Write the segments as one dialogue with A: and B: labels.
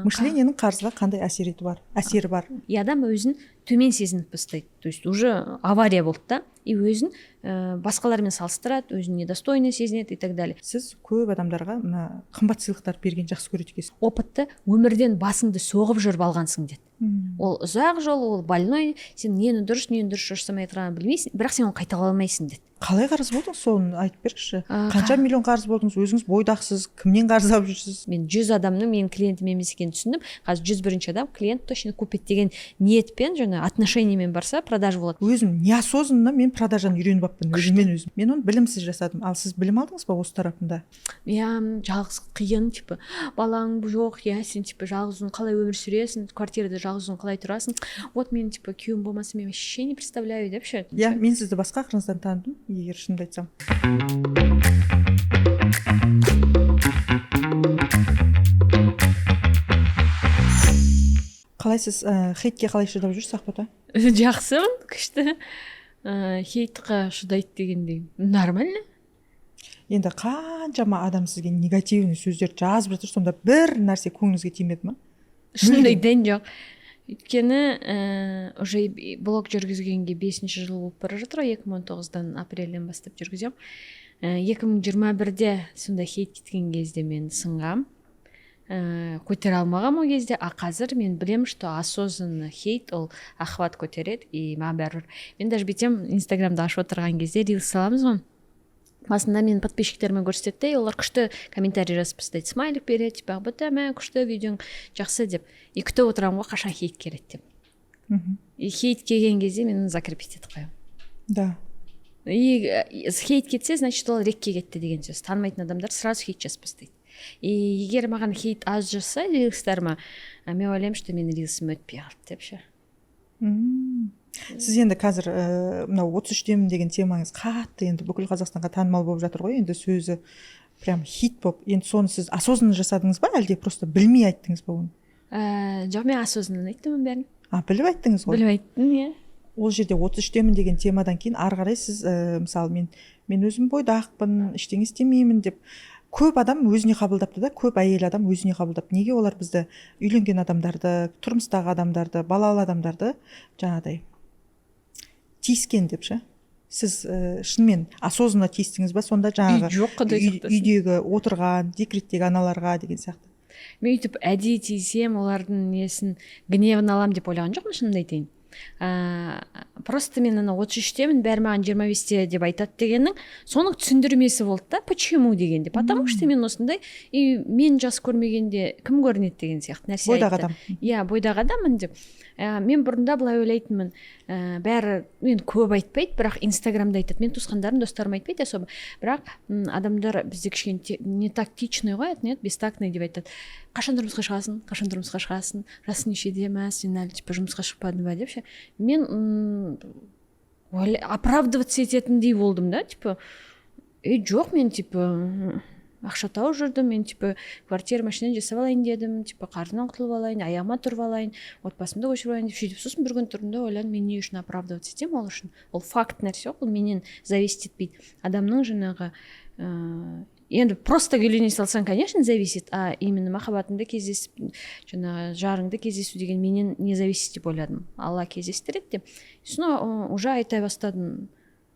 A: Мышлениенің қарызға қандай әсер еті бар, әсері бар?
B: И адам өзін төмен сезініп бастайды, то есть уже авария болды да, и өзін басқалармен салыстырады, өзін недостойный сезінеді и так далее.
A: Сіз көп адамдарға мына қымбат сыйлықтар берген жақсы көреді екенсіз.
B: Опытты өмірден басыңды соғып жүріп алғансың деді. Ол ұзақ жол, ол больной, сен нені дұрыс, нені дұрыс жасамай тұрғанын білмейсің, бірақ сен оны қайталай алмайсың деді.
A: Қалай қарыз болдыңыз, соны айтып беріңізші. Қанша миллион қарыз болдыңыз, өзіңіз бойдақсыз, кімнен қарыз алып жүрсіз?
B: Мен 100 адамның менің клиентім емес екенін түсіндім. Қазір 101-ші адам клиент точно купит деген ниетпен, жаңа отношениемен барса, продажа болады.
A: Өзім неосознанно мен продажаны үйреніп алыппын өзіммен өзім. Мен оны білімсіз жасадым. Ал сіз білім алдыңыз ба осы тарапында?
B: Иә, жалғыз қиын, типа балаң жоқ, иә, сен типа жалғыз өзің қалай өмір сүресің, квартирада жалғыз өзің қалай тұрасың? Вот мен типа күйеуім болмаса, мен вообще не представляю деп ше.
A: Иә, мен сізді басқа қырыңыздан таныдым, егер шынымды айтсам. Қалайсыз, хейтке қалай шыдап жүрсіз, Ақбота?
B: Жақсымын, күшті. Хейтқа шыдайды дегендей, нормально.
A: Енді қаншама адам сізге негативный сөздер жазып жатыр, сонда бір нәрсе көңіліңізге тимеді ма?
B: Шынымды айтайын, жоқ. Өйткені уже блог жүргізгенге 5-ші жыл болып бара жатыр ғой, 2019-дан апрельден бастап жүргіземін. 2021-де сондай хейт кеткен кезде мен сынғам. Көтере алмағанмын ол кезде, а қазір мен білемін, что осознанно хейт ол охват көтереді, и маған бәрібір. Мен даже бүйтемін, инстаграмды ашып отырған кезде рилс саламыз ғой, басында менің подписчиктеріме көрсетеді де, олар күшті комментарий жазып тастайды, смайлик береді, типа Ақбота, мә, күшті, видеоң жақсы деп. И күтіп отырамын ғой, қашан хейт келеді деп. И хейт келген кезде мен оны закрепить етіп қоямын. И хейт кетсе, значит, ол рекке кетті деген сөз. Танымайтын адамдар сразу хейт жазып бастайды. И егер маған хейт аз жазса рилстарыма, мен ойлаймын, что менің рилсім өтпей қалды деп ше.
A: Сіз енді қазір мынау 33-темін деген темаңыз қатты енді бүкіл Қазақстанға танымал болып жатыр ғой, енді сөзі прям хит болып. Енді соны сіз осознанно жасадыңыз ба, әлде просто білмей айттыңыз ба оны?
B: Жоқ, мен осознанно айттым оның бәрін.
A: А, біліп айттыңыз ғой?
B: Біліп айттым, иә.
A: Ол жерде 33-темін деген темадан кейін ары қарай сіз мысалы, мен өзім бойдақпын, ештеңе істемеймін деп көп адам өзіне қабылдапты да, көп әйел адам өзіне қабылдапты. Неге олар бізді, үйленген адамдарды, тұрмыстағы адамдарды, балалы адамдарды жаңағыдай тиіскен деп ше? Сіз шынымен осознанно тиістіңіз ба сонда жаңағы
B: Жоқ, құдай сақтасын.
A: Үйдегі отырған декреттегі аналарға деген сияқты?
B: Мен өйтіп әдейі тиісем, олардың несін, гневін аламын деп ойлаған жоқпын, шынымды айтайын. Просто мен ана 33-темін, бәрі маған 25-те деп айтады дегеннің соның түсіндірмесі болды да, почему дегенде, потому что мен осындай, и мен жас көрмегенде кім көрінеді деген сияқты нәрсе
A: Бойдақ
B: айтты.
A: адам.
B: Иә, бойдақ адаммын деп. Мен бұрында былай ойлайтынмын, бәрі мен көп айтпайды, бірақ инстаграмда айтады, мен туысқандарым, достарым айтпайды особо, бірақ адамдар бізде кішкене не тактичный ғой, не бестактный деп айтады: қашан тұрмысқа шығасың, қашан тұрмысқа шығасың, жасың нешеде, мә, сен әлі типа жұмысқа шықпадың ба деп ше. Мен оправдываться ететіндей болдым да, типа ей, жоқ, мен типа ақша тауып жүрдім, мен типа квартира, машина жасап алайын дедім, типа қарызымнан құтылып алайын, аяғыма тұрып алайын, отбасымды көшіріп алайын деп сөйтіп. Сосын бір күн тұрдым да ойладым: мен не үшін оправдываться етемін ол үшін? Ол факт нәрсе ғой, ол менен зависит етпейді. Адамның жаңағы енді просто үйлене салсаң, конечно, зависит, а именно махаббатыңды кездесіп, жаңағы жарыңды кездесу деген менен не зависит деп ойладым, Алла кездестіреді деп. Сосын уже айта бастадым: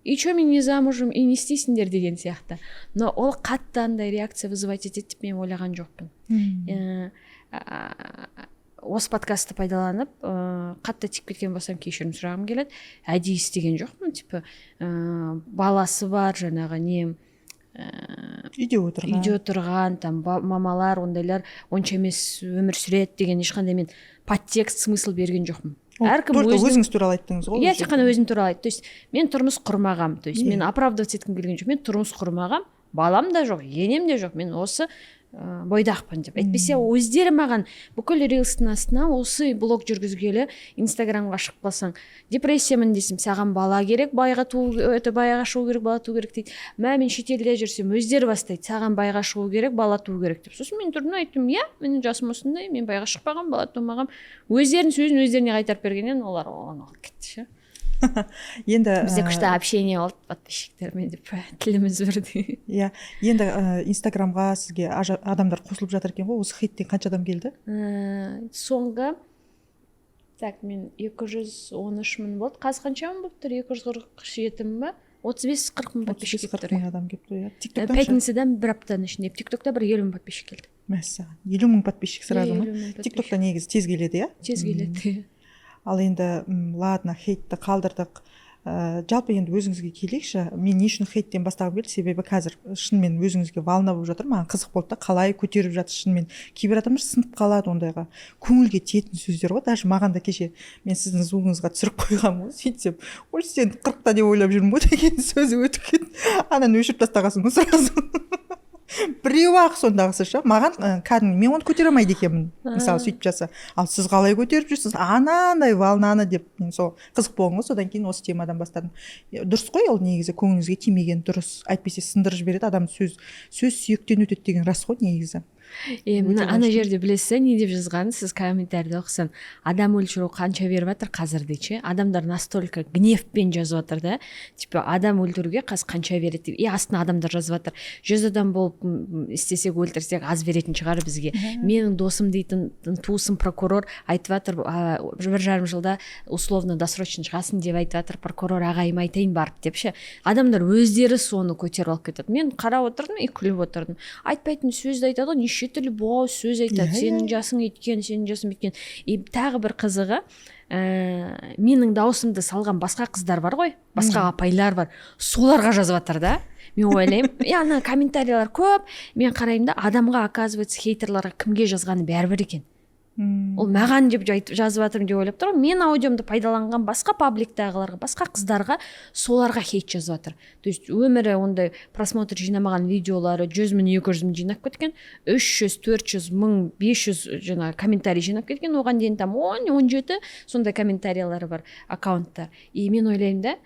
B: и че, мен не замужем, и не істейсіңдер деген сияқты. Но ол қатты андай реакция вызывать етеді деп мен ойлаған жоқпын. Осы подкастты пайдаланып, қатты тиіп кеткен болсам, кешірім сұрағым келеді. Әдейі істеген жоқпын, типа баласы бар, жаңағы не
A: Үйде отырған.
B: Үйде отырған там мамалар, ондайлар онша емес өмір сүреді деген ешқандай мен подтекст, смысл берген жоқпын.
A: Ол
B: Әркім
A: только
B: өзінің
A: өзіңіз туралы айттыңыз ғой
B: Иә,
A: ол
B: тек
A: жерде.
B: қана өзім туралы айтты. То есть мен тұрмыс құрмағам, то есть мен оправдываться еткім келген жоқ. Мен тұрмыс құрмағам, балам да жоқ, енем де жоқ, мен осы бойдақпын деп. Әйтпесе өздері маған бүкіл рилстің астына, осы блог жүргізгелі инстаграмға шығып қалсаң, депрессиямын десем, саған бала керек, байға туу, это байға шығу керек, бала туу керек дейді. Мә, мен шетелде жүрсем, өздері бастайды: саған байға шығу керек, бала туу керек деп. Сосын мен тұрдым да айттым: иә, менің жасым осындай, мен байға шықпағанмын, бала тумағанмын. Өздерінің сөзін өздеріне қайтарып бергеннен олар оған алып кетті ше.
A: Енді
B: Бізде күшті общение болды подписчиктермен деп, тіліміз бірдей.
A: Иә, енді Инстаграмға сізге адамдар қосылып жатыр екен ғой. Осы хейттен қанша адам келді?
B: Соңғы, так, мен 213 мың болды. Қазір қанша мың болып тұр? 247 мың ба? 35-40 мың
A: 35
B: подписчик келіп
A: 40
B: тұр,
A: мың
B: иә.
A: адам келіп тұр, иә. Тиктоктан ше?
B: Пятницадан бір аптаның ішінде Тиктокта бір 50 мың подписчик келді.
A: Мәссаған, 50 мың подписчик сразу
B: Иә,
A: ма?
B: 50 мың подписчик.
A: Тиктокта негізі тез келеді, иә?
B: Тез келеді, иә.
A: Ал енді ладно, хейтті қалдырдық. Жалпы енді өзіңізге келейікші. Мен не үшін хейттен бастағым келді? Себебі қазір шынымен өзіңізге волна болып жатыр. Маған қызық болды да, қалай көтеріп жатыр шынымен. Кейбір адамдар сынып қалады ондайға, көңілге тиетін сөздер ғой. Даже маған да кеше, мен сіздің звугыңызға түсіріп қойғанмын ғой, сөйтсем, «Ой, сен 40-та деп ойлап жүрмін ғой» деген сөзі өтіп кетті. Ананы өшіріп тастағансың ғой сразу біреу ақ сондағысы ше. Маған кәдімгі мен оны көтере алмайды екенмін мысалы, сөйтіп жатса. Ал сіз қалай көтеріп жүрсіз анандай волнаны деп, мен сол қызық болған ғой. Содан кейін осы темадан бастадым. Дұрыс қой ол негізі, көңіліңізге тимеген дұрыс, әйтпесе сындырып жібереді адам. Сөз сүйектен өтеді деген рас қой негізі.
B: Е, мына
A: Өте
B: ана
A: важно.
B: жерде білесіз, не деп жазған? Сіз комментарийді оқысаң, адам өлтіру қанша беріп жатыр қазір дейді ше. Адамдар настолько гневпен жазып жатыр да, типа адам өлтіруге қазір қанша береді деп. И астына адамдар жазып жатыр: 100 адам болып істесек, өлтірсек, аз беретін шығар бізге. Менің досым дейтін туысым прокурор, айтып жатыр, 1,5 жылда условно досрочно шығасың деп айтып жатыр прокурор ағайыма, айтайын барып деп ше. Адамдар өздері соны көтеріп алып кетеді. Мен қарап отырдым и күліп отырдым. Айтпайтын сөзді айтады ғой, неше түрлі боғауыз сөз айтады.
A: Иә, иә.
B: Сенің жасың өйткен, сенің жасың бүйткен. И тағы бір қызығы, менің дауысымды салған басқа қыздар бар ғой, басқа апайлар бар, соларға жазып жатыр да. Мен ойлаймын, и ана комментарийлер көп, мен қараймын да, адамға, оказывается, хейтерларға кімге жазғаны бәрібір екен. Ол маған деп жазып жатырмын деп ойлап тұр ғой. Мен аудиомды пайдаланған басқа пабликтағыларға, басқа қыздарға, соларға хейт жазып жатыр. То есть өмірі ондай просмотр жинамаған видеолары 100 мың, 200 мың жинап кеткен, 300, 400 мың, 500 жаңағы комментарий жинап кеткен. Оған дейін там 10, 17 сондай комментариялары бар аккаунттар. И мен ойлаймын да,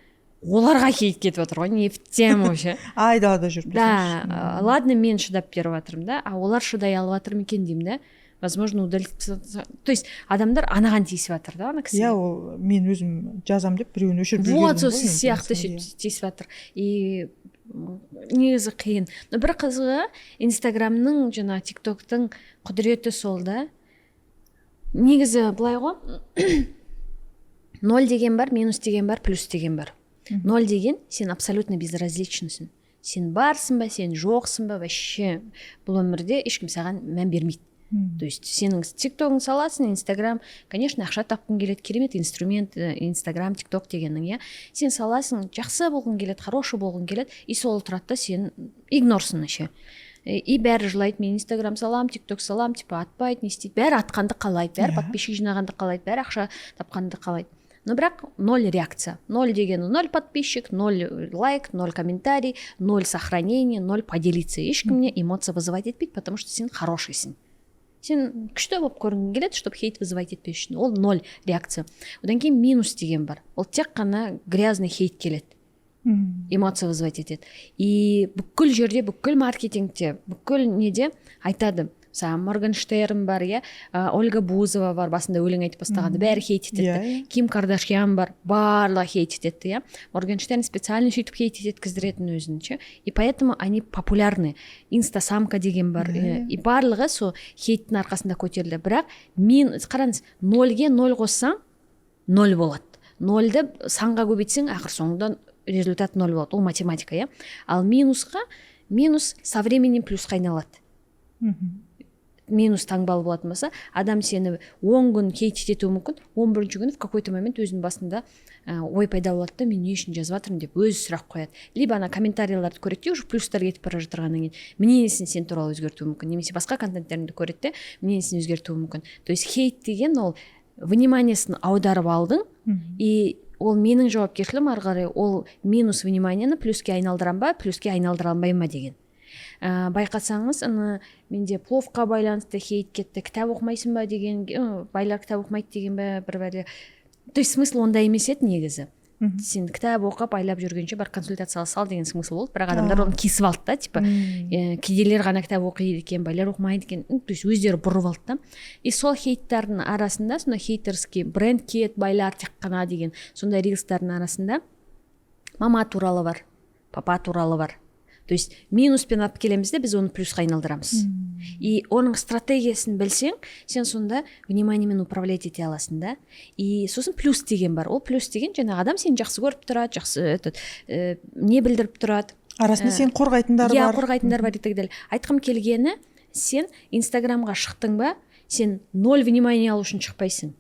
B: оларға хейт кетіп жатыр ғой, не в тему вообще.
A: Айдалада жүріп.
B: Да, ладно, мен шыдап беріп жатырмын да, а олар шыдай алып жатыр ма екен деймін да. Возможно, удалить. То есть адамдар анаған тиісіп жатыр да, ана кісіге.
A: Иә, ол мен өзім жазам деп біреуін өшіріп
B: Вот,
A: жібердім
B: сол
A: ғой
B: сіз
A: енді,
B: сияқты
A: мысалы,
B: сөйтіп тиісіп жатыр. И негізі қиын, но бір қызығы, Инстаграмның, жаңағы Тиктоктың құдіреті сол да. Негізі былай ғой: ноль деген бар, минус деген бар, плюс деген бар. Ноль деген — сен абсолютно безразличныйсың. Сен барсың ба, сен жоқсың ба, вообще бұл өмірде ешкім саған мән бермейді. То есть сенің Тиктогың саласың, Инстаграм, конечно, ақша тапқың келеді, керемет инструмент, Инстаграм, Тикток дегенің, иә. Сен саласың, жақсы болғың келеді, хороший болғың келеді, и сол тұрады да, сен игнорсың вообще. И бәрі жылайды: мен Инстаграм салам, Тикток салам, типа атпайды, не істейді. Бәрі атқанды қалайды, бәрі подписчик жинағанды қалайды, бәрі ақша тапқанды қалайды, но бірақ ноль реакция. Ноль дегені — ноль подписчик, ноль лайк, ноль комментарий, ноль сохранение, ноль поделиться. Ешкімне эмоция вызывать етпейді, потому что сен хорошийсың, сен күшті болып көрінгің келеді, чтобы хейт вызывать етпес үшін. Ол ноль реакция. Одан кейін минус деген бар, ол тек қана грязный хейт келеді, эмоция вызывать етеді. И бүкіл жерде, бүкіл маркетингте, бүкіл неде айтады. Мысалы, Моргенштерн бар, иә, Ольга Бузова бар, басында өлең айтып бастағанда бәрі хейт етеді.
A: Иә, иә.
B: Ким Кардашьян бар, барлығы хейт етеді, иә. Моргенштерн специально сөйтіп хейт еткіздіретін өзін ше, и поэтому они популярны. Инстасамка деген бар,
A: Иә, иә.
B: и барлығы сол хейттің арқасында көтерілді. Бірақ мен, қараңыз, нольге ноль қоссаң, ноль болады. Нольді санға көбейтсең, ақыр соңында результат ноль болады, ол математика, иә. Ал минусқа минус со временем плюсқа айналады. Минус таңбалы болатын болса, адам сені 10 күн хейт етуі мүмкін, 11-күні в какой то момент өзінің басында ой пайда болады да, мен не үшін жазып жатырмын деп өзі сұрақ қояды. Либо ана комментарийларды көреді де, уже плюстар кетіп бара жатырғаннан кейін мнениесін сен туралы өзгертуі мүмкін немесе басқа контенттеріңді көреді де, мнениесін өзгертуі мүмкін. То есть хейт деген — ол вниманиесін аударып алдың. И ол менің жауапкершілігім ары қарай ол минус вниманиені плюске айналдырам ба, плюске айналдыра алмаймын ба деген. Байқасаңыз, ана менде пловқа байланысты хейт кетті, кітап оқымайсың ба деген, байлар кітап оқымайды деген бе, бір бәле. То есть смысл онда емес еді негізі. Сен кітап оқып айлап жүргенше, бар, консультация ала сал деген смысл болды. Бірақ адамдар оны кесіп алды да, типа кедейлер ғана кітап оқиды екен, байлар оқымайды екен. Ну, то есть өздері бұрып алды да. И сол хейттардың арасында, сондай хейтерский бренд киеді байлар тек қана деген сондай рилстардың арасында мама туралы бар, папа туралы бар. То есть минуспен алып келеміз де, біз оны плюсқа айналдырамыз. И оның стратегиясын білсең, сен сонда вниманиемен управлять ете аласың да. И сосын плюс деген бар. Ол плюс деген жаңағы адам сені жақсы көріп тұрады, жақсы этот не білдіріп тұрады.
A: Арасында сені қорғайтындар бар.
B: Қорғайтындар бар и так далее. Айтқым келгені, сен Инстаграмға шықтың ба, сен ноль внимание алу үшін шықпайсың.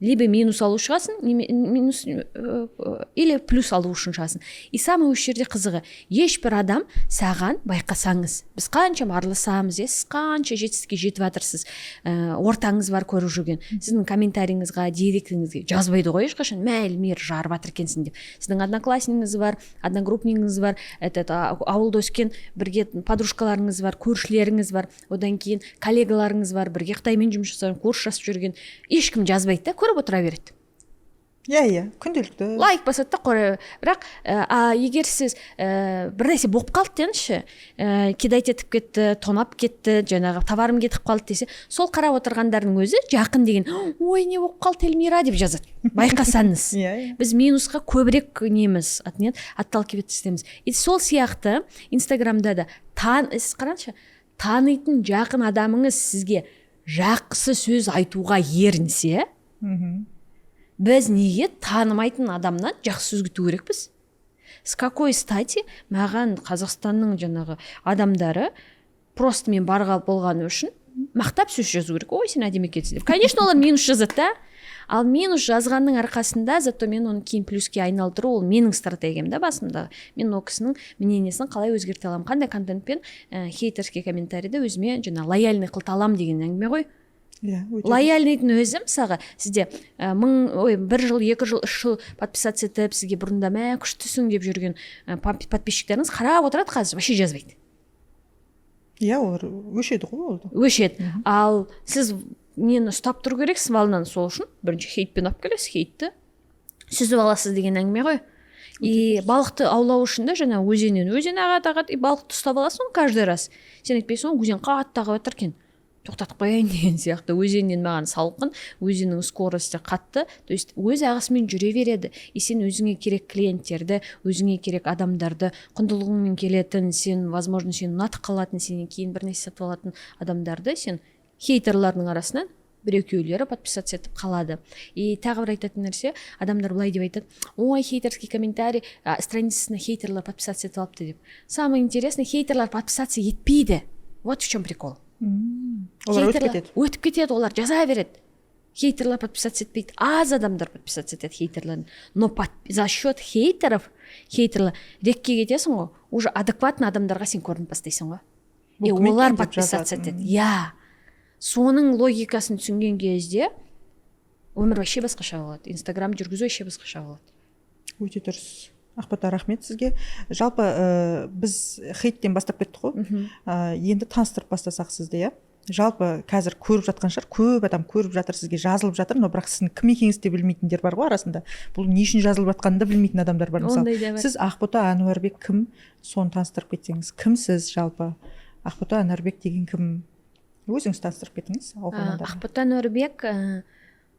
B: Либо минус алу шығасың, минус или плюс алу үшін шығасың. И самый осы жерде қызығы, ешбір адам саған, байқасаңыз, біз қаншама араласамыз, иә, сіз қанша жетістікке жетіп жатырсыз, ортаңыз бар көріп жүрген, сіздің комментарийіңізға, директіңізге жазбайды ғой ешқашан: «Мә, Эльмира, жарып жатыр екенсің», — деп. Сіздің однокласснигіңіз бар, одногруппнигіңіз бар, этот ауылда өскен бірге подружкаларыңыз бар, көршілеріңіз бар, одан кейін коллегаларыңыз бар, бірге Қытаймен жұмыс жасаған, курс жазып жүрген. Ешкім жазбайды да, көріп отыра береді.
A: Иә иә күнделікті.
B: Лайк басады да, қоя. Бірақ а егер сіз бір нәрсе болып қалды деңізші, кидать етіп кетті, тонап кетті, жаңағы товарым кетіп қалды десе, сол қарап отырғандардың өзі жақын деген: «Ой, не болып қалды, Эльмира?» — деп жазады, байқасаңыз.
A: иә иә
B: Біз минусқа көбірек неміз, не отталкивать етеміз. И сол сияқты Инстаграмда да сіз қараңызшы, танитын жақын адамыңыз сізге жақсы сөз айтуға ерінсе, біз неге танымайтын адамнан жақсы сөз күту керекпіз? С какой стати маған Қазақстанның жаңағы адамдары просто мен барға болғаны үшін мақтап сөз жазу керек: «Ой, сен әдемі екенсің», — деп? Конечно, олар минус жазады да. Ал минус жазғанның арқасында зато мен оны кейін плюске айналдыру, ол менің стратегиям да басымдағы. Мен ол кісінің мнениесін қалай өзгерте аламын, қандай контентпен хейтерский комментарийді өзіме жаңағы лояльный қылта аламын деген әңгіме ғой.
A: Иә, өте.
B: Лояльныйдың өзі, мысалға, сізде мың, ой, бір жыл, 2 жыл, 3 жыл подписаться етіп, сізге бұрында «Мә, күштісің» деп жүрген подписчиктеріңіз қарап отырады, қазір вообще жазбайды.
A: Иә, олар өшеді ғой ол да.
B: Өшеді. Ал сіз нені ұстап тұру керексіз, волнаны. Сол үшін бірінші хейтпен алып келесіз, хейтті сүзіп аласыз деген әңгіме ғой. И балықты аулау үшін де жаңағы өзеннен, өзен ағады, ағады, и балықты ұстап аласың ғой каждый раз. Сен айтпайсың ғой: «Өзен қатты ағып жатыр екен, тоқтатып қояйын», — деген сияқты. Өзеннен маған салқын, өзеннің скорости қатты, то есть өз ағысымен жүре береді. И сен өзіңе керек клиенттерді, өзіңе керек адамдарды, құндылығыңмен келетін, сен, возможно, сені ұнатып қалатын, сенен кейін бір нәрсе сатып алатын адамдарды сен хейтерлардың арасынан бір екеулері подписаться етіп қалады. И тағы бір айтатын нәрсе, адамдар былай деп айтады: «Ой, хейтерский комментарий, страницасына хейтерлар подписаться етіп алыпты», — деп. Самое интересное, хейтерлар подписаться етпейді, вот в чем прикол.
A: Олар өтіп кетеді.
B: Өтіп кетеді, олар жаза береді. Хейтерлар подписаться етпейді, аз адамдар подписаться етеді хейтерлердің. Но за счет хейтеров, хейтерлар рекке кетесің ғой, уже адекватный адамдарға сен көрініп бастайсың ғой. И
A: «Бұл кім
B: олар
A: екен?» деп
B: подписаться
A: жазады.
B: етеді, иә. Соның логикасын түсінген кезде өмір вообще басқаша болады, Инстаграм жүргізу вообще басқаша болады.
A: Өте дұрыс, Ақбота, рахмет сізге. Жалпы біз хейттен бастап кеттік қой. Енді таныстырып бастасақ сізді, иә. Жалпы қазір көріп жатқан шығар, көп адам көріп жатыр, сізге жазылып жатыр, но бірақ сіздің кім екеніңізді де білмейтіндер бар ғой арасында. Бұл не үшін жазылып жатқанын да білмейтін адамдар бар, мысалы.
B: Ондай да бар.
A: Сіз, Ақбота Әнуарбек кім, соны таныстырып кетсеңіз. Кімсіз жалпы, Ақбота Әнуарбек деген кім? Өзіңіз таныстырып кетіңіз оқырмандарға.
B: Ақбота Әнуарбек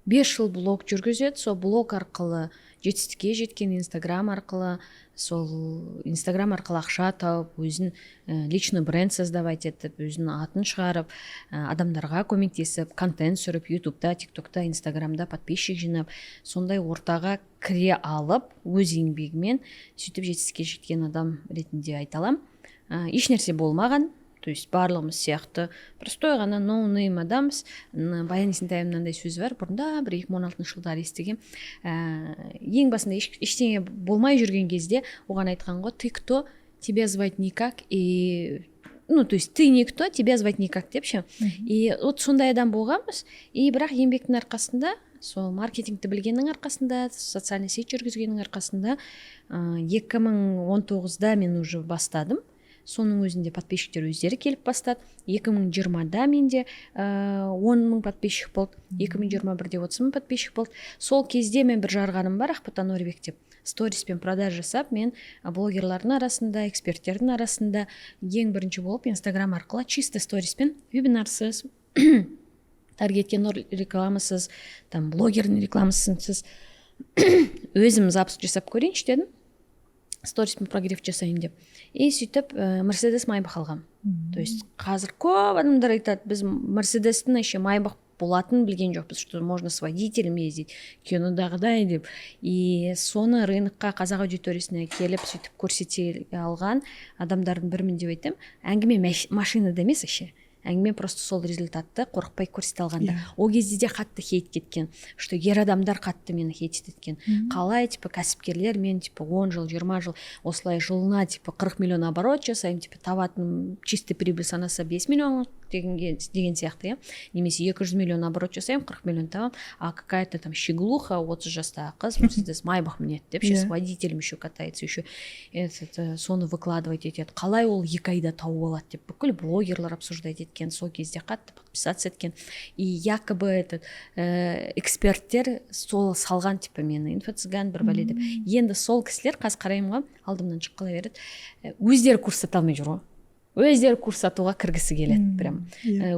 B: 5 жыл блог жүргізеді. Сол блог арқылы жетістікке жеткен, Инстаграм арқылы, сол Инстаграм арқылы ақша тауып, өзін личный бренд создавать етіп, өзінің атын шығарып, адамдарға көмектесіп, контент түсіріп, Ютубта, Тиктокта, Инстаграмда подписчик жинап, сондай ортаға кіре алып, өз еңбегімен сөйтіп жетістікке жеткен адам ретінде айта аламын. Ешнәрсе болмаған, то есть барлығымыз сияқты простой ғана ноунейм адамбыз. Баян Есентаеваның мынандай сөзі бар, бұрында бір 2016 жылдары естігемін. Ең басында ештеңе болмай жүрген кезде оған айтқан ғой: «Ты кто, тебя звать никак», и ну, то есть «ты никто, тебя звать никак» деп ше. И вот сондай адам болғанбыз. И бірақ еңбектің арқасында, сол маркетингті білгеннің арқасында, социальный сеть жүргізгеннің арқасында 2019-да мен уже бастадым. Соның өзінде подписчиктер өздері келіп бастады. 2020-да менде 10 мың подписчик болды, 2021-де 30 мың подписчик болды. Сол кезде мен бір жарғаным бар, Ақбота Нұрбек деп, сториспен продаж жасап, мен блогерлардың арасында, эксперттердің арасында ең бірінші болып Инстаграм арқылы чисто сториспен, вебинарсыз, таргетке рекламасыз, там блогердің рекламасынсыз өзім запуск жасап көрейінші дедім, сториспен прогрев жасайын деп. И сөйтіп Мерседес Майбах алғанмын. То есть қазір көп адамдар айтады: «Біз Мерседестің еще Майбах болатынын білген жоқпыз, что можно с водителем ездить кинодағыдай», — деп. И соны рынокқа, қазақ аудиториясына келіп, сөйтіп көрсете алған адамдардың бірімін деп айтамын. Әңгіме машинада емес вообще, әңгіме просто сол результатты қорықпай көрсете алғанда. Ол кезде де қатты хейт кеткен, что ер адамдар қатты мені хейт еткен: қалай, типа, кәсіпкерлер, мен, типа, 10 жыл, 20 жыл осылай жылына, типа, 40 миллион оборот жасаймын, типа, табатын чистый прибыль санаса 5 миллион дегенге, деген сияқты, иә, немесе 200 миллион оборот жасаймын, 40 миллион табамын, а какая то там щеглуха, 30 жастағы қыз Мерседес Майбах мінеді деп ше, с водителем еще катается, еще этот, соны выкладывать етеді, қалай ол 2 айда тауып алады деп бүкіл блогерлар обсуждать еткен. Сол кезде қатты подписаться еткен. И якобы этот эксперттер сол салған, типа, мені инфо цыган, бір бәле деп. Енді сол кісілер қазір қараймын ғой, алдымнан шығып қала береді, өздері курс сата алмай жүр ғой, өздері курс сатуға кіргісі келеді прям.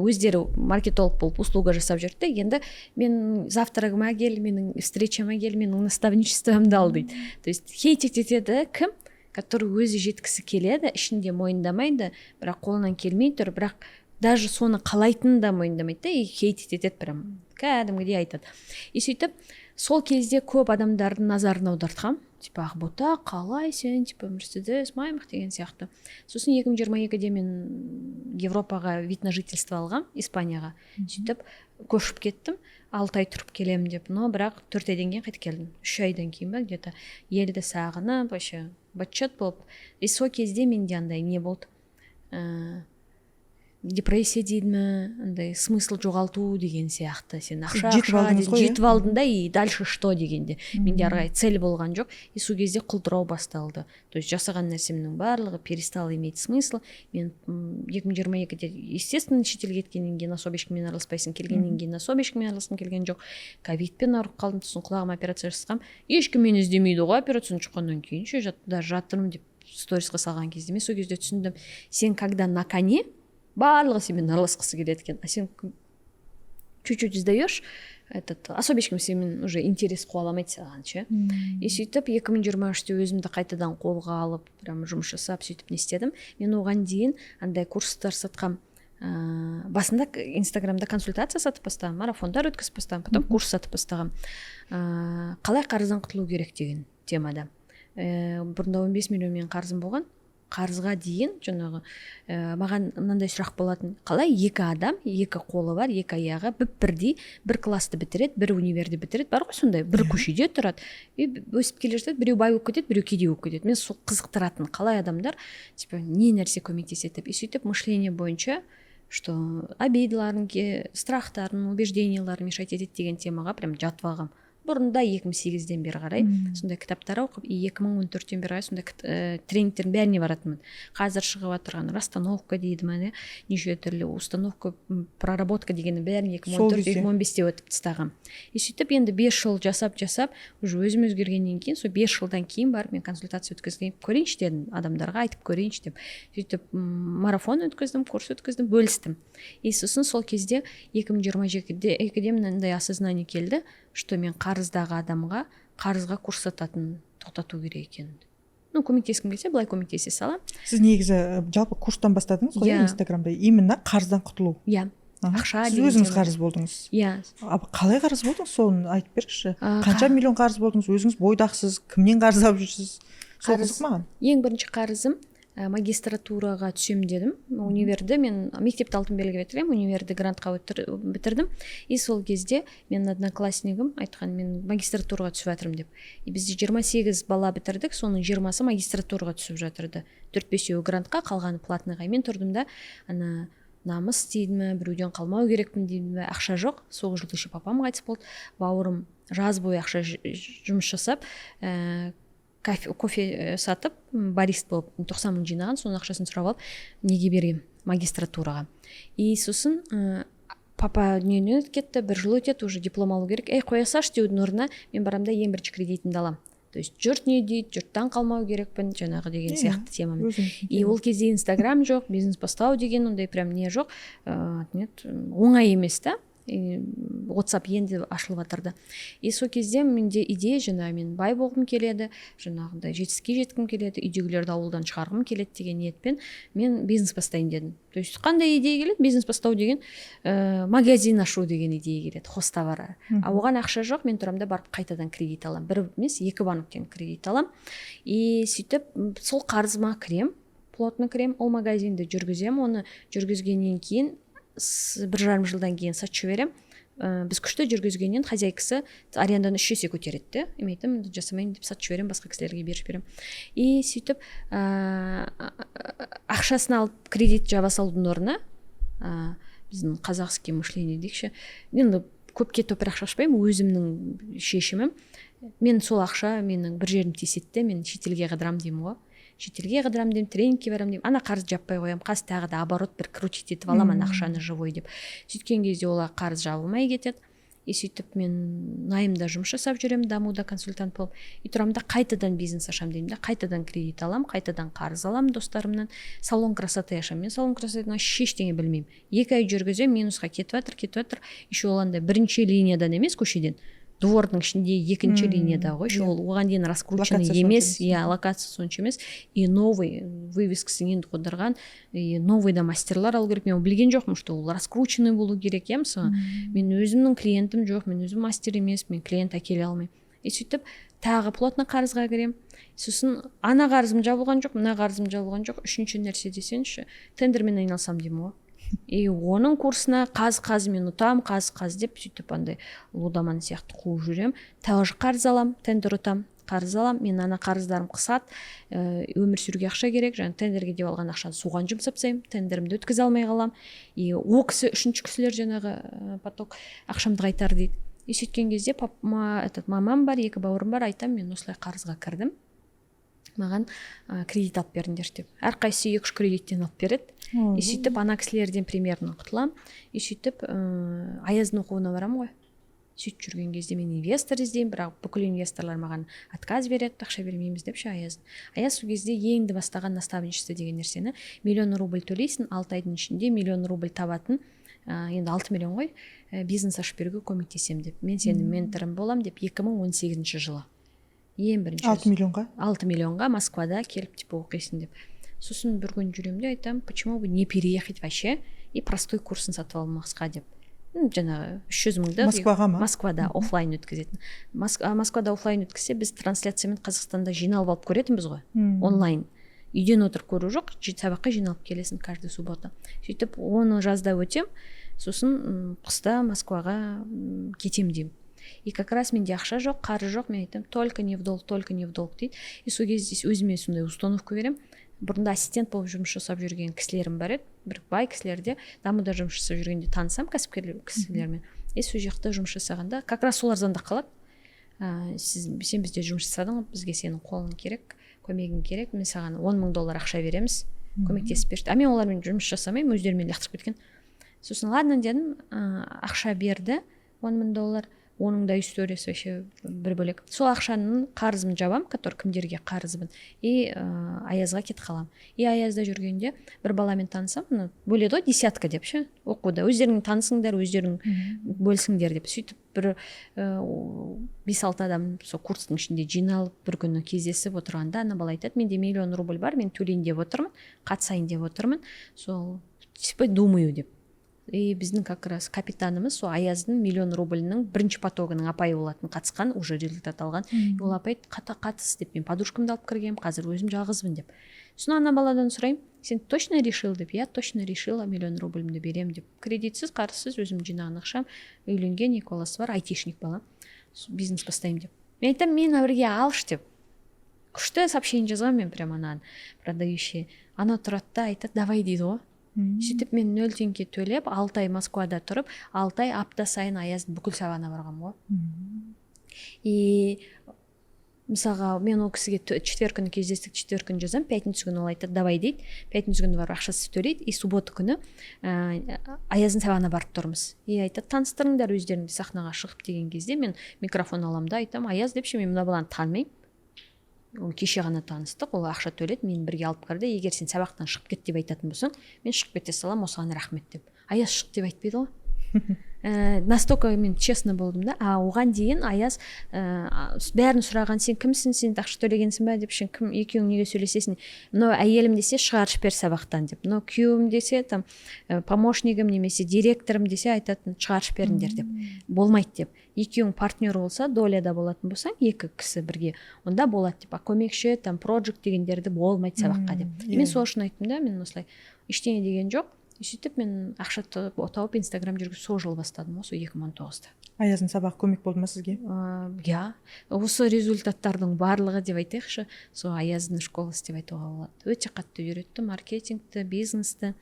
B: Өздері маркетолог болып услуга жасап жүрді де, енді мен завтрагыма кел, менің встречама кел, менің наставничествомды ал дейді. То есть хейтить етеді кім? Который өзі жеткісі келеді, ішінде мойындамайды, бірақ қолынан келмей тұр, бірақ даже соны қалайтынын да мойындамайды да, и хейтить етеді, прям кәдімгідей айтады. И сөйтіп сол кезде көп адамдардың назарын аудартқанмын, типа, Ақбота, қалай сен, типа, Мерседес Майбах деген сияқты. Сосын 2022-де мен Европаға вид на жительство алғам, Испанияға. Сөйтіп көшіп кеттім, 6 ай тұрып келемін деп, но бірақ 4 айдан кейін қайтып келдім, 3 айдан кейін ба где то, елді сағынып, вообще быт болып. И сол кезде менде андай не болды, депрессия дейді ме, андай смысл жоғалту деген сияқты. Сен ақша,
A: Жетіп
B: ақша
A: алдыңыз
B: деп
A: ғой, иә?
B: Жетіп алдың да, и дальше что дегенде, менде ары қарай цель болған жоқ. И сол кезде құлдырау басталды, то есть жасаған нәрсемнің барлығы перестал иметь смысл. Мен 2022-де, естественно, шетелге кеткеннен кейін особо ешкіммен араласпайсың, келгеннен кейін особо ешкіммен араласқым келген жоқ. Ковидпен ауырып қалдым, сосын құлағыма операция жасатқанмын, ешкім мені іздемейді ғой операциядан шыққаннан кейін ше, даже жатырмын деп сторисқа салған кезде мен сол кезде түсіндім: сен когда на коне, барлығы сенімен араласқысы келеді екен, а сен чуть чуть сдаешь этот, особо ешкім сенімен уже интерес қуаламайды саған ше. И сөйтіп 2023-те өзімді қайтадан қолға алып, прям жұмыс жасап, сөйтіп не істедім. Мен оған дейін андай курстар сатқам, басында Инстаграмда консультация сатып бастағанмын, марафондар өткізіп бастағанмын, потом курс сатып бастағанмын, қалай қарыздан құтылу керек деген темада. Бұрында 15 миллион менің қарызым болған. Қарызға дейін жаңағы маған мынандай сұрақ болатын: қалай екі адам, екі қолы бар, екі аяғы бүп бірдей, бір классты бітіреді, бір универді бітіреді, бар ғой сондай, бір көшеде тұрады и өсіп келе жатады, біреу бай болып кетеді, біреу кедей болып кетеді? Мен сол қызықтыратын, қалай адамдар, типа, не нәрсе көмектеседі деп. И сөйтіп мышление бойынша, что обидаларын, страхтарын, убежденияларын мешать етеді деген темаға прям жатып алғанмын бұрында, 2008-ден бері қарай сондай кітаптар оқып, и 2014-тен бері қарай сондай тренингтердің бәріне баратынмын. Қазір шығып жатырған расстановка дейді ма, не, неше түрлі установка, проработка дегеннің бәрін 2014, 2015-те өтіп тастағанмын. И сөйтіп енді 5 жыл жасап жасап, уже өзім өзгергеннен кейін, сол 5 жылдан кейін барып мен консультация өткізген көрейінші дедім, адамдарға айтып көрейінші деп. Сөйтіп марафон өткіздім, курс өткіздім, бөлістім. И сосын сол кезде 2022-де мынандай осознание келді, что мен қарыздағы адамға қарызға курс сататын тоқтату керек екен. Ну, көмектескім келсе, былай көмектесе саламын.
A: Сіз негізі жалпы курстан бастадыңыз ғой, иә?
B: Иә.
A: Инстаграмда именно қарыздан құтылу.
B: Иә. Ақша
A: Сіз
B: деген
A: өзіңіз
B: тема.
A: қарыз болдыңыз.
B: Иә.
A: А қалай қарыз болдыңыз, соны айтып беріңізші. Қанша миллион қарыз болдыңыз? Өзіңіз бойдақсыз, кімнен қарыз алып жүрсіз? Сол қызық маған.
B: Ең бірінші қарызым, магистратураға түсемін дедім. Универді мен мектепті алтын белгі бітіремін, универді грантқа бітірдім. И сол кезде менің однокласснигім айтқан: «Мен магистратураға түсіп жатырмын», — деп. И бізде 28 бала бітірдік, соның 20-сы магистратураға түсіп жатырды, төрт бесеуі грантқа, қалғаны платныйға. Мен тұрдым да, ана намыс дейді ме, біреуден қалмау керекпін дейді ме, ақша жоқ. Сол жылы еще папам қайтыс болды, бауырым жаз бойы ақша жұмыс жасап, Кофе сатып, барист болып 90 000 жинаған. Соның ақшасын сұрап алып, неге бергем, магистратураға. И сосын папа дүниеден өтіп кетті. Бір жыл өтеді, уже диплом алу керек. «Ей, қоя салшы», — деудің орнына мен барамын да, ең бірінші кредитімді аламын. То есть жұрт не дейді, жұрттан қалмау керекпін жаңағы деген сияқты темамен. И ол кезде Инстаграм жоқ, бизнес бастау деген ондай прям не жоқ, нет, оңай емес та. И WhatsApp енді ашылып жатырды. И сол кезде менде идея: жаңағы мен бай болғым келеді, жаңағындай жетістікке жеткім келеді, үйдегілерді ауылдан шығарғым келеді деген ниетпен мен бизнес бастайын дедім. То есть қандай идея келеді? Бизнес бастау деген, магазин ашу деген идея келеді, хозтовар. А оған ақша жоқ. Мен тұрамын да, барып қайтадан кредит аламын. Бір емес, екі банктен кредит аламын. И сөйтіп сол қарызыма кірем, плотно кірем. Ол магазинді жүргіземін. Оны жүргізгеннен кейін, 1,5 жылдан кейін сатып жіберемін. Біз күшті жүргізгеннен хозяйкасы аренданы үш есе көтереді де. Мен айтамын: «Жасамаймын», — деп, сатып жіберемін, басқа кісілерге беріп жіберемін. И сөйтіп ақшасын алып, кредит жаба салудың орнына, біздің казахский мышление дейікші енді, көпке топырақ шашпаймын, өзімнің шешімім: мен сол ақша менің бір жерім тиіседі де, мен шетелге қыдырамын деймін ғой. Шетелге қыдырамын деймін, тренингке барамын деймін. Ана қарыз жаппай қоямын, қазір тағы да оборот бір крутить етіп аламын ана ақшаны живой деп. Сөйткен кезде ол қарыз жабылмай кетеді. И сөйтіп мен наймда жұмыс жасап жүремін, Дамуда консультант болып. И тұрамын да, қайтадан бизнес ашамын деймін да, қайтадан кредит аламын, қайтадан қарыз аламын достарымнан, салон красоты ашамын. Мен салон красоты вообще ештеңе білмеймін. 2 ай жүргіземін, минусқа кетіп жатыр, кетіп жатыр. Еще ол андай бірінші линиядан емес, көшеден, двордың ішінде екінші линияда ғой еще. Ол оған дейін раскрученный
A: Локация
B: емес.
A: сонша.
B: Иә, локация сонша емес. И новый, вывескасын енді қондырған, и новый да мастерлар алу керек. Мен білген жоқпын, что ол раскрученный болу керек, иә. Мысалы, мен өзімнің клиентім жоқ, мен өзім мастер емеспін, мен клиент әкеле алмаймын. И сөйтіп тағы плотно қарызға кіремін. Сосын ана қарызым жабылған жоқ, мына қарызым жабылған жоқ. Үшінші нәрсе десеңші, тендермен айналысамын деймін ғой. И оның курсына қаз қаз мен ұтамын, қаз қаз деп, сөйтіп андай лудоман сияқты қуып жүремін. Тоже қарыз аламын, тендер ұтамын, қарыз аламын. Мен ана қарыздарым қысады, өмір сүруге ақша керек. Жаңағы тендерге деп алған ақшаны соған жұмсап тастаймын, тендерімді өткізе алмай қаламын. И ол кісі, үшінші кісілер жаңағы поток ақшамды қайтар дейді. И сөйткен кезде этот мамам бар, екі бауырым бар, айтамын: «Мен осылай қарызға кірдім, маған кредит алып беріңдерші», — деп. Әрқайсысы екі үш кредиттен алып береді. И сөйтіп ана кісілерден примерно құтыламын. И сөйтіп Аяздың оқуына барамын ғой. Сөйтіп жүрген кезде мен инвестор іздеймін, бірақ бүкіл инвесторлар маған отказ береді, ақша бермейміз деп ше. Аяз сол кезде енді бастаған наставничество деген нәрсені. Миллион рубль төлейсің, 6 айдың ішінде миллион рубль табатын, енді 6 миллион ғой, бизнес ашып беруге көмектесемін деп, мен сенің менторың боламын деп. 2018 жылы ең бірінші.
A: 6 миллионға?
B: 6 миллионға Москвада келіп типа оқисың деп. Сосын бір күн жүремін де, айтамын: «Почему бы не переехать вообще и простой курсын сатып алмасқа?» — деп. Жаңағы 300 мыңды.
A: Москваға ма?
B: Москвада оффлайн өткізетін. Москвада оффлайн өткізсе, біз трансляциямен Қазақстанда жиналып алып көретінбіз ғой. Онлайн үйден отырып көру жоқ, сабаққа жиналып келесің каждый суббота. Сөйтіп оны жазда өтем, сосын қыста Москваға кетемін деймін. И как раз менде ақша жоқ, қарыз жоқ. Мен айтамын: «Только не в долг, только не в долг», — дейді. И сол кезде өзіме сондай установка беремін. Бұрында ассистент болып жұмыс жасап жүрген кісілерім бар еді, бір бай кісілерде Дамуда жұмыс жасап жүргенде танысамын кәсіпкер кісілермен. И сол жақта жұмыс жасағанда как раз солар звондап қалады: «Сіз, сен бізде жұмыс жасадың ғой, бізге сенің қолың керек, көмегің керек, мен саған 10 000 доллар ақша береміз, көмектесіп берші». А мен олармен жұмыс жасамаймын, өздері мені лақтырып кеткен. Сосын «ладно» дедім. Ақша берді, 10 000 доллар. Оның да историясы вообще бір бөлек. Сол ақшаның қарызын жабамын, который кімдерге қарызбын, и Аязға кетіп қаламын. И Аязда жүргенде бір баламен танысамын. Бөледі ғой десятка деп ше оқуда, өздерің танысыңдар, өздерің бөлсіңдер деп. Сөйтіп бір бес алты адам сол курстың ішінде жиналып, бір күні кездесіп отырғанда, ана бала айтады: «Менде миллион рубль бар, мен төлейін деп отырмын, қатысайын деп отырмын, сол типа думаю», — деп. И біздің как раз капитанымыз сол Аяздың миллион рублінің бірінші потогының апайы болатын, қатысқан, уже результат алған. Ол апай: «Қатыс», — деп. «Мен подружкамды алып кіргенмін, қазір өзім жалғызбын», — деп. Сосын ана баладан сұраймын: «Сен точно решил?» — деп. «Я точно решила, миллион рублімді беремін», — деп. Кредитсіз, қарызсыз, өзім жинаған ақшам, үйленген, екі баласы бар, айтишник бала, бизнес бастаймын деп. Мен айтамын: «Мені бірге алшы», — деп. Күшті сообщение жазғанмын мен прям анаған продающий. Ана тұрады да, айтады: «Давай», — дейді ғой. Сөйтіп мен 0 теңге төлеп, 6 ай Москвада тұрып, 6 ай апта сайын Аяздың бүкіл сабағына барғанмын ғой. И Мысалға, мен ол кісіге четверг күні кездестік, четверг күні жазамын, пятница күні ол айтады: «Давай», – дейді. Пятница күні барып, ақшасы төлейді. И суббота күні Аяздың сабағына барып тұрмыз. И айтады: «Таныстырыңдар өздеріңді сахнаға шығып», – деген кезде, мен микрофон аламын да айтамын: «Аяз, – деп ше, – мен мына баланы танымаймын, ол кеше ғана таныстық, ол ақша төледі, мені бірге алып кірді. Егер сен сабақтан шығып кет деп айтатын болсаң, мен шығып кете саламын, осыған рахмет», – деп. Аяз «шық» деп айтпайды ғой. Настолько мен честно болдым да. А оған дейін Аяз бәрін сұраған: «Сен кімсің? Сен ақша төлегенсің ба?» – деп. «Сен кім? Екеуің неге сөйлесесің? Мынау әйелім десе, шығарып жібер сабақтан», – деп. Мынау күйеуім десе, там помощнигім немесе директорым десе, айтатын: «Шығарып жіберіңдер», – деп, «болмайды», – деп. «Екеуің партнер болса, доляда болатын болсаң, екі кісі бірге, онда болады», – деп. А көмекші, там проджект дегендерді болмайды сабаққа деп. Мен сол үшін айттым да, мен осылай ештеңе деген жоқ. И сөйтіп мен ақша тауып, Инстаграм жүргізіп, сол жылы бастадым ғой, сол 2019-да.
A: Аяздың сабағы көмек болды ма сізге?
B: Иә, осы результаттардың барлығы деп айтайықшы, сол Аяздың школасы деп айтуға болады. Өте қатты үйретті маркетингті, бизнесті.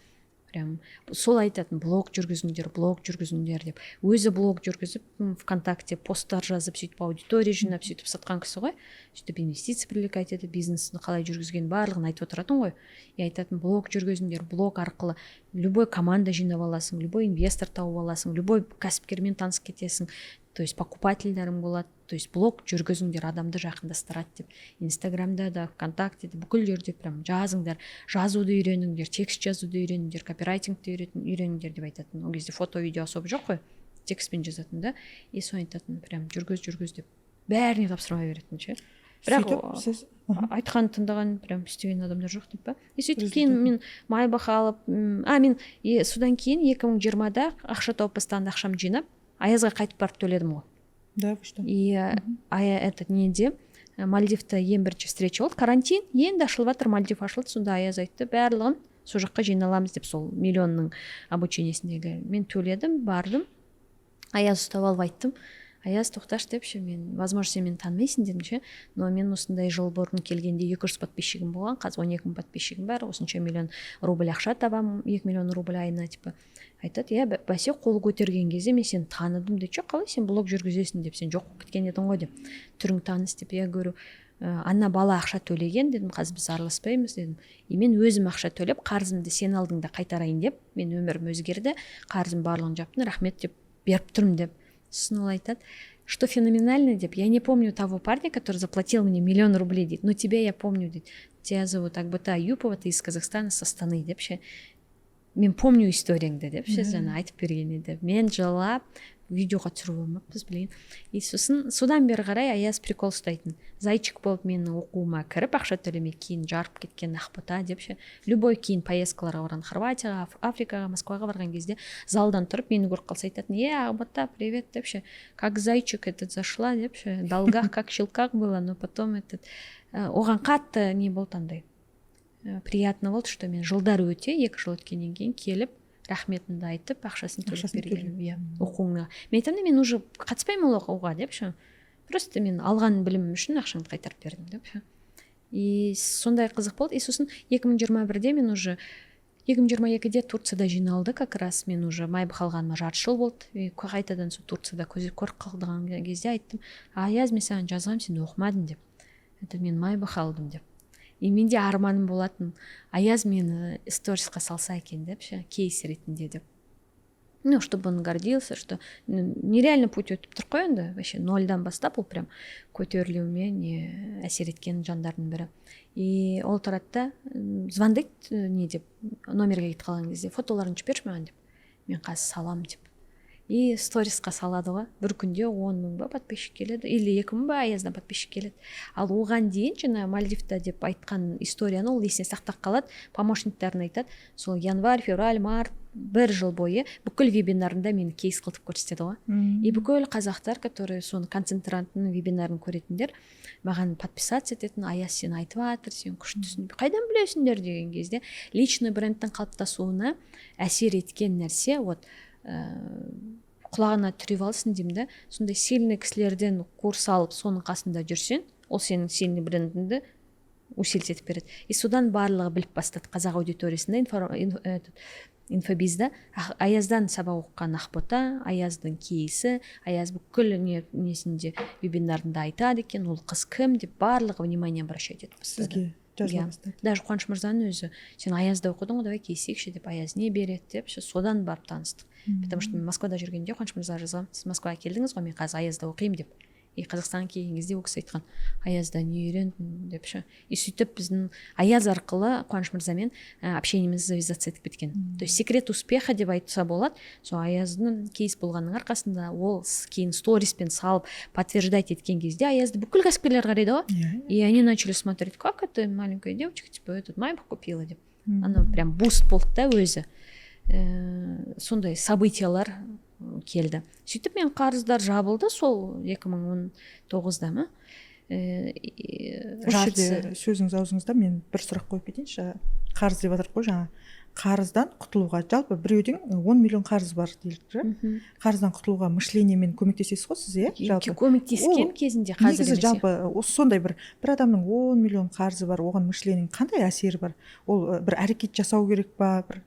B: Прям сол айтатын: «Блог жүргізіңдер, блог жүргізіңдер», – деп. Өзі блог жүргізіп, ВКонтакте посттар жазып, сөйтіп аудитория жинап, сөйтіп сатқан кісі ғой. Сөйтіп инвестиция привлекать етіп, бизнесін қалай жүргізгенін барлығын айтып отыратын ғой. И айтатын: «Блог жүргізіңдер, блог арқылы любой команда жинап аласың, любой инвестор тауып аласың, любой кәсіпкермен танысып кетесің, то есть покупательдерің болады, то есть блог жүргізіңдер, адамды жақындастырады», – деп. «Инстаграмда да, ВКонтактеде, бүкіл жерде прям жазыңдар, жазуды үйреніңдер, текст жазуды үйреніңдер, копирайтингті үйреніңдер», – деп айтатын. Ол кезде фото, видео особо жоқ қой, текстпен жазатын да. И соны айтатын, прям «жүргіз, жүргіз» деп бәріне тапсырма беретін ше. Бірақ
A: Сөйтіп сіз
B: айтқанын тыңдаған, прям істеген адамдар жоқ деп па. И сөйтіп кейін мен Майбах алып, а мен содан кейін 2020-да ақша тауып бастағанда, ақшамды жинап, Аязға қайтып барып төледім ғой.
A: Да вы что?
B: И этот неде, Мальдивта ең бірінші встреча болды. Карантин енді ашылып жатыр, Мальдив ашылды. Сонда Аяз айтты: «Барлығын сол жаққа жиналамыз», – деп. Сол миллионның обучениесіндегі мен төледім, бардым. Аяз ұстап алып айттым: «Аяз, тоқташы», – деп ше. «Мен, возможно, сен мені танымайсың, – дедім ше, – но мен осындай жыл бұрын келгенде 200 подписчигім болған, қазір 12 мың подписчигім бар, осынша миллион рубль ақша табамын, 2 миллион рубль айына», – типа. Айтады: «Иә, бәсе, қол көтерген кезде мен сені таныдым», – дейді ше. «Қалай сен блог жүргізесің?» – деп. «Сен жоқ болып кеткен едің ғой», – деп. «Түрің таныс», – деп. «Я говорю, ана бала ақша төлеген, – дедім, – қазір біз араласпаймыз, – дедім, – и мен өзім ақша төлеп, қарызымды сен алдың да қайтарайын деп, мен өмірім өзгерді, қарызым барлығын жаптым, рахмет деп беріп тұрмын», – деп. Сосын ол айтады: «Что феноменально, – деп, – я не помню того парня, который заплатил мне миллион рублей, – дейді, – но тебя я помню, – дейді, – тебя зовут Акбота Аюпова, ты из Казахстана, с Астаны, – деп ше, – мен помню историяңды», – деп ше. Жаңа айтып берген еді. Мен жылап, видеоға түсіріп алмаппыз, блин. И сосын содан бері қарай Аяз прикол ұстайтын: зайчик болып менің оқуыма кіріп, ақша төлемей, кейін жарып кеткен Ақбота деп ше. Любой кейін поездкаларға барған, Хорватияға, Африкаға, Москваға барған кезде залдан тұрып мені көріп қалса, айтатын: «Е, Ақбота, привет», – деп ше. «Как зайчик этот зашла», – деп ше. «В долгах как щелках было, но потом этот оған қатты не болды, андай приятно болды, что мен жылдар өте, 2 жыл өткеннен кейін келіп, рахметімді айтып, ақшасын төлеп бергенім, иә, оқуыңа. Мен айтамын да: «Мен уже қатыспаймын ол оқуға», – деп ше. «Просто мен алған білімім үшін ақшаңды қайтарып бердім», – деп ше. И сондай қызық болды. И сосын 2021-де, мен уже 2022-де Турцияда жиналды как раз, мен уже Майбах алғаныма жарты жыл болды. И қайтадан сол Турцияда көз көріп қалған кезде айттым: «Аяз, мен саған жазғанмын, сен оқымадың», – деп. «Это мен Майбах алдым», – деп. И менде арманым болатын: Аяз мені сторисқа салса екен деп ше, кейс ретінде деп, ну, чтобы он гордился, что, ну, нереально путь өтіп тұр қой енді, вообще нольдан бастап ол прям көтерілуіме не әсер еткен жандардың бірі. И ол тұрады да, звондайды, не деп, номерге кетіп қалған кезде: «Фотоларыңды жіберші маған», – деп, «мен қазір саламын», – деп. И сторисқа салады ғой. Бір күнде 10 мың ба подписчик келеді или 2 мың ба Аяздан подписчик келеді. Ал оған дейін жаңа Мальдивта деп айтқан историяны ол есіне сақтап қалады, помощниктарына айтады. Сол январь, февраль, март, бір жыл бойы бүкіл вебинарында мені кейс қылып көрсетеді ғой. И бүкіл қазақтар, которые соны концентрантның вебинарын көретіндер, маған подписаться ететін: «Аяз сен айтып жатыр, сен күштісің, қайдан білесіңдер?» – деген кезде, личный брендтің қалыптасуына әсер еткен нәрсе. Вот құлағына түріп алсын деймін да, сондай сильный кісілерден курс алып, соның қасында жүрсең, ол сенің сильный брендіңді усилить етіп береді. И содан барлығы біліп бастады қазақ аудиториясында этот, Инфобизда Аяздан сабақ оқыған Ақбота, Аяздың кейсі, Аяз бүкіл несінде, вебинарында айтады екен, ол қыз кім деп барлығы внимание обращать етіп бастады.
A: Сізге жазыла
B: Иә.
A: бастады.
B: Даже Қуаныш мырзаның өзі: «Сен Аязда оқыдың ғой, давай кездесейікші», — деп, «Аяз не береді?» деп ше. Содан барып таныстық, потому что мен Москвада жүргенде Қуаныш мырзаға жазғанмын: «Сіз Москваға келдіңіз ғой, мен қазір Аязда оқимын», — деп. И Қазақстанға келген кезде ол кісі айтқан: «Аязда не үйрендің?» — деп ше. И сөйтіп біздің Аяз арқылы Қуаныш мырзамен общениеміз завязаться етіп кеткен. То есть секрет успеха деп айтса болады, сол Аяздың кейс болғанның арқасында. Ол кейін сториспен салып, подтверждать еткен кезде Аязды бүкіл кәсіпкерлер қарайды ғой.
A: Иә.
B: И они начали смотреть, как это маленькая девочка, типа, этот майбах купила деп. Анау прям буст болды да өзі. Сондай событиялар келді. Сөйтіп мен қарыздар жабылды сол 2019-да ма.
A: Осы
B: Жартысы.
A: жерде сөзіңіз аузыңызда, мен бір сұрақ қойып кетейінші. Қарыз деп жатырмық қой жаңа. Қарыздан құтылуға, жалпы біреудің 10 миллион қарызы бар делік та. Қарыздан құтылуға мышлениемен көмектесесіз ғой сіз, иә, жалпы?
B: Көмектескен
A: Ол
B: кезінде, қазір
A: негізі
B: емес.
A: Жалпы осы сондай бір адамның 10 миллион қарызы бар, оған мышлениенің қандай әсері бар? Ол бір әрекет жасау керек па? Бір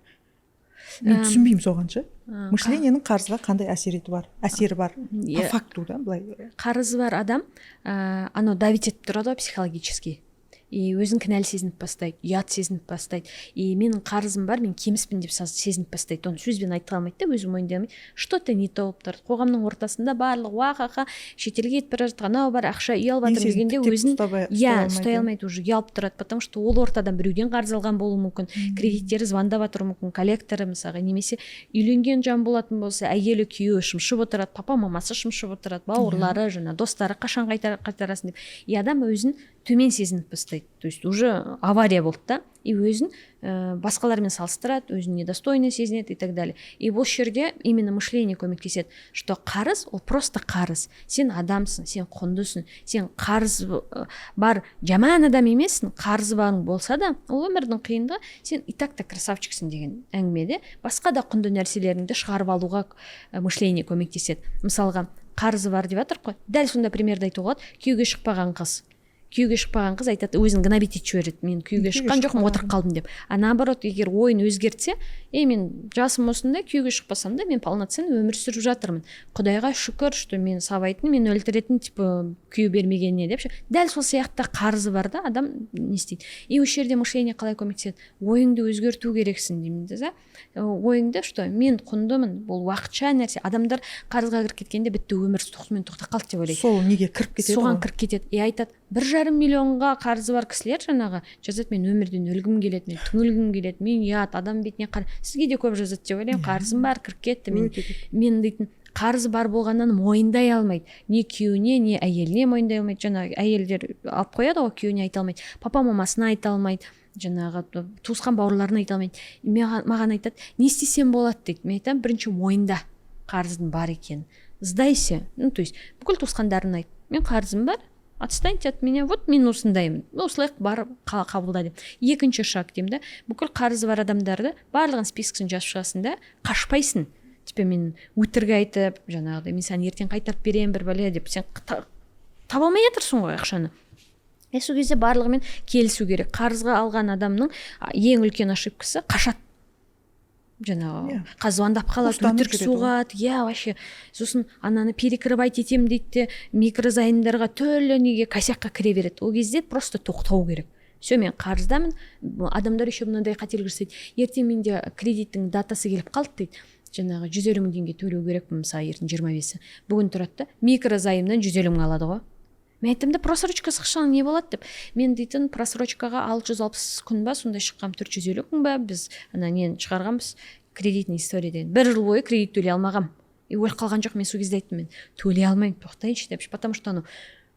A: мен түсінбеймін соған ше. Мышлениенің қарызға қандай әсер еті бар, әсері бар по факту да былай?
B: Қарызы бар адам анау давить етіп тұрады ғой психологически, и өзін кінәлі сезініп бастайды, ұят сезініп бастайды, и менің қарызым бар, мен кеміспін деп сезініп бастайды. Оны сөзбен айта алмайды да, өзі мойындай алмайды, что то не то болып тұрады. Қоғамның ортасында барлығы уа ха ха, шетелге кетіп бара жатыр, анау бар, ақша, үй алып жатырмын
A: Еңсесін
B: дегенде
A: тіктеп
B: өзін
A: ұстай
B: иә,
A: алмайды,
B: ұстай
A: иә.
B: алмайды, уже ұялып тұрады, потому что ол ортадан біреуден қарыз алған болуы мүмкін, кредиттері звондап жатыруы мүмкін, коллекторы мысалға, немесе үйленген жан болатын болса, әйелі, күйеуі шымшып отырады, папа мамасы шымшып отырады, бауырлары, жаңа достары, қашан қайтарасың деп. И адам өзін төмен сезініп бастайды, то есть уже авария болды да, и өзін басқалармен салыстырады, өзін недостойный сезінеді и так далее. И бұл жерде именно мышление көмектеседі, что қарыз ол просто қарыз, сен адамсың, сен құндысың, сен қарыз бар жаман адам емессің. Қарызы барың болса да, ол өмірдің қиындығы, сен и так та красавчиксің деген әңгіме де. Басқа да құнды нәрселеріңді шығарып алуға мышление көмектеседі. Мысалға, қарызы бар деп жатырмық қой, дәл сондай примерді айтуға болады: күйеуге шықпаған қыз. Күйеуге шықпаған қыз айтады, өзін гнобить етіп жібереді: «Мен күйеуге
A: Күйеуге
B: шыққан жоқпын, отырып қалдым», — деп. А наоборот, егер ойын өзгертсе: «Ей, мен жасым осындай, күйеуге шықпасам да, мен полноценный өмір сүріп жатырмын, құдайға шүкір, что мен сабайтын, мені өлтіретін, типа, күйеу бермегеніне», — деп ше. Дәл сол сияқты қарызы бар да адам не істейді? И осы жерде мышление қалай көмектеседі? Ойыңды өзгерту керексің деймін да. Ойыңды, что мен құндымын, бұл уақытша нәрсе. Адамдар қарызға кіріп кеткенде бітті, өмір тоқсымен тоқтап қалды деп ойлайды.
A: Сол неге кіріп кетеді
B: Соған
A: ғой.
B: кіріп кетеді. И айтады, 1,5 миллионға қарызы бар кісілер жаңағы жазады: «Мен өмірден өлгім келеді, мен түңілгім келеді, мен ұят, адам бетіне қара». Сізге де көп жазады деп ойлаймын: «Қарызым бар, кіріп кетті мен».
A: Өте көп.
B: Мен дейтін, қарызы бар болғаннан мойындай алмайды, не күйеуіне, не әйеліне мойындай алмайды. Жаңағы әйелдер алып қояды ғой, күйеуіне айта алмайды, папа мамасына айта алмайды, жаңағы туысқан бауырларына айта алмайды. Маған айтады: «Не істесем болады?» — дейді. Мен айтамын: «Бірінші мойында қарыздың бар екенін, сдайся, ну то есть бүкіл туысқандарына айт: мен қарызым бар, отстаньте от меня, вот мен осындаймын, осылай барып қабылда», — деп. Екінші шаг деймін да, бүкіл қарызы бар адамдарды барлығын спискісін жазып шығасың да, қашпайсың, типа мен өтірік айтып, жаңағыдай мен саған ертең қайтарып беремін, бір бәле деп. Сен таба алмай жатырсың ғой ақшаны. И сол кезде барлығымен келісу керек. Қарызға алған адамның ең үлкен ошибкасы — қашады жаңағы. Қазір звондап қалады,
A: Қуыстанып
B: өтірік
A: жүреді ғой.
B: соғады, иә, вообще. Сосын ананы перекрывать етемін дейді де, микрозаймдарға, түрлі неге, косякқа кіре береді. Ол кезде просто тоқтау керек: все, мен қарыздамын. Адамдар еще мынандай қателік жасайды: «Ертең менде кредиттің датасы келіп қалды», — дейді, жаңағы 150 000 теңге төлеу керекпін, мысалы, ертең 25-і. Бүгін тұрады да, микрозаймнан 150 000 алады ғой. Мен айттым да: «Просрочка шықсаң не болады?» — деп. Мен дейтін, просрочкаға 660 күн ба, сондай шыққанмын, 450 күн ба. Біз ана нені шығарғанбыз, кредитный история деген. Бір жыл бойы кредит төлей алмағанмын и өліп қалған жоқ. Мен сол кезде айттым: «Мен төлей алмаймын, тоқтайыншы», — деп. Потому что анау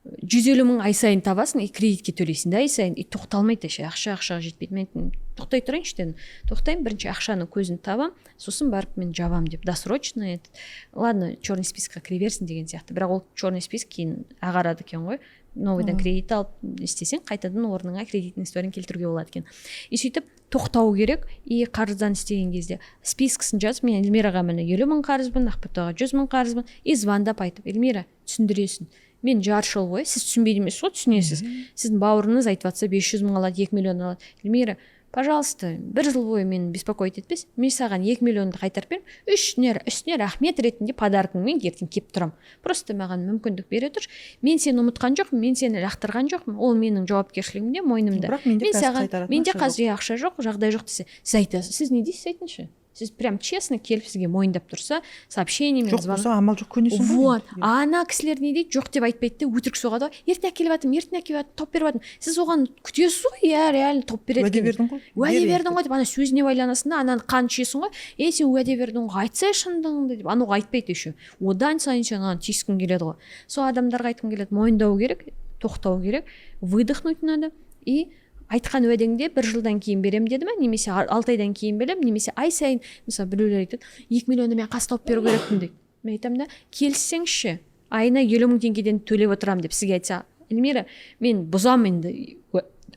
B: 150 000 ай сайын табасың и кредитке төлейсің да ай сайын, и тоқталмайды вообще ақша, ақшаға жетпейді. Мен айттым: «Тоқтай тұрайыншы», — дедім. «Тоқтаймын, бірінші ақшаның көзін табамын, сосын барып мен жабамын», — деп. Досрочно этот, ладно, черный списокқа кіре берсін деген сияқты. Бірақ ол черный список кейін ағарады екен ғой, новыйдан кредит алып істесең, қайтадан орныңа кредитный историяны келтіруге болады екен. И сөйтіп тоқтау керек. И қарыздан істеген кезде спискісін жазып: мен Эльмираға, міне, 50 000 қарызбын, Ақботаға 100 000 қарызбын. И звондап айтып, Эльмира, түсіндіресің: мен жарты жыл бойы, сіз түсінбейді емессіз ғой, түсінесіз, сіздің бауырыңыз айтып жатса, 500 000 алады, 2 миллион алады, Эльмира. Пожалуйста, бір жыл бойы мені беспокоить етпес. Мен саған 2 миллионды қайтарып беремін, үстіне рахмет ретінде подаркаңмен ертең келіп тұрамын. Просто маған мүмкіндік бере тұршы. Мен сені ұмытқан жоқпын, мен сені лақтырған жоқпын, ол менің жауапкершілігімде, мойнымда.
A: Бірақ менде
B: мен
A: қазір
B: саған
A: қайтаратын
B: менде
A: ақша жоқ.
B: Қазір ақша жоқ, жағдай жоқ десе, сіз айтасыз, сіз не дейсіз, айтыңызшы? Сіз прям честно келіп, сізге мойындап тұрса, сообщениемен,
A: Жоқ
B: звонок.
A: болса, амал жоқ, көнесің ғой
B: Вот.
A: енді.
B: А ана кісілер не дейді? Жоқ деп айтпайды да, өтірік соғады ғой: ертең әкеліп жатырмын, ертең әкеліп жатырмын, тауып беріп жатырмын. Сіз оған күтесіз ғой, иә, реально тауып береді
A: Уәде
B: екен.
A: бердің ғой.
B: Уәде
A: Бер
B: бердің
A: енді.
B: ғой деп, ана сөзіне байланасың да, ананы қан ішесің ғой: «Ей, сен уәде бердің ғой, айтсай шындығыңды», — деп. Анау айтпайды еще, одан сайын сен ана тиіскің келеді ғой. Сол адамдарға айтқым келеді: мойындау керек, тоқтау керек, выдохнуть надо. И айтқан уәдеңде бір жылдан кейін беремін деді ма, немесе 6 айдан кейін беремін, немесе ай сайын. Мысалы, біреулер айтады: «2 миллионды мен қазір тауып беру керекпін», — дейді. Мен айтамын да: «Келіссеңізші, айына 50 000 теңгеден төлеп отырамын», — деп сізге айтса: «Эльмира, мен бұзамын енді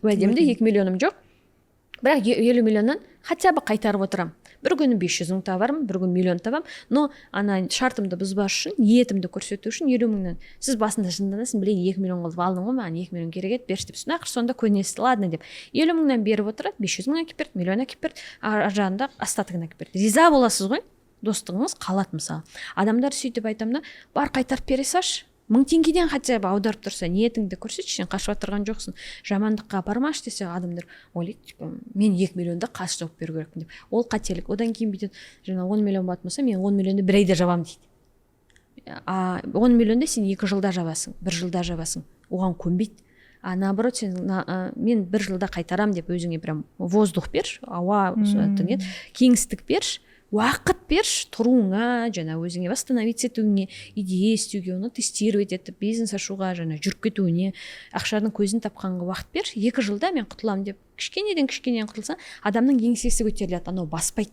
B: уәдемді, 2 миллионым жоқ, бірақ 50 миллионнан хотя бы қайтарып отырамын. Бір күні 500 000 табармын, бір күні миллион табамын, но ана шартымды бұзбас үшін, ниетімді көрсету үшін 50 мыңнан». Сіз басында жынданасың: «Блин, 2 миллион қылып алдың ғой, маған 2 миллион керек еді, берші», — деп. Сосын ақыры соңында көнесіз: «Ладно», — деп, 50 мыңнан беріп отырады, 500 000 әкеліп берді, миллион әкеліп берді, ар жағында остатогын әкеліп берді. Риза боласыз ғой, достығыңыз қалады. Мысалы, адамдар сөйтіп айтамын да: «Бар, қайтарып бере салшы, 1000 теңгеден хотя бы аударып тұрса, ниетіңді көрсетші, сен қашып жатырған жоқсың, жамандыққа апармашы», — десе, адамдар ойлайды, типа, мен 2 миллионды қазір жауып беру керекпін деп. Ол қателік. Одан кейін бүйтеді: жаңа 10 миллион болатын болса, мен 10 миллионды бір айда жабамын дейді. А 10 миллионды сен 2 жылда жабасың, бір жылда жабасың, оған көнбейді. А наоборот, сен мен бір жылда қайтарам деп өзіңе прям воздух берші, ауа, не, кеңістік берші, уақыт берші тұруыңа, жаңа өзіңе восстановиться етуіңе, идея істеуге, оны тестировать етіп, бизнес ашуға, жаңа жүріп кетуіне, ақшаның көзін тапқанға уақыт берші. 2 жылда мен құтыламын деп, кішкенеден кішкенеден құтылсаң, адамның еңсесі көтеріледі, анау баспайды.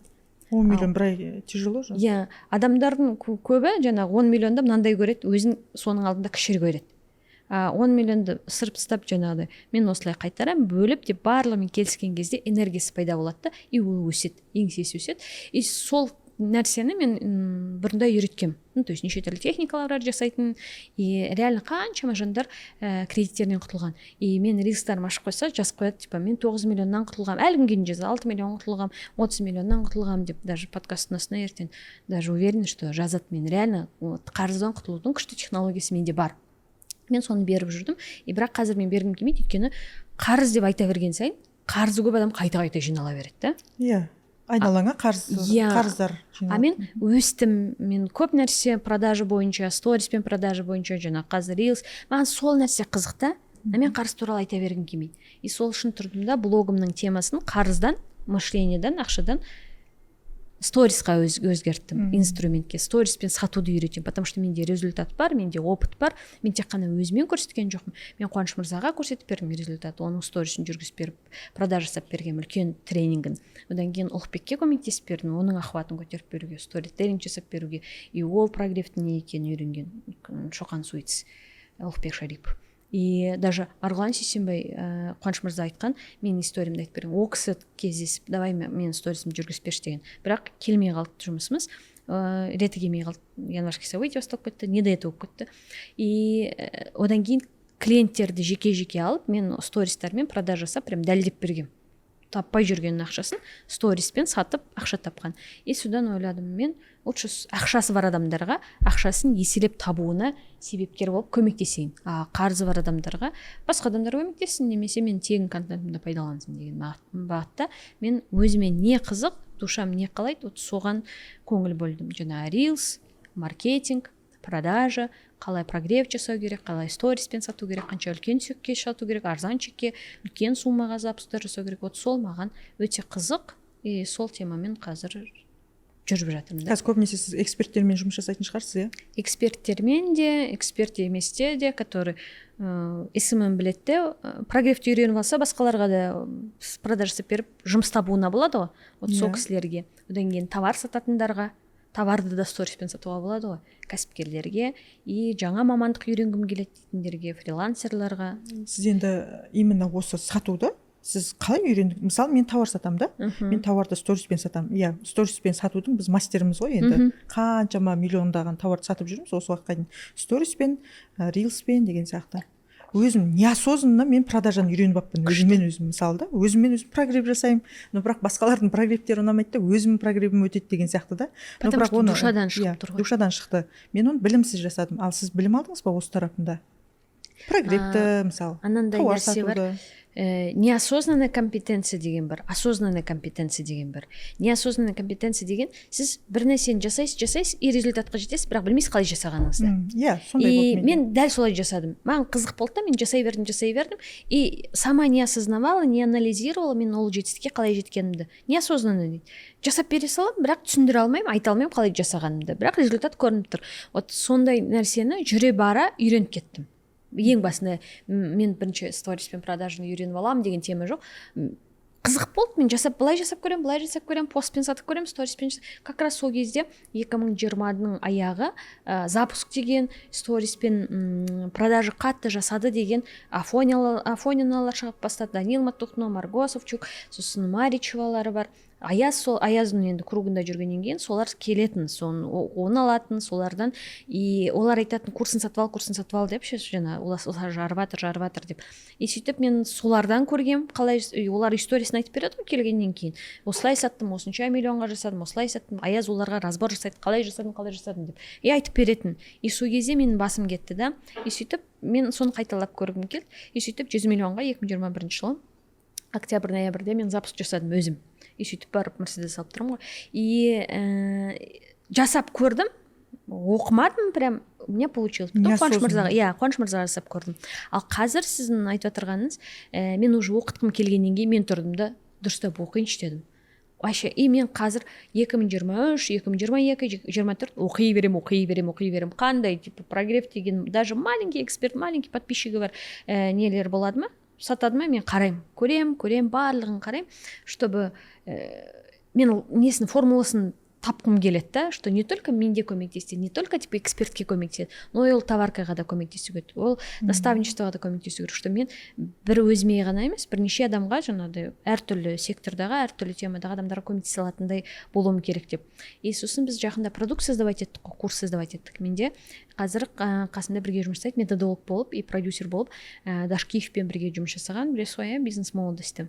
A: 10 миллион бір ай тяжело же.
B: Иә, адамдардың көбі жаңағы 10 миллионда мынандай көреді, өзін соның алдында кішірек көреді. А 10 миллионды ысырып тастап, жаңағыдай мен осылай қайтарамын бөліп деп, барлығымен келіскен кезде энергиясы пайда болады да, и ол өседі, еңсесі өседі. И сол нәрсені мен бұрында үйреткенмін, ну, то есть неше түрлі техникалар бар жасайтын. И реально қаншама жандар кредиттерінен құтылған. И мен рилстарым ашып қойса, жазып қояды, типа, мен 9 миллионнан құтылғанмын, әлі күнге дейін жазады, 6 миллион құтылғанмын, 30 миллионнан құтылғанмын деп. Даже подкасттың астына ертең даже уверена, что жазады. Мен реально, вот, қарыздан құтылудың күшті технологиясы менде бар, мен соны беріп жүрдім. И бірақ қазір мен бергім келмейді, өйткені қарыз деп айта берген сайын қарызы көп адам қайта қайта жинала береді да.
A: Иә, айналаңа қарыз
B: Иә.
A: қарыздар
B: А мен өстім, мен көп нәрсе продажа бойынша, сториспен продажа бойынша, жаңағы қазір рилс, маған сол нәрсе қызық та. А мен қарыз туралы айта бергім келмейді. И сол үшін тұрдым да, блогымның темасын қарыздан, мышлениеден, ақшадан сторисқа өзгерттім, инструментке, сториспен сатуды үйретемін, потому что менде результат бар, менде опыт бар. Мен тек қана өзімен көрсеткен жоқпын, мен Қуаныш мырзаға көрсетіп бердім результат, оның сторисін жүргізіп беріп, продажа жасап бергенмін үлкен тренингін. Одан кейін Ұлықбекке көмектесіп бердім, оның охватын көтеріп беруге, сторителлинг жасап беруге. И ол прогревтің не екенін үйренген Шоқан Суиц, Ұлықбек Шарипов и даже Марғұлан Сейсенбай. Қуаныш мырза айтқан, менің историямды айтып берген. Ол кісі кездесіп: «Давай, менің сторисімді жүргізіп берші», — деген. Бірақ келмей қалды жұмысымыз, реті келмей қалды, январский событие басталып кетті, не до этого болып кетті. И одан кейін клиенттерді жеке жеке алып, мен стористармен продажа жасап, прям дәлдеп бергенмін, таппай жүрген ақшасын сториспен сатып ақша тапқан. И содан ойладым: мен лучше ақшасы бар адамдарға ақшасын еселеп табуына себепкер болып көмектесейін, а қарызы бар адамдарға басқа адамдар көмектессін немесе мен тегін контентімді пайдалансын деген бағытта. Мен өзіме не қызық, душам не қалайды, вот соған көңіл бөлдім. Жаңағы рилс, маркетинг, продажа, қалай прогрев жасау керек, қалай сториспен сату керек, қанша үлкен чекке сату керек, арзан чекке, үлкен суммаға запусктар жасау керек. Вот сол маған өте қызық, и сол темамен қазір жүріп жатырмын да.
A: Қазір көбінесе сіз эксперттермен жұмыс жасайтын шығарсыз, иә?
B: Эксперттермен де, эксперт емес те, который СММ біледі де, прогревті үйреніп алса, басқаларға да продажа жасап беріп, жұмыс табуына болады ғой. Вот сол кісілерге, одан кейін товар сататындарға, товарды да сториспен сатуға болады ғой, кәсіпкерлерге и жаңа мамандық үйренгім келеді дейтіндерге, фрилансерларға.
A: Сіз енді именно осы сатуды сіз қалай үйрендіңіз? Мысалы, мен товар сатамын да, мен товарды сториспен сатамын, иә. Сториспен сатудың біз мастеріміз ғой енді. Қаншама миллиондаған товарды сатып жүрміз осы уақытқа дейін сториспен, рилспен деген сияқты. Өзім неосознанно мен продажаны үйреніп алыппын өзіммен өзім, мысалы да, өзіммен өзім прогрев жасаймын, но бірақ басқалардың прогревтері ұнамайды да, өзімнің прогревім өтеді деген сияқты да. Но
B: Потому
A: бірақ
B: что
A: оны
B: душадан шығып
A: иә,
B: тұр ғой.
A: Душадан шықты. Мен оны білімсіз жасадым. Ал сіз білім алдыңыз ба осы тарапында, прогревті, мысалы,
B: Анандай
A: тауар
B: нәрсе бар.
A: сатуды?
B: Неосознанная компетенция деген бар, осознанная компетенция деген бар. Неосознанная компетенция деген — сіз бір нәрсені жасайсыз, жасайсыз и результатқа жетесіз, бірақ білмейсіз қалай жасағаныңызды.
A: Иә, сондай
B: И
A: болды менде.
B: мен дәл солай жасадым. Маған қызық болды да, мен жасай бердім, жасай бердім и сама не осознавала, не анализировала мен ол жетістікке қалай жеткенімді. Неосознанно дейді, жасап бере саламын, бірақ түсіндіре алмаймын, айта алмаймын қалай жасағанымды, бірақ результат көрініп тұр. Вот сондай нәрсені жүре бара үйреніп кеттім. Ең басында мен бірінші сториспен продажаны үйреніп аламын деген тема жоқ. Қызық болды, мен жасап, былай жасап көремін, былай жасап көремін, постпен сатып көремін, сториспен. Как раз сол кезде 2020-ның аяғы, запуск деген сториспен продажа қатты жасады деген Афониналар шығып бастады, Данил Матухно, Марго Савчук, сосын Маричевалары бар, Аяз. Сол Аяздың енді кругында жүргеннен кейін солар келетін, соны оны алатын солардан. И олар айтатын: «Курсын сатып ал, курсын сатып ал», — деп ше, жаңа олар жарып жатыр, жарып жатыр деп. И сөйтіп мен солардан көргем қалай и олар историясын айтып береді ғой келгеннен кейін: осылай саттым, осынша миллионға жасадым, осылай саттым. Аяз оларға разбор жасайды, қалай жасадым, қалай жасадым деп, и айтып беретін. И сол кезде менің басым кетті да, и сөйтіп мен соны қайталап көргім келді. И сөйтіп 100 миллионға 2021 жылы октябрь, ноябрьде мен запуск жасадым өзім. И сөйтіп барып Мерседес алып тұрмын ғой. И жасап көрдім, оқымадым, прям у меня получилось. Потом Қуаныш
A: Неосознанно.
B: мырзаға, иә, Қуаныш мырзаға жасап көрдім. Ал қазір сіздің айтып отырғаныңыз, мен уже оқытқым келгеннен кейін мен тұрдым да, дұрыстап оқиыншы дедім вообще. И мен қазір 2023, 2022, 24 оқи беремін, оқи беремін, оқи беремін. Қандай типа прогрев деген, даже маленький эксперт, маленький подписчигі бар нелер болады ма, сатады ма, мен қараймын, көрем, көрем, барлығын қараймын, чтобы мен несін, формуласын тапқым келеді да, что не только менде көмектесті, не только типа экспертке көмектеседі, но и ол товаркаға да көмектесу керек, ол наставничествоға да көмектесу керек, что мен бір өзіме ғана емес, бірнеше адамға, жаңағыдай әртүрлі сектордағы, әртүрлі темадағы адамдарға көмектесе алатындай болуым керек деп. И сосын біз жақында продукт создавать еттік қой, курс создавать еттік. Менде қазір қасымда бірге жұмыс жасайды методолог болып и продюсер болып, Дашкиевпен бірге жұмыс жасаған, білесіз ғой, иә, «Бизнес молодости»,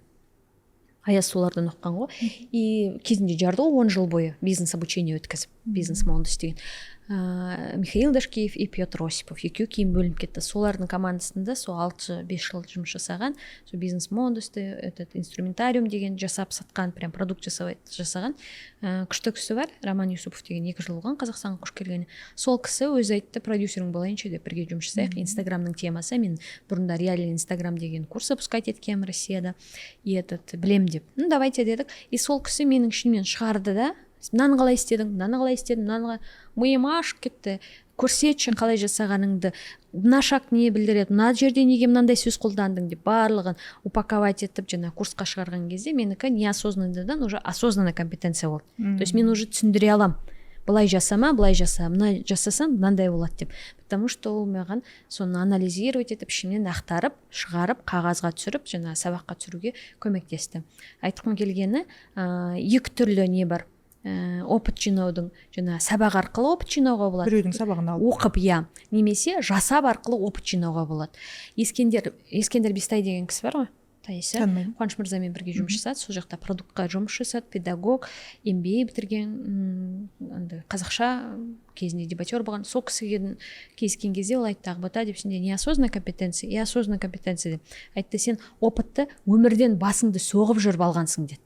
B: Аяз солардан оқыған ғой. И кезінде жарды ғой 10 жыл бойы бизнес обучение өткізіп, «Бизнес молодость» деген. Михаил Дашкиев и Петр Осипов екеуі кейін бөлініп кетті. Солардың командасында сол 6-5 жыл жұмыс жасаған, сол «Бизнес молодости», этот инструментариум деген жасап сатқан, прям продукт жасаған күшті кісі бар, Роман Юсупов деген, 2 жыл болған Қазақстанға көшіп келгеніне. Сол кісі өзі айтты: «Продюсерің болайыншы», — деп, «бірге жұмыс жасайық». Инстаграмның темасы, мен бұрында «Реальный инстаграм» деген курс запускать еткенмін Россияда, и этот білем деп, ну давайте дедік. И сол кісі менің ішімнен шығарды да: мынаны қалай істедің, мынаны қалай істедің, мынаны. Миым ашып кетті: көрсетші қалай жасағаныңды, мына шаг не білдіреді, мына жерде неге мынандай сөз қолдандың деп, барлығын упаковать етіп, жаңа курсқа шығарған кезде менікі неосознанныйдан уже осознанный компетенция болды. То есть мен уже түсіндіре аламын: былай жасама, былай жаса, мына жасасаң, мынандай болады деп, потому что ол маған соны анализировать етіп, ішімнен ақтарып шығарып, қағазға түсіріп, жаңа сабаққа түсіруге көмектесті. Айтқым келгені, екі түрлі не бар опыт жинаудың: жаңа сабақ арқылы опыт жинауға болады,
A: біреудің сабағын алып
B: оқып, иә, немесе жасап арқылы опыт жинауға болады. Ескендер Бестай деген кісі бар ғой, танисыз?
A: Танымаймын.
B: Қуаныш мырзамен бірге жұмыс жасады, сол жақта продуктқа жұмыс жасады, педагог, MBA бітірген, андай қазақша кезінде дебатер болған. Сол кісіге кездескен кезде ол айтты: «Ақбота, — деп, — сенде неосознанная компетенция и осознанная компетенция», — деп айтты. «Сен опытты өмірден басыңды соғып жүріп алғансың», — деді.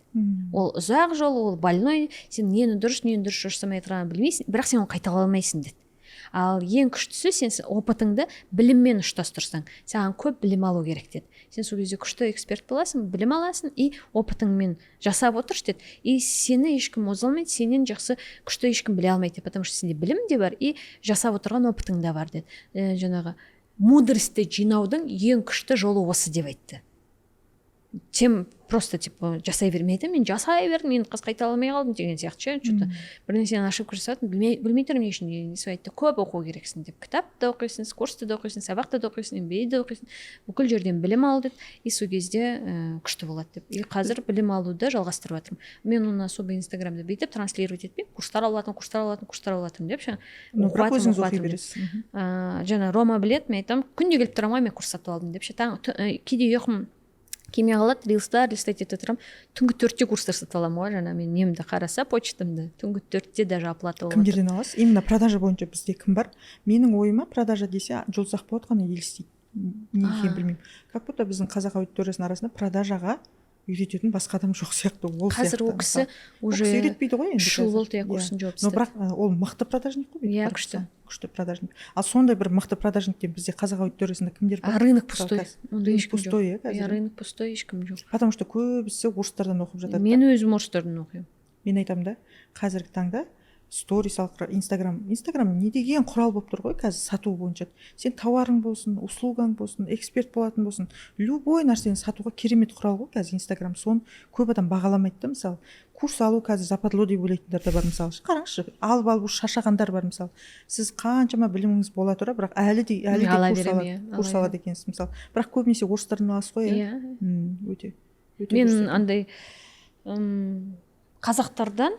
B: «Ол ұзақ жол, ол больной, сен нені дұрыс, нені дұрыс жасамай тұрғанын білмейсің, бірақ сен оны қайталай алмайсың», — деді. «Ал ең күштісі, сен опытыңды біліммен ұштастырсаң, саған көп білім алу керек», — деді. «Сен сол кезде күшті эксперт боласың, білім аласың и опытыңмен жасап отыршы», — деді. «И сені ешкім оза алмайды, сенен жақсы, күшті ешкім біле алмайды», — деді, «потому что сенде білім де бар и жасап отырған опытың да бар», — деді. Жаңағы мудростьті жинаудың ең күшті жолы осы деп айтты. Тем просто типа жасай бермей, мен жасай бердім, мен қыз қайта алмай қалдым деген сияқты ше. Че то бір нәрсені ошибка жасадым, білмей тұрмын не үшін деген. Сол айтты: «Көп оқу керексің», — деп. «Кітап та оқисың, курсты да оқисың, сабақты да оқисың, MBA да оқисың, бүкіл жерден білім ал», — деді. И сол кезде күшті болады деп. И қазір білім алуды жалғастырып жатырмын. Мен оны особо Инстаграмда бүйтіп транслировать етпеймін, курстар алып жатырмын, курстар алып жатырмын, курстар алып жатырмын деп ше.
A: Но бірақ өзіңіз оқи бересіз.
B: Жаңа Рома біледі, мен айтамын, күнде келіп тұрамын ғой, мен курс сатып алдым деп ше. Таң кейде ұйқым келмей қалады, рилстар листать ете тұрамын, түнгі 4-те курстар сатып аламын ғой. Жаңа мен немді қараса, почтамды, түнгі 4-те даже оплата болып.
A: Кімдерден аласыз? Именно продажа бойынша бізде кім бар? Менің ойыма продажа десе, Жұлдыз Ақболат қана елестейді, не екенін білмеймін. Как будто біздің қазақ аудиториясының арасында продажаға үйрететін басқа адам жоқ сияқты ол.
B: Қазір ол кісі уже
A: үйретпейді ғой енді.
B: 3 жыл болды, иә, курсын жауып
A: тастады. Но бірақ ол мықты продажник қой.
B: Иә, күшті.
A: Күшті продажник. Ал сондай бір мықты продажниктен бізде қазақ аудиториясында кімдер бар?
B: А рынок пустой.
A: Ондай ешкім
B: жоқ, пустой, иә. Қазір иә, рынок пустой, ешкім жоқ.
A: Потому что көбісі орыстардан оқып жатады.
B: Мен өзім орыстардан оқимын.
A: Мен айтамын да, қазіргі таңда сторис арқылы Инстаграм не деген құрал болып тұр ғой қазір сату бойынша. Сен тауарың болсын, услугаң болсын, эксперт болатын болсын, любой нәрсені сатуға керемет құрал ғой қазір Инстаграм. Соны көп адам бағаламайды да. Мысалы, курс алу қазір западло деп ойлайтындар да бар. Мысалы, қараңызшы, алып алып уже шаршағандар бар. Мысалы, сіз қаншама біліміңіз бола тұра, бірақ әлі де курс алады, иә, курс алады екенсіз. Мысалы, бірақ көбінесе орыстардан аласыз ғой,
B: иә?
A: Иә, өте
B: өте. Мен андай қазақтардан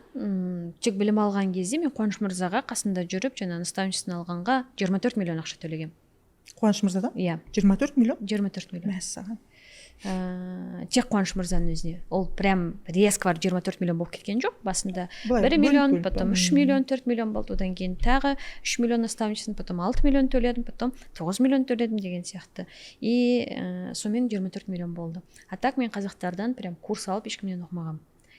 B: тек білім алған кезде, мен Қуаныш мырзаға қасында жүріп, жаңа наставничествоны алғанға 24 миллион ақша төлегенмін.
A: Қуаныш мырзадан?
B: Иә.
A: 24 миллион?
B: 24 миллион.
A: Мәссаған!
B: Тек Қуаныш мырзаның өзіне. Ол прям резко барып 24 миллион болып кеткен жоқ. Басында 1 миллион, потом 3 миллион, 4 миллион болды. Одан кейін тағы 3 миллион наставничество, потом 6 миллион төледім, потом 9 миллион төледім деген сияқты. И сонымен 24 миллион болды. А так мен қазақтардан прям курс алып, ешкімнен оқымағанмын.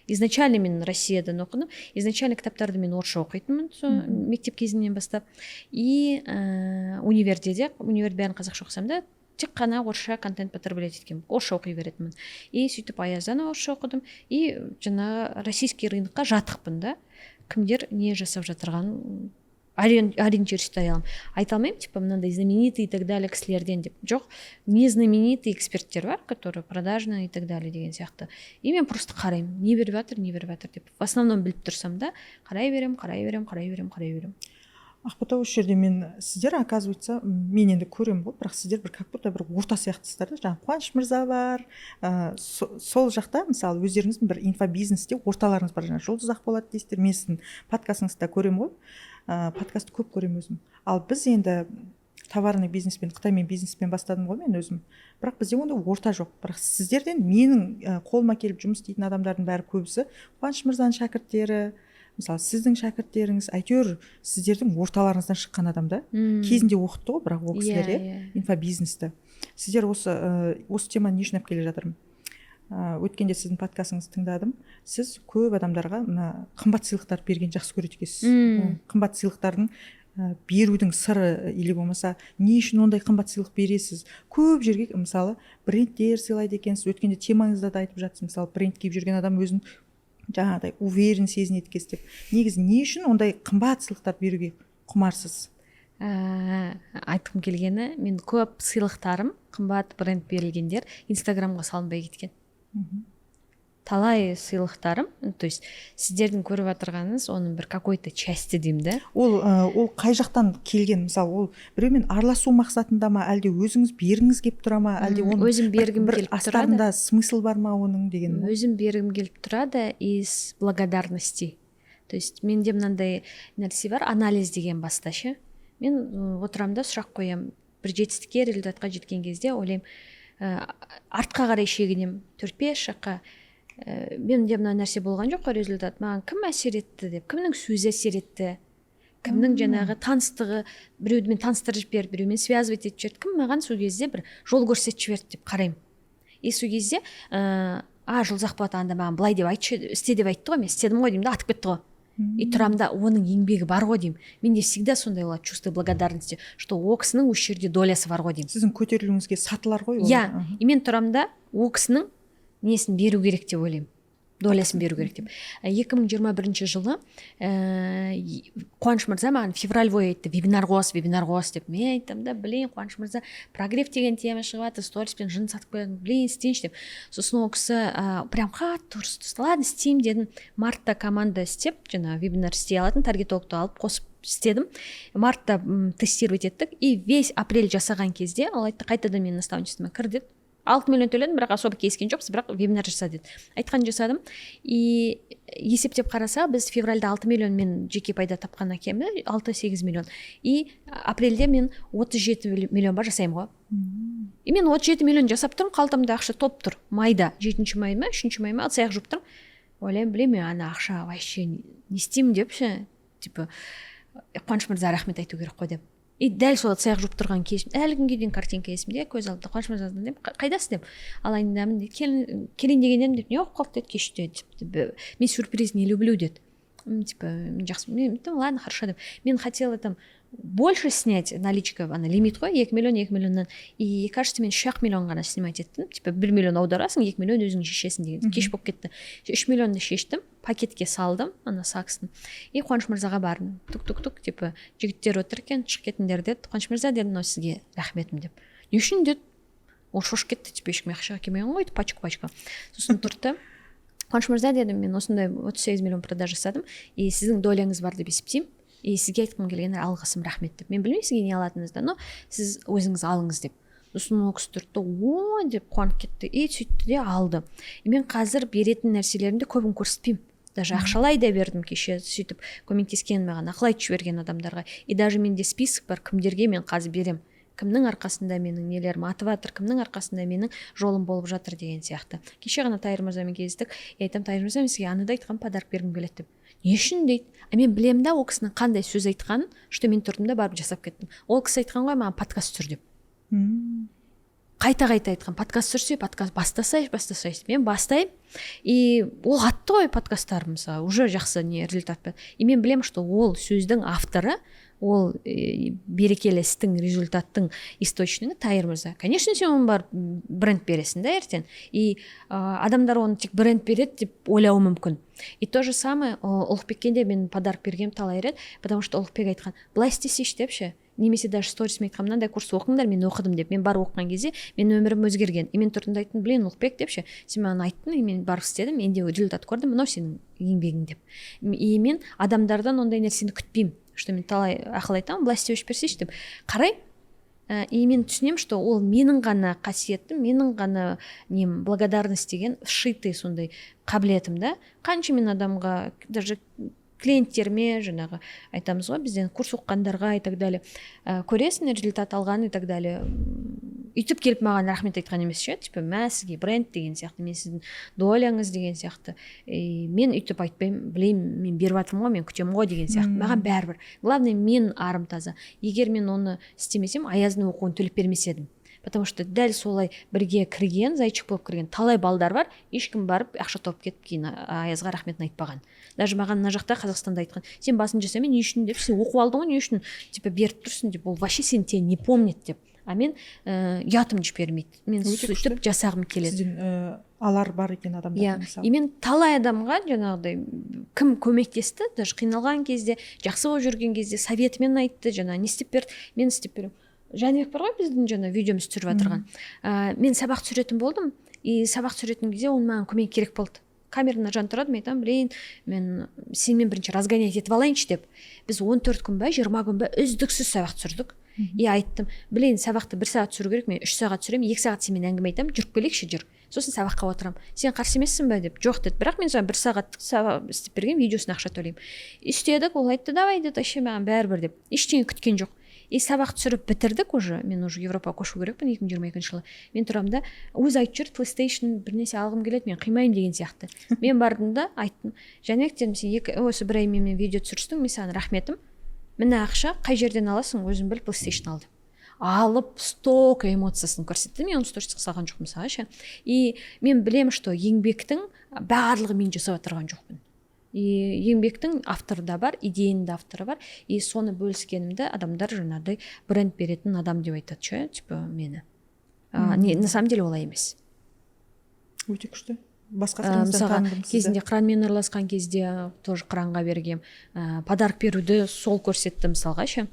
B: Изначально мен Россиядан оқыдым, изначально кітаптарды мен орысша оқитынмын сол мектеп кезінен бастап. И универде де, универде бәрін қазақша оқысам да, тек қана орысша контент потреблять еткенмін, орысша оқи беретінмін. И сөйтіп Аяздан орысша оқыдым. И жаңағы российский рынокқа жатықпын да, кімдер не жасап жатырғанын ориентир ұстай аламын. Айта алмаймын, типа мынандай знаменитый и так далее кісілерден деп. Жоқ, не знаменитый эксперттер бар, которые продажный и так далее деген сияқты. И мен просто қараймын, не беріп жатыр, не беріп жатыр деп. В основном біліп тұрсам да, қарай беремін, қарай беремін, қарай беремін, қарай беремін.
A: Ақбота, осы жерде мен, сіздер, оказывается, мен енді көремін ғой, бірақ сіздер бір как будто бір орта сияқтысыздар да. Жаңағы Қуаныш мырза бар, сол жақта, мысалы, өздеріңіздің бір инфобизнесте орталарыңыз бар. Жаңағы Жұлдыз Ақболат дейсіздер, мен сіздің подкастыңызды да көремін ғой, подкастты көп көремін өзім. Ал біз енді товарный бизнеспен, Қытаймен бизнеспен бастадым ғой мен өзім, бірақ бізде ондай орта жоқ. Бірақ сіздерден менің қолыма келіп жұмыс істейтін адамдардың бәрі, көбісі Қуаныш мырзаның шәкірттері, мысалы, сіздің шәкірттеріңіз, әйтеуір сіздердің орталарыңыздан шыққан адам да. Кезінде оқытты ғой, бірақ ол кісілер, иә, инфобизнесті. Сіздер осы теманы не үшін алып келе жатырмын? Өткенде сіздің подкастыңызды тыңдадым. Сіз көп адамдарға мына қымбат сыйлықтар берген жақсы көреді екенсіз. Қымбат сыйлықтардың берудің сыры или болмаса не үшін ондай қымбат сыйлық бересіз? Көп жерге, мысалы, брендтер сыйлайды екенсіз. Өткенде темаңызда да айтып жатсыз, мысалы, бренд киіп жүрген адам өзін жаңағыдай уверен сезінеді екенсіз деп. Негізі не үшін ондай қымбат сыйлықтар беруге құмарсыз?
B: Айтқым келгені, мен көп сыйлықтарым, қымбат бренд берілгендер, Инстаграмға салынбай кеткен. Талай сыйлықтарым, то есть сіздердің көріп жатырғаныңыз оның бір какой то части деймін да.
A: Ол қай жақтан келген? Мысалы, ол біреумен араласу мақсатында ма, әлде өзіңіз бергіңіз келіп тұра ма, әлде оның
B: Өзім бергім
A: бір
B: келіп тұрады.
A: астарында смысл бар ма оның деген?
B: Өзім бергім келіп тұрады из благодарности. То есть менде мынандай нәрсе бар, анализ деген баста ше. Мен отырамын да, сұрақ қоямын. Бір жетістікке, результатқа жеткен кезде ойлаймын, артқа қарай шегінемін 4-5 жаққа. Менде мына нәрсе болған жоқ қой, результат, маған кім әсер етті деп, кімнің сөзі әсер етті, кімнің жаңағы таныстығы, біреуді мен таныстырып жіберді, біреумен связывать етіп жіберді, кім маған сол кезде бір жол көрсетіп жіберді деп қараймын. И сол кезде а Жұлдыз Ақболат анда маған былай деп айтшы, істе деп айтты ғой, мен істедім ғой деймін да, атып кетті ғой. И тұрамын да, оның еңбегі бар ғой деймін. Менде всегда сондай болады, чувство благодарности, что ол кісінің осы жерде долясы бар ғой деймін.
A: Сіздің көтерілуіңізге сатылар ғой ол.
B: Иә. И мен тұрамын да, ол кісінің несін беру керек деп ойлаймын. Долясын беру керек деп. 2021 жылы Қуаныш мырза маған февраль бойы айтты: «Вебинар қос, вебинар қос», – деп. Мен айттым да: «Блин, Қуаныш мырза, прогрев деген тема шығып жатыр, сториспен жын сатып келемін, блин, істейінші», – деп. Сосын ол кісі прям қатты ұрысты. «Ладно, істеймін», – дедім. Мартта команда істеп, жаңағы вебинар істей алатын таргетологты алып қосып істедім. Мартта тестировать еттік, и весь апрель жасаған кезде ол айтты: «Қайтадан менің наставничествома кір», – деді. 6 миллион төледім, бірақ особо келіскен жоқпыз, бірақ «Вебинар жаса», – деді. Айтқан жасадым. И есептеп қараса, біз февральда 6 миллион мен жеке пайда тапқан екенмін, 6-8 миллион, и апрельде мен 37 миллион ба жасаймын ғой. И мен 37 миллион жасап тұрмын, қалтамда ақша толып тұр. Майда, 7 май ма, 3 май ма, ыдыс аяқ жуып тұрмын, ойлаймын: «Блин, мен ана ақша вообще не істеймін?» – деп ше. Типа, Қуаныш мырза, рахмет айту керек қой деп. И дәл сол ыдыс аяқ жуып тұрған кешім әлі күнге дейін картинка есімде, көз алдымда. Қуаныш мырза деймін: «Қайдасыз?» – деп. «Алайындамын», – дейді. «Келейін деген едім», – деп. «Не болып қалды?» – деді кеште. Деп, «Мен сюрприз не люблю», – деді. Типа, мен жақсы, мен: «Ладно, хорошо», – деп. Мен хотела там больше снять наличка, ана лимит қой 2 миллион, 2 миллионнан, и кажется, мен 3 ақ миллион ғана снимать еттім. Типа, 1 миллион аударасың, 2 миллион өзің шешесің деген. Кеш болып кетті, 3 миллионды шештім, пакетке салдым ана саксын, и Қуаныш мырзаға бардым. Тук, тук, тук, типа, жігіттер отыр екен. «Шығып кетіңдер», – деді. «Қуаныш мырза, – дедім, – мынау сізге рахметім», – деп. «Не үшін?» – деді. Ол шошып кетті, типа, ешкім ақша әкелмеген ғой пачка пачка. Сосын тұрды. «Қуаныш мырза, – дедім, – мен осындай 38 миллион продаж жасадым, и сіздің доляңыз бар деп есептеймін, и сізге айтқым келген алғысым, рахмет», – деп. «Мен білмеймін сізге не алатыныңызды, но сіз өзіңіз алыңыз», – деп. Сосын ол кісі тұрды да: «О!» – деп қуанып кетті. И сөйтті де алды. И мен қазір беретін нәрселерімді көбін көрсетпеймін, даже ақшалай да бердім кеше сөйтіп көмектескен, маған ақыл айтып жіберген адамдарға. И даже менде список бар, кімдерге мен қазір берем, кімнің арқасында менің нелерім атып жатыр, кімнің арқасында менің жолым болып жатыр деген сияқты. Кеше ғана Тайыр мырзамен кездестік, и айтамын: «Тайыр мырза, мен сізге анада айтқан подарок бергім келеді», – деп. «Не үшін?» – дейді. А мен білемін да ол кісінің қандай сөз айтқанын, что мен тұрдым да барып жасап кеттім. Ол кісі айтқан ғой маған: «Подкаст түсір», – деп. Қайта қайта айтқан: «Подкаст түсірсе, подкаст бастасайшы, бастасайшы». Мен бастаймын, и ол атты ғой подкасттар, мысалы, уже жақсы не результат. И мен білемін, что ол сөздің авторы, ол берекелі істің, результаттың источнигі Тайыр мырза. Конечно, сен оны барып бренд бересің да ертең. И адамдар оны тек бренд береді деп ойлауы мүмкін. И то же самое Ұлықбекке де мен подарок бергенмін талай рет, потому что Ұлықбек айтқан: «Былай істесейші», – деп ше. Немесе даже сторисіме айтқанмын: «Мынандай курс оқыңдар, мен оқыдым», – деп. Мен барып оқыған кезде менің өмірім өзгерген. И мен тұрдым да айттым: «Блин, Ұлықбек, – деп ше, – сен маған айттың, и мен барып істедім, менде результат көрдім, мынау сенің еңбегің», – деп. И мен адамдардан ондай нәрсені күтпеймін, что мен талай ақыл айтамын: «Былай істеп берсейші», – деп. Қараймын, и мен түсінемін, что ол менің ғана қасиетім, менің ғана нем, благодарность деген вшитый сондай қабілетім да. Қанша мен адамға, даже клиенттеріме, жаңағы айтамыз ғой, бізден курс оқығандарға и так далее, көресің результат алған и так далее, өйтіп келіп маған рахмет айтқан емес ше, типа, мә, сізге бренд деген сияқты, мен сіздің доляңыз деген сияқты. И мен өйтіп айтпаймын: «Білемін, мен беріп жатырмын ғой, мен күтемін ғой», – деген сияқты. Маған бәрібір, главное, мен арым таза. Егер мен оны істемесем, Аяздың оқуын төлеп бермес едім, потому что дәл солай бірге кірген, зайчик болып кірген талай балдар бар, ешкім барып ақша тауып кетіп, кейін Аязға рахметін айтпаған. Даже маған мына жақта, Қазақстанда айтқан: «Сен басын жасама, не үшін?» – деп. «Сен оқып алдың ғой, не үшін, типа, беріп тұрсың?» – деп. «Ол вообще сені тебя не помнит», – деп. А мен ұятым жібермейді, мен сөйтіп жасағым келеді.
A: Сізден алар бар екен адамдар.
B: Иә, и мен талай адамға жаңағыдай, кім көмектесті, даже қиналған кезде, жақсы болып жүрген кезде советімен айтты, жаңағы не істеп берді, мен істеп беремін. Жәнібек бар ғой, біздің жаңа видеомыз түсіріп жатырған. Мен сабақ түсіретін болдым, и сабақ түсіретін кезде оның маған көмегі керек болды. Камераның жанында тұрады. Мен айтамын: «Блин, мен сенімен бірінші разгонять етіп алайыншы», – деп. Біз 14 күн ба, 20 күн ба үздіксіз сабақ түсірдік. И айттым: «Блин, сабақты бір сағат түсіру керек, мен 3 сағат түсіремін, 2 сағат сенімен әңгіме айтамын, жүріп келейікші, жүр, сосын сабаққа отырамын. Сен қарсы емессің ба?» – деп. «Жоқ», – деді. Бірақ мен жаңа бір сағаттық сабақ істеп берген видеосына ақша төлеймін. Істедік. Ол айтты: «Давай», – деді, «вообще маған бәрібір», – деп. Ештеңе күткен жоқ. И сабақ түсіріп бітірдік. Уже мен уже Европаға көшу керекпін 2022 жылы. Мен тұрамын да, өзі айтып жүр: «PlayStation бір нәрсе алғым келеді, мен қимаймын», – деген сияқты. Мен бардым да айттым: «Жәнібек, – дедім, – сен екі осы бір ай менімен видео түсірістің, мен саған рахметім, міне ақша, қай жерден аласың, өзің біл, PlayStation ал», – деп. Алып, столько эмоциясын көрсетті. Мен оны сторисқа салған жоқпын, мысалға ше. И мен білемін, что еңбектің барлығы мен жасап отырған жоқпын, и еңбектің авторы да бар, идеяның да авторы бар. И соны бөліскенімді адамдар жаңағыдай бренд беретін адам деп айтады ше, типа, мені. Не, на самом деле олай емес.
A: Өте күшті. Басқа қырыңыздан
B: Мысалға,
A: таныдым сізді.
B: Кезінде қыранмен араласқан кезде тоже қыранға бергем. Подарок беруді сол көрсетті, мысалға ше.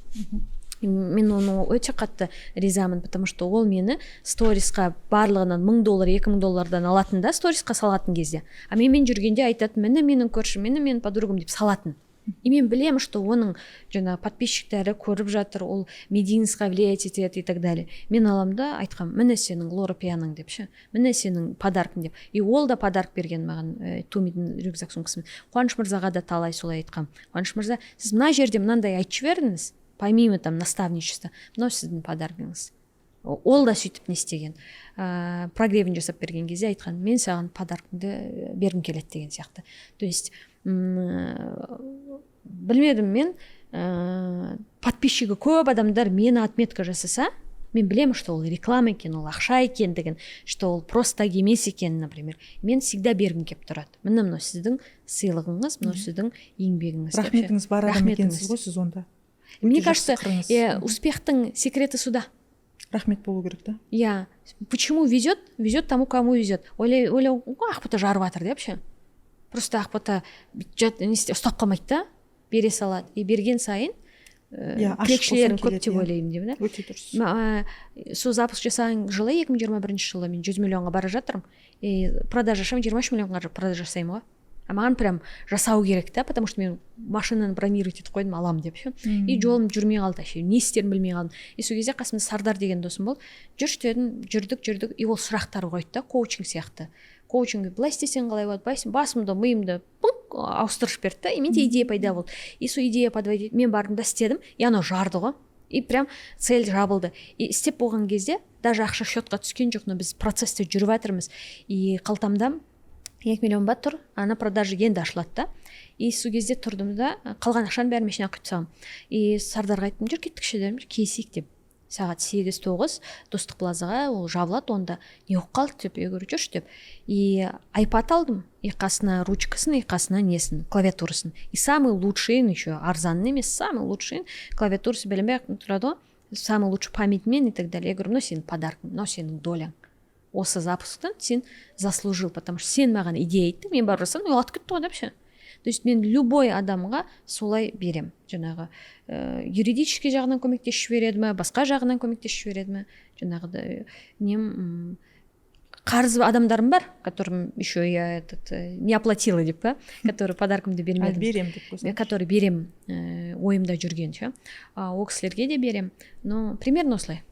B: Мен оны өте қатты ризамын, потому что ол мені сторисқа барлығынан 1000 доллар, 2000 доллардан алатын да, сторисқа салатын кезде. А менімен жүргенде айтатын: «Міне, менің көршім, міне, менің подругам», — деп салатын. И мен білемін, что оның жаңағы подписчиктері көріп жатыр, ол медийностьқа влиять етеді и так далее. Мен аламын да, айтқанмын: «Міне, сенің Лоро Пианаң», — деп ше, «міне, сенің подаркың», — деп. И ол да подарок берген маған, Тумидің рюкзак, сумкасымен. Қуаныш мырзаға да талай солай айтқанмын: «Қуаныш мырза, сіз мына жерде мынандай айтып жібердіңіз, помимо там наставничества, мынау сіздің подаркіңіз». Ол да сөйтіп не істеген, прогревін жасап берген кезде айтқан: «Мен саған подаркіңді бергім келеді», — деген сияқты. То есть білмедім, мен подписчигі көп адамдар мені отметка жасаса, мен білемін, что ол реклама екен, ол ақша екендігін, что ол просто так емес екенін. Например, мен всегда бергім келіп тұрады: «Міне, мынау сіздің сыйлығыңыз, мынау сіздің еңбегіңіз», — деп ше.
A: Рахметіңіз бар адам
B: Рахметіңіз.
A: екенсіз ғой сіз онда.
B: Мне
A: Өте жақсы
B: кажется,
A: қырыңыз.
B: Успехтың секреті сюда.
A: Рахмет болу керек та.
B: Иә. Почему везет? Везет тому, кому везет. Ойлау ғой, Ақбота жарып жатыр деп ше. Просто Ақбота не ұстап қалмайды да, бере салады. И берген сайын
A: Иә, ашық
B: тілекшілерің
A: болсаң
B: көп
A: келеді,
B: деп
A: иә.
B: ойлаймын деп да.
A: Өте дұрыс.
B: Сол запуск жасаған жылы, 2021 жылы, мен 100 миллионға бара жатырмын. И продажа ашамын, 23 миллионға продажа жасаймын ғой. А маған прям жасау керек та, потому что мен машинаны бронировать етіп қойдым, аламын деп ше. И жолым жүрмей қалды вообще, не істерімді білмей қалдым. И сол кезде қасымда Сардар деген досым болды. «Жүрші», — дедім. Жүрдік, жүрдік. И ол сұрақтар қойды да, коучинг сияқты. Коучинг: былай істесең қалай болады, былай істесең. Басымды, миымды пунк ауыстырып жіберді да, и менде идея пайда болды. И сол идея подводить, мен бардым да істедім, и анау жарды ғой, и прям цель жабылды. И істеп болған кезде даже ақша счетқа түскен жоқ, но біз процессте жүріп жатырмыз, и қалтамда 2 миллион ба тұр, ана продажа енді ашылады да. И сол кезде тұрдым да, қалған ақшаның бәрін машинаға құйып тастағанмын. И Сардарға айттым: «Жүр, кеттікші, — дедім, — келісейік», — деп. Сағат 8-9, Достық плазаға, ол жабылады онда. «Не болып қалды?» — деп. Я говорю: «Жүрші», — деп. И айпад алдым, и қасына ручкасын, и қасына несін, клавиатурасын, и самый лучший, еще арзанын емес, самый лучший клавиатурасы, бәленбай тұрады ғой, самый лучший памятьмен и так далее. Я говорю: «Мынау сенің подаркың, мынау сенің доляң осы запусктан, сен заслужил, потому что сен маған идея айттың, мен барып жасадым, ол атып кетті ғой», — деп ше. То есть мен любой адамға солай берем. Жаңағы юридический жағынан көмектесіп жібереді ме, басқа жағынан көмектесіп жібереді ме, жаңағыдай нем, қарыз адамдарым бар, которым еще я этот не оплатила деп па, который подаркамды бермедім.
A: Берем деп қойсаңшы.
B: Который берем, ойымда жүрген ше, ол кісілерге де берем. Но примерно осылай.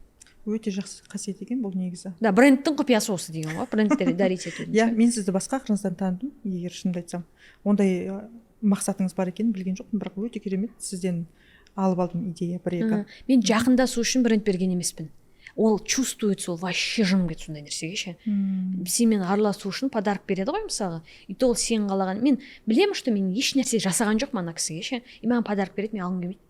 A: Өте жақсы қасиет екен бұл негізі.
B: Да, брендтің құпиясы осы деген ғой, брендті дарить етудің.
A: Иә, мен сізді басқа қырыңыздан таныдым. Егер шынымды айтсам, ондай мақсатыңыз бар екенін білген жоқпын, бірақ өте керемет, сізден алып алдым идея бір екі.
B: Мен жақындасу үшін бренд берген емеспін. Ол чувствуется, ол вообще жыным кетті сондай нәрсеге ше. Сенімен араласу үшін подарок береді ғой, мысалға, и то ол сен қалаған. Мен білемін, что мен еш нәрсе жасаған жоқпын ана кісіге ше, и маған подарок береді, мен алғым келмейді.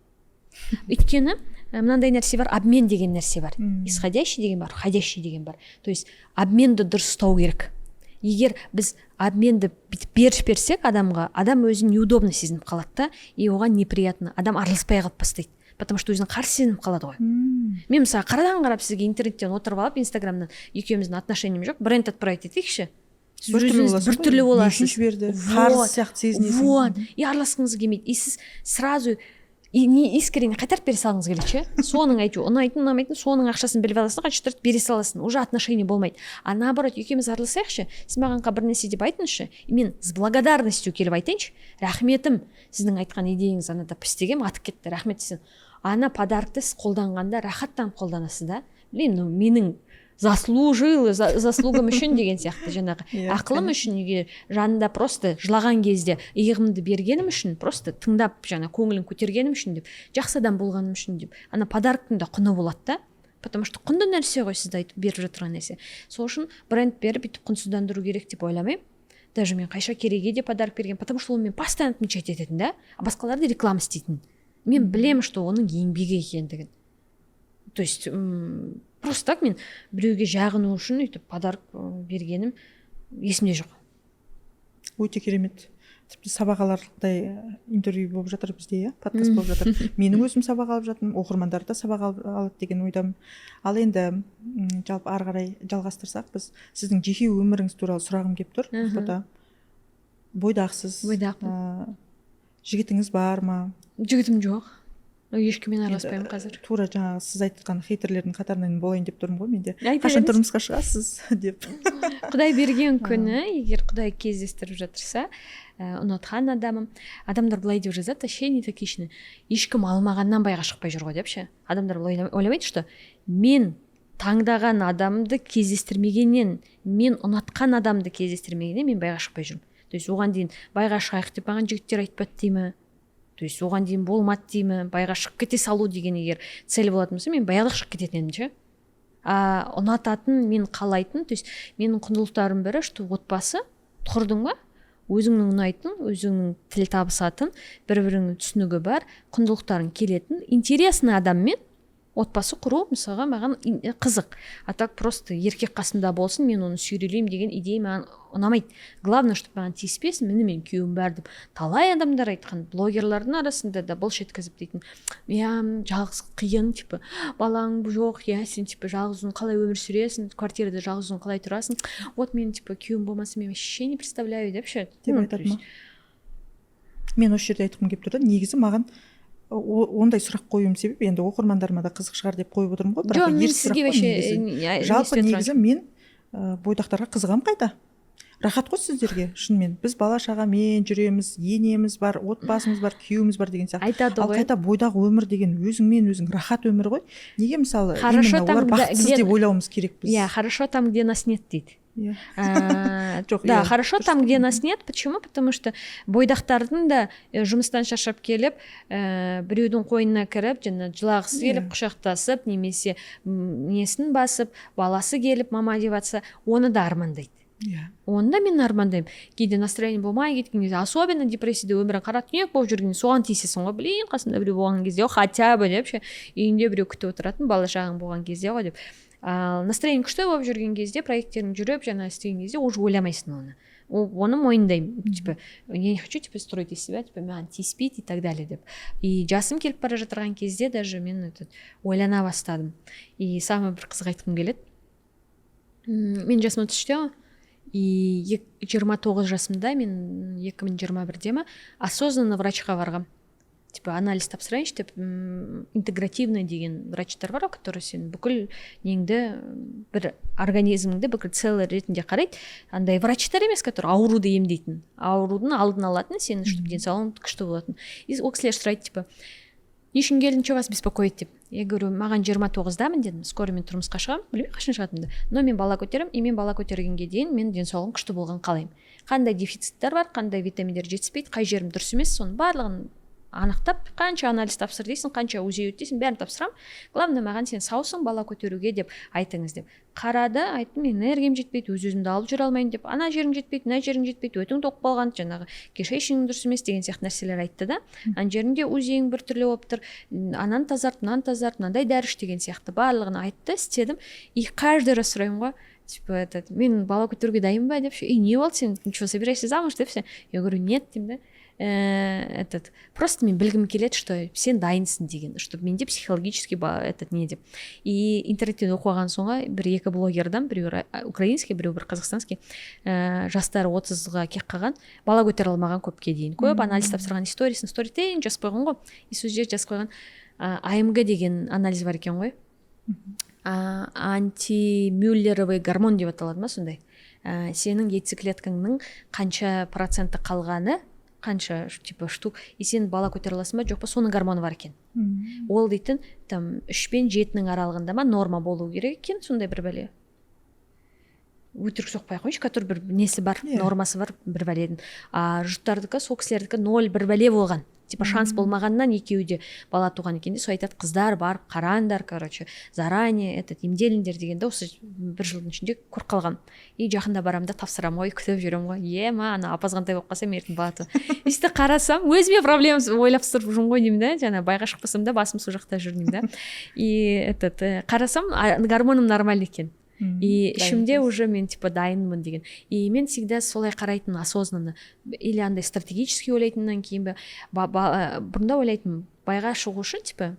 B: Өйткені мынандай нәрсе бар, обмен деген нәрсе бар. Исходящий деген бар, входящий деген бар. То есть обменді дұрыс ұстау керек. Егер біз обменді бүйтіп беріп берсек адамға, адам өзін неудобно сезініп қалады да, и оған неприятно, адам араласпай қалып бастайды, потому что өзін қарсы сезініп қалады ғой. Мен, мысалы, қарадан қарап сізге интернеттен отырып алып, инстаграмнан, екеуміздің отношениямыз жоқ, бренд отправить етейікші, сіз
A: Біртүрлі
B: өзіңіз
A: боласың ғой,
B: біртүрлі
A: не үшін
B: боласыз.
A: жіберді, қарыз
B: Вот.
A: сияқты сезінесің.
B: Вот, и араласқыңыз келмейді, и сіз сразу и не искренне қайтарып бере салғыңыз келеді ше. Соның әйтеуір ұнайтын, ұнамайтын, соның ақшасын біліп аласың, қанша тұрады, бере саласың, уже отношение болмайды. А наоборот, екеуміз араласайықшы, сіз маған бір нәрсе деп айтыңызшы, и мен с благодарностью келіп айтайыншы: «Рахметім, сіздің айтқан идеяңыз анада істегенмін, атып кетті, рахмет», — десең, ана подарокты сіз қолданғанда рахаттанып қолданасыз да. Білмеймін, мынау менің заслужил, заслугам үшін деген сияқты, жаңағы ақылым үшін, егер жанында просто жылаған кезде иығымды бергенім үшін, просто тыңдап, жаңа көңілін көтергенім үшін деп, жақсы адам болғаным үшін деп, ана подароктың да құны болады да, потому что құнды нәрсе ғой сізді айтып беріп жатырған нәрсе. Сол үшін бренд беріп, бүйтіп құнсыздандыру керек деп ойламаймын. Даже мен Қайша Керейге де подарок берген, потому что ол мен постоянно отмечать ететін да, а басқаларды реклама істейтін. Мен білемін, что оның еңбегі екендігін. То есть просто так мен біреуге жағыну үшін өйтіп подарок бергенім есімде жоқ.
A: Өте керемет. Тіпті сабақ аларлықтай интервью болып жатыр бізде, иә, подкаст болып жатыр. Менің өзім сабақ алып жатырмын, оқырмандар да сабақ алады деген ойдамын. Ал енді жалпы ары қарай жалғастырсақ, біз сіздің жеке өміріңіз туралы сұрағым келіп тұр. Ақбота, бойдақсыз.
B: Бойдақпын.
A: Жігітіңіз бар ма?
B: Жігітім жоқ, ешкіммен араласпаймын қазір.
A: Тура жаңағы сіз айтқан хейтерлердің қатарынан болайын деп тұрмын ғой мен де.
B: Айта
A: Қашан
B: беріңіз.
A: тұрмысқа шығасыз деп.
B: Құдай берген күні, егер Құдай кездестіріп жатырса, ұнатқан адамым. Адамдар былай деп жазады, вообще не токийный: ешкім алмағаннан байға шықпай жүр ғой деп ше. Адамдар былай ойламайды, что мен таңдаған адамды кездестірмегеннен, мен ұнатқан адамды кездестірмегеннен мен байға шықпай жүрмін. То есть оған дейін байға шығайық деп маған жігіттер айтпады дей ме, то есть оған дейін болмады дей ме. Байға шығып кете салу деген егер цель болатын болса, мен баяғыда шығып кететін едім ше. А ұнататын, мен қалайтын, то есть менің құндылықтарым бірі, что отбасы құрдың ба, өзіңнің ұнайтын, өзіңнің тіл табысатын, бір біріңнің түсінігі бар, құндылықтарың келетін, интересный адаммен отбасы құру, мысалға, маған қызық. А так просто еркек қасымда болсын, мен оны сүйрелеймін деген идея маған ұнамайды. Главное, чтобы маған тиіспесін. Міне, менің күйеуім бар деп талай адамдар айтқан, блогерлардың арасында да былш еткізіп дейтін: иә, жалғыз қиын, типа балаң жоқ, иә, сен типа жалғыз өзің қалай өмір сүресің, квартирада жалғыз өзің қалай тұрасың? Вот мен типа күйеуім болмаса, мен вообще не представляю деп ше.
A: Деп
B: Ну,
A: айтады
B: то есть
A: ма? Мен осы жерде айтқым келіп тұр да, негізі маған ондай сұрақ қоюым себеп, енді оқырмандарыма да қызық шығар деп қойып отырмын ғой, бірақ
B: Жоқ, мен
A: ерсі сұрақ
B: сізге
A: қой
B: вообще
A: негізі.
B: Не
A: Жалпы
B: істеп тұрған.
A: негізі мен бойдақтарға қызығамын. Қайта рахат қой сіздерге шынымен. Біз бала шағамен жүреміз, енеміз бар, отбасымыз бар, күйеуіміз бар деген сияқты.
B: Айтады
A: Ал
B: ғой.
A: қайта бойдақ өмір деген өзіңмен өзің рахат өмір ғой. Неге, мысалы,
B: Хорошо
A: именно
B: там,
A: олар бақытсыз деп ойлауымыз керекпіз?
B: Иә, хорошо там, где нас нет, дейді.
A: Иә. Жоқ,
B: да,
A: иә,
B: хорошо
A: дұрыс.
B: там, где нас нет. Почему? Потому что бойдақтардың да жұмыстан шаршап келіп, біреудің қойнына кіріп, жаңа жылағысы келіп, құшақтасып немесе несін басып, баласы келіп мама деп жатса, оны да армандайды. Оны да мен армандаймын. Кейде настроение болмай кеткен кезде, особенно депрессияда, өмірің қара түнек болып жүрген, соған тиісесің ғой: блин, қасымда біреу болған кезде ғой хотя бы деп ше, үйіңде біреу күтіп отыратын, бала шағаң болған кезде ғой деп. Ал настроение күшті болып жүрген кезде, проекттерің жүріп, жаңа істеген кезде уже ойламайсың оны. Оны мойындаймын, типа я не хочу типа строить из себя, типа маған тиіспейді и так далее деп. И жасым келіп бара жатырған кезде даже мен этот ойлана бастадым. И самый бір қызық айтқым келеді. Мен жасым 33-те ғой, и 29 жасымда мен 2021-де ма, осознанно врачқа барғам, типа анализ тапсырайыншы деп. Интегративный деген врачтар бар ғой, который сен бүкіл неңді, бір организміңді бүкіл целый ретінде қарайды. Андай врачтар емес, который ауруды емдейтін, аурудың алдын алатын, сен чтобы денсаулығың күшті болатын. И ол кісілер сұрайды, типа не үшін келдің, что вас беспокоит деп. Я говорю: маған 29-дамын дедім, скоро мен тұрмысқа шығамын, білмеймін қашан шығатынымды, но мен бала көтеремін, и мен бала көтергенге дейін мен денсаулығым күшті болғанын қалаймын. Қандай дефициттер бар, қандай витаминдер жетіспейді, қай жерім дұрыс емес, соның барлығын анықтап, қанша анализ тапсыр дейсің, қанша УЗИ өт дейсің, бәрін тапсырамын. Главное, маған сен саусың бала көтеруге деп айтыңыз деп. Қарады, айттым: энергиям жетпейді, өз өзімді алып жүре алмаймын деп. Ана жерің жетпейді, мына жерің жетпейді, өтің тоқ болған, жаңағы кишечнигің дұрыс емес деген сияқты нәрселер айтты да. Ана жеріңде УЗИің біртүрлі болып тұр, ананы тазарт, мынаны тазарт, мынандай дәрі іш деген сияқты барлығын айтты, істедім. И каждый раз сұраймын ғой, типа этот мен бала көтеруге дайын ба деп ше. И не болды, сен что, собираешься замуж деп ше. Я говорю: нет деймін да. Этот просто мен білгім келеді, что сен дайынсың деген, чтобы менде психологически этот не деп. И интернеттен оқып алған соң ғой, бір екі блогердан, біреу украинский, біреу бір казахстанский, жастары 30-ға келіп қалған, бала көтере алмаған көпке дейін, көп анализ тапсырған, историясын сторитен жазып қойған ғой. И сол жерде жазып қойған, АМГ деген анализ бар екен ғой, антимюллеровый гормон деп аталады ма сондай. Сенің яйцеклеткаңның қанша проценті қалғаны, қанша типа штук, и сен бала көтере аласың ба, жоқ па, соның гормоны бар екен. Ол дейтін там 3 пен 7-нің аралығында ма норма болу керек екен, сондай бір бәле, өтірік соқпай ақ қояйыншы, который бір несі бар,
A: yeah. Иә.
B: Нормасы бар бір бәленің. А жұрттардікі, сол кісілердікі ноль бір бәле болған, типа шанс болмағаннан екеуі де бала туған екен де. Сол айтады: қыздар, барып қараңдар, короче, заранее этот емделіңдер дегенде, осы бір жылдың ішінде көріп қалғанмын. И жақында барамын да тапсырамын ғой, күтіп жүремін ғой, ема ана апазғантай болып қалсам ертең бала өйстіп қарасам, өзіме проблема ойлап тұрып жүрмін ғой деймін да, жаңа байға шықпасам да, басым сол жақта жүр деймін да. И этот қарасам, гормоным нормальный екен. И ішімде уже мен типа дайынмын деген. И мен всегда солай қарайтынмын, осознанно или андай стратегически ойлайтыннан кейін бе, бұрында ойлайтынмын: байға шығу үшін типа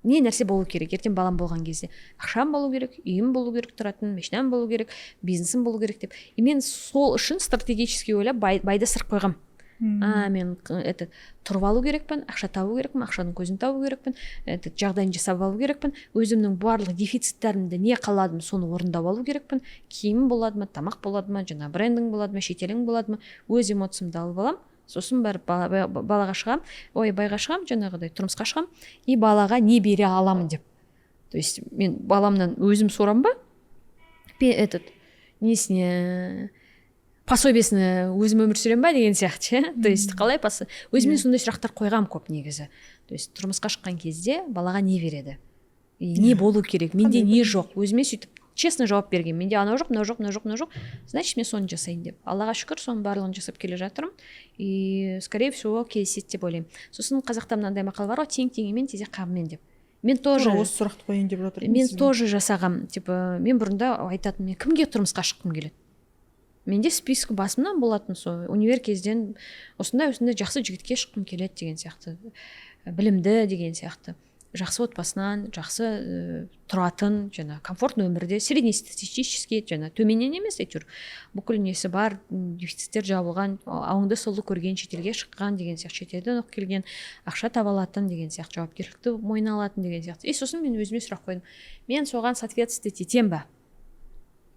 B: не нәрсе болу керек? Ертең балам болған кезде ақшам болу керек, үйім болу керек тұратын, машинам болу керек, бизнесім болу керек деп. И мен сол үшін стратегически ойлап байды ысырып қойғанмын. Мен этот тұрып алу керекпін, ақша табу керекпін, ақшаның көзін табу керекпін, этот жағдайын жасап алу керекпін, өзімнің барлық дефициттерімді, не қаладым, соны орындап алу керекпін. Киім болады ма, тамақ болады ма, жаңағы брендің болады ма, шетелің болады ма, өз эмоциямды алып аламын, сосын барып балаға шығамын, ой, байға шығамын, жаңағыдай тұрмысқа шығамын и балаға не бере аламын деп. То есть мен баламнан өзім сұрам ба, этот несіне, пособиесіне өзім өмір сүремін ба деген сияқты ше. То есть қалай өзіме сондай сұрақтар қойғанмын көп негізі. То есть тұрмысқа шыққан кезде балаға не береді и не болу керек, менде не жоқ? Өзіме сөйтіп честно жауап берген: менде анау жоқ, мынау жоқ, мынау жоқ, мынау жоқ, значит, мен соны жасайын деп. Аллаға шүкір, соның барлығын жасап келе жатырмын и, скорее всего, келіседі деп ойлаймын. Сосын қазақта мынандай мақал бар ғой: тең теңімен, тезек қабымен деп. Мен тоже
A: осы сұрақты қояйын деп жатыр.
B: Мен тоже жасағам. Типа мен бұрында айтатынмын: мен кімге тұрмысқа шыққым келеді? Менде список басымнан болатын. Сол универ кезден осындай осындай жақсы жігітке шыққым келеді деген сияқты, білімді деген сияқты, жақсы отбасынан, жақсы тұратын, жаңа комфортный өмірде, среднестатистический, жаңа төменнен емес, әйтеуір бүкіл несі бар, дефициттер жабылған, оңды солды көрген, шетелге шыққан деген сияқты, шетелден оқып келген, ақша таба алатын деген сияқты, жауапкершілікті мойнына алатын деген сияқты. И сосын мен өзіме сұрақ қойдым: мен соған соответствовать етемін ба,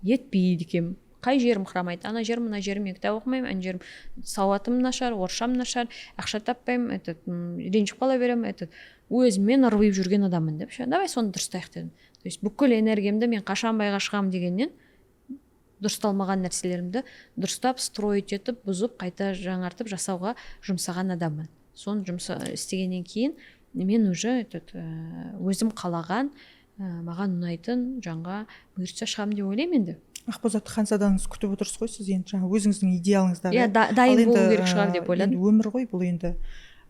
B: етпейді екенмін? Қай жерім хромайды? Ана жерім, мына жерім, мен кітап оқымаймын, ана жерім, сауатым нашар, орысшам нашар, ақша таппаймын, этот ренжіп қала беремін, этот өзіммен ырбиып жүрген адаммын деп ше. Давай соны дұрыстайық дедім. То есть бүкіл энергиямды мен қашан байға шығамын дегеннен дұрысталмаған нәрселерімді дұрыстап строить етіп, бұзып, қайта жаңартып жасауға жұмсаған адаммын. Соны жұмса істегеннен кейін мен уже этот өзім қалаған, маған ұнайтын жанға бұйыртса шығамын деп ойлаймын енді.
A: Ақбозатты ханзадаңыз күтіп отырсыз ғой сіз енді, жаңа өзіңіздің идеалыңыздағы.
B: Иә, дайын болу керек шығар деп ойладым.
A: Енді өмір ғой бұл енді.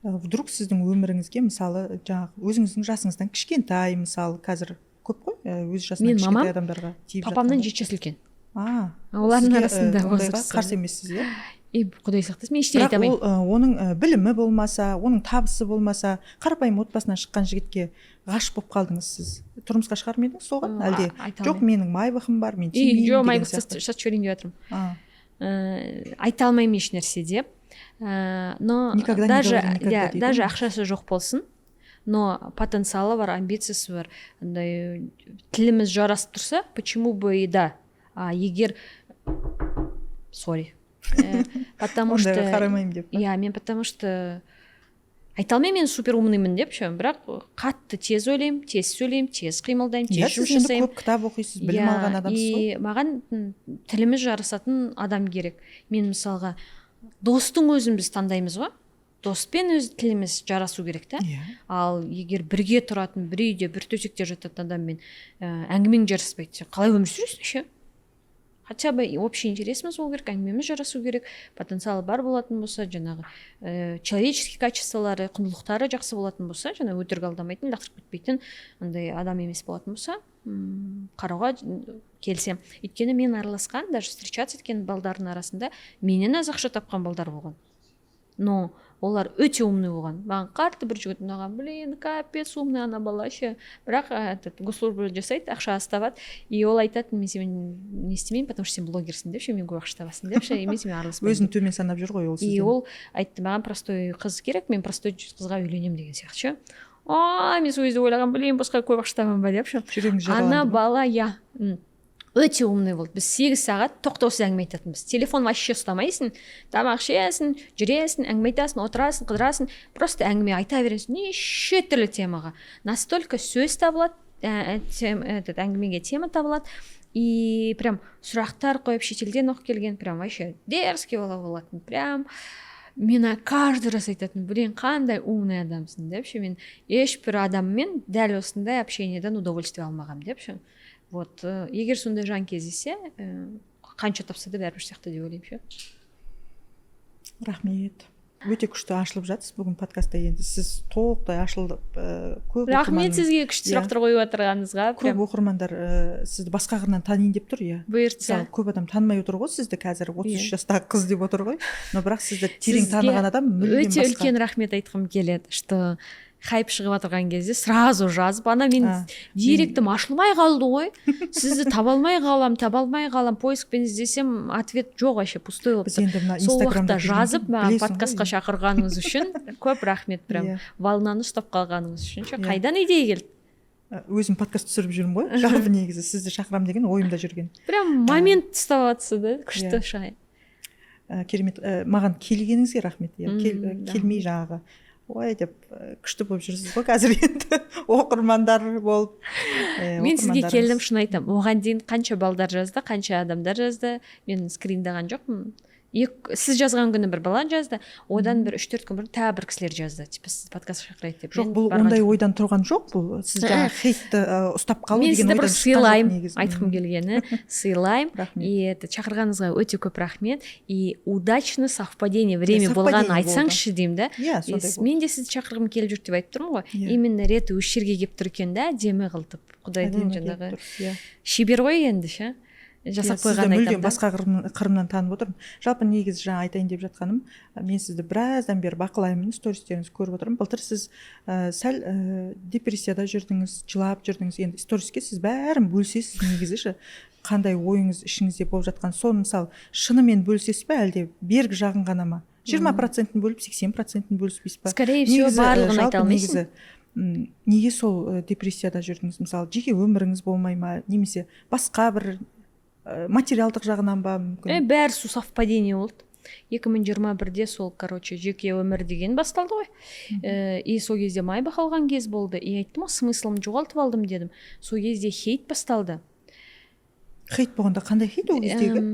A: Вдруг сіздің өміріңізге, мысалы, жаңағы өзіңіздің жасыңыздан кішкентай, мысалы, қазір көп қой өз жасынан
B: Мен
A: кішкентай
B: мамам
A: адамдарға тиіп
B: папамнан
A: жатқандар.
B: 7 жас үлкен. Олардың
A: Сізге,
B: арасында
A: ондайға
B: возраст
A: қарсы емессіз, иә?
B: И құдай сақтасын, мен ештеңе
A: Бірақ
B: айта алмаймын.
A: ол оның білімі болмаса, оның табысы болмаса, қарапайым отбасынан шыққан жігітке ғашық болып қалдыңыз, сіз тұрмысқа шығар ма едіңіз соған, әлде
B: айта
A: жоқ,
B: алмаймын.
A: менің майбахым бар, мен
B: И
A: тимеймін
B: жоқ,
A: деген
B: майбақты
A: сияқты?
B: сатып жіберейін деп жатырмын. Айта алмаймын еш нәрсе деп. Но
A: Никогда не
B: даже
A: говори никогда
B: иә,
A: дейді
B: даже
A: ғой.
B: ақшасы жоқ болсын, но потенциалы бар, амбициясы бар, андай тіліміз жарасып тұрса, почему бы и да. А егер, сори, потому что
A: Ондайға қарамаймын деп па?
B: Иә, мен потому что айта алмаймын мен супер умныймын деп ше, бірақ қатты тез ойлаймын, тез сөйлеймін, тез қимылдаймын,
A: Иә,
B: тез
A: сіз
B: жұмыс
A: енді
B: жасаймын.
A: көп кітап оқисыз, білім
B: Иә,
A: алған адамсыз ғой.
B: И маған тіліміз жарасатын адам керек. Мен мысалға достың өзін біз таңдаймыз ғой, доспен өз тіліміз жарасу керек та. Ал егер бірге тұратын, бір үйде, бір төсекте жататын адаммен әңгімең жараспайды, сен қалай өмір сүресің ше? Хотя бы общий интересіміз болу керек, әңгімеміз жарасу керек. Потенциалы бар болатын болса, жаңағы человеческий качестволары, құндылықтары жақсы болатын болса, жаңа өтірік алдамайтын, лақтырып кетпейтін андай адам емес болатын болса, қарауға келісемін. Өйткені мен араласқан, даже встречаться еткен балдардың арасында менен аз ақша тапқан балдар болған, но олар өте умный болған. Маған қатты бір жігіт ұнаған, блин, капец умный ана бала ше, бірақ этот госслужба жасайды, ақша аз табады. И ол айтатын: мен сенімен не істемеймін, потому что сен блогерсің деп ше, мен көп ақша табасың деп ше, и мен сенімен араласпаймын
A: Өзін
B: деп.
A: төмен санап жүр ғой ол
B: И
A: сізден.
B: ол айтты: маған простой қыз керек, мен простой қызға үйленемін деген сияқты ше. А мен сол кезде ойлағанмын: блин, босқа көп ақша табамын ба деп ше.
A: Жүрегіңіз
B: Ана
A: жараланды ма?
B: бала, иә, өте умный болды. Біз 8 сағат тоқтаусыз әңгіме айтатынбыз. Телефон вообще ұстамайсың, тамақ ішесің, жүресің, әңгіме айтасың, отырасың, қыдырасың, просто әңгіме айта бересің неше түрлі темаға. Настолько сөз табылады, этот әңгімеге тема табылады. И прям сұрақтар қойып, шетелден оқып келген, прям вообще дерзкий бала болатын. Прям мен каждый раз айтатынмын: блин, қандай умный адамсың деп ше, мен ешбір адаммен дәл осындай общениеден удовольствие алмағанмын деп ше. Вот егер сондай жан кездессе, қанша тапса да бәрібір сияқты деп ойлаймын ше.
A: Рахмет. Өте күшті ашылып жатсыз бүгін подкастта. Енді сіз толықтай ашылып, көп
B: Рахмет
A: оқырман-
B: сізге күшті сұрақтар қойып отырғаныңызға.
A: Көп
B: Прям
A: оқырмандар сізді басқа қырынан таниын деп тұр, иә.
B: Бұйыртса.
A: Мысалы, көп адам танымай отыр ғой сізді қазір, 33 жастағы қыз деп отыр ғой, но бірақ сізді терең
B: Сізге
A: таныған адам мүлдем
B: өте
A: басқа.
B: үлкен рахмет айтқым келеді, что хайп шығып отырған кезде сразу жазып, ана мен директім ашылмай қалды ғой, сізді таба алмай қалам, таба алмай қалам, поискпен іздесем, ответ жоқ, вообще пустой болып
A: Біз
B: тұр.
A: енді мына
B: Сол
A: Инстаграмда
B: уақытта жазып,
A: келгенде
B: маған
A: білесің ғой
B: подкастқа
A: енді.
B: шақырғаныңыз үшін көп рахмет, прям волнаны ұстап қалғаныңыз үшін ше. Қайдан идея келді?
A: Өзім подкаст түсіріп жүрмін ғой жалпы. Негізі сізді шақырамын деген ойымда жүрген.
B: Прям момент ұстап жатсыз да, күшті шай.
A: Керемет. Маған келгеніңізге рахмет, иә. Келмей жаңағы ой деп, күшті болып жүрсіз ғой қазір енді, оқырмандар болып,
B: Мен сізге
A: оқырмандарыңыз.
B: келдім, шын айтамын, оған дейін қанша балдар жазды, қанша адамдар жазды, мен скриндаған жоқпын. Сіз жазған күні бір бала жазды, одан бір 3-4 күн бұрын тағы бір кісілер жазды, типа сізді подкастқа шақырайық деп.
A: Жоқ,
B: Мен
A: бұл
B: барған
A: ондай
B: жоқпын.
A: ойдан тұрған жоқ. Бұл сіз жаңағы хейтті ұстап қалу
B: Мен
A: деген
B: сізді
A: ойдан
B: бір
A: шыққан жоқ
B: сыйлаймын,
A: негізі.
B: айтқым келгені, сыйлаймын.
A: Рахмет.
B: И это, шақырғаныңызға өте көп рахмет. И удачно совпадение, время
A: Совпадение
B: болғанын
A: болды.
B: айтсаңызшы деймін да.
A: Иә,
B: И
A: сондай болды.
B: мен де сізді шақырғым келіп жүр деп айтып тұрмын ғой. Именно реті осы жерге келіп тұр екен да, әдемі қылтып құдайдың
A: Әдемі келіп
B: жаңағы
A: тұр, иә.
B: шебер ғой енді ше, жасап
A: Иә, сізді
B: қойғанын
A: мүлдем
B: айтамын да.
A: басқа қырымнан танып отырмын. Жалпы негізі жаңа айтайын деп жатқаным, мен сізді біраздан бері бақылаймын, стористеріңізді көріп отырмын. Былтыр сіз сәл депрессияда жүрдіңіз, жылап жүрдіңіз. Енді сториске сіз бәрін бөлісесіз негізі ше, қандай ойыңыз ішіңізде болып жатқан, соны мысалы шынымен бөлісесіз бе, әлде бергі жағын ғана ма, 20%-ін бөліп, 80%-ін бөліспейсіз ба?
B: Скорее всего,
A: Негізі,
B: барлығын
A: жалпы
B: айта алмайсың.
A: Негізі неге сол депрессияда жүрдіңіз? Мысалы, жеке өміріңіз болмай ма немесе басқа бір материалдық жағынан ба мүмкін?
B: Бәрі сол совпадение болды. 2021-де сол, короче, жеке өмір деген басталды ғой. И сол кезде майбах алған кез болды, и айттым ғой, смыслымды жоғалтып алдым дедім. Сол кезде хейт басталды.
A: Хейт болғанда қандай хейт ол кездегі?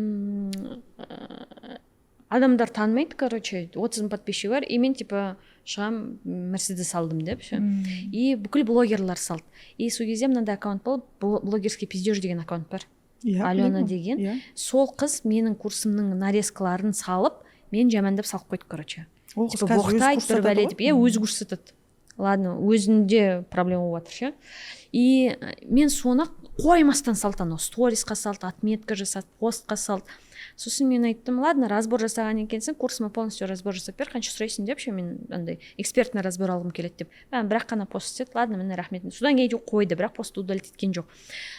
B: Адамдар танымайды, короче, 30 мың подписчигі бар, и мен типа шығам, «Мерседес алдым» деп ше. И бүкіл блогерлар салды. И сол кезде мынандай аккаунт болды, «Блогерский пиздеж» деген аккаунт бар,
A: Иә,
B: Алена
A: білемін.
B: деген.
A: Иә.
B: Сол қыз менің курсымның нарезкаларын салып, мен жамандап салып қойды, короче.
A: Ол қыз
B: Типа
A: қазір өзі
B: боқтайды
A: курс
B: бір
A: сатады
B: бәле
A: ғой.
B: деп, иә, өзі курс сатады. Ладно, өзінде проблема болып жатыр ше. И мен соны қоймастан салды, анау сторисқа салды, отметка жасады, постқа салды. Сосын мен айттым: «Ладно, разбор жасаған екенсің, курсыма полностью разбор жасап бер, қанша сұрайсың?» — деп ше. «Мен андай экспертный разбор алғым келеді» деп. Маған бірақ қана пост істеді. «Ладно, міне, рахмет». Содан кейін қойды, бірақ постты удалить еткен жоқ.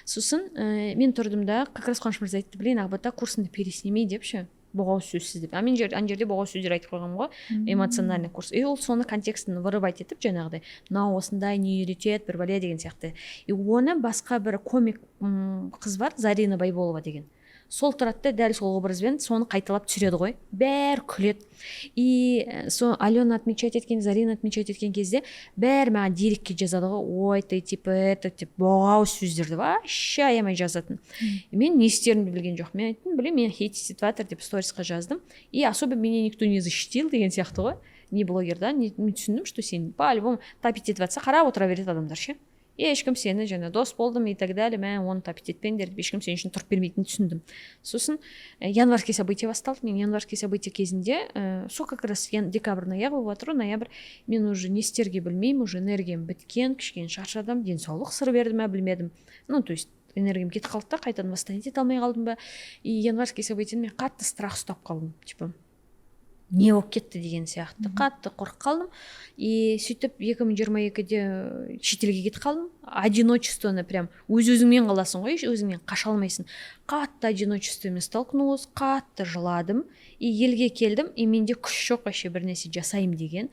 B: Сосын мен тұрдым да, как раз Қуаныш мырза айтты: «Блин, Ақбота, курсыңды переснимей» деп ше, боғауыз сөзсіз деп. А мен ана жерде боғауыз сөздер айтып қойғанмын ғой, эмоциональный курс. И ол соны контекстін вырывать етіп, жаңағыдай мынау осындай не үйретеді, бір бәле деген сияқты. И оны басқа бір комик қыз бар, Зарина Байболова деген, сол тұрады да, дәл сол образбен соны қайталап түсіреді ғой, бәрі күледі. И сол Алена отмечать еткен, Зарина отмечать еткен кезде бәрі маған директке жазады ғой: «Ой, ты типа это» деп, боғауыз сөздерді вообще аямай жазатын. Мен не істерімді білген жоқпын. Мен айттым: «Блин, мені хейт етіп жатыр» деп сторисқа жаздым. И особо меня никто не защитил деген сияқты ғой, ни блогердан, ни. Мен түсіндім, что сен по любому топить етіп жатса, қарап отыра береді адамдар ше. Ешкім сені жаңа дос болдым и так далее, мә, оны топить етпеңдер деп ешкім сен үшін тұрып бермейтінін түсіндім. Сосын январский событие басталды. Мен январский событие кезінде, сол как раз декабрьдің аяғы болып жатыр ғой, ноябрь, мен уже не істерге білмеймін, уже энергиям біткен, кішкене шаршадым, денсаулық сыр берді ма, білмедім. Ну, то есть энергиям кетіп қалды да, қайтадан восстановить ете алмай қалдым ба. И январский событиені мен қатты страх ұстап қалдым, типа не болып кетті деген сияқты, қатты қорқып қалдым. И сөйтіп 2022-де шетелге кетіп қалдым. Одиночествоны прям өз өзіңмен қаласың ғой, өзіңнен қаша алмайсың. Қатты одиночествомен столкнулась, қатты жыладым. И елге келдім, и менде күш жоқ вообще бір нәрсе жасаймын деген.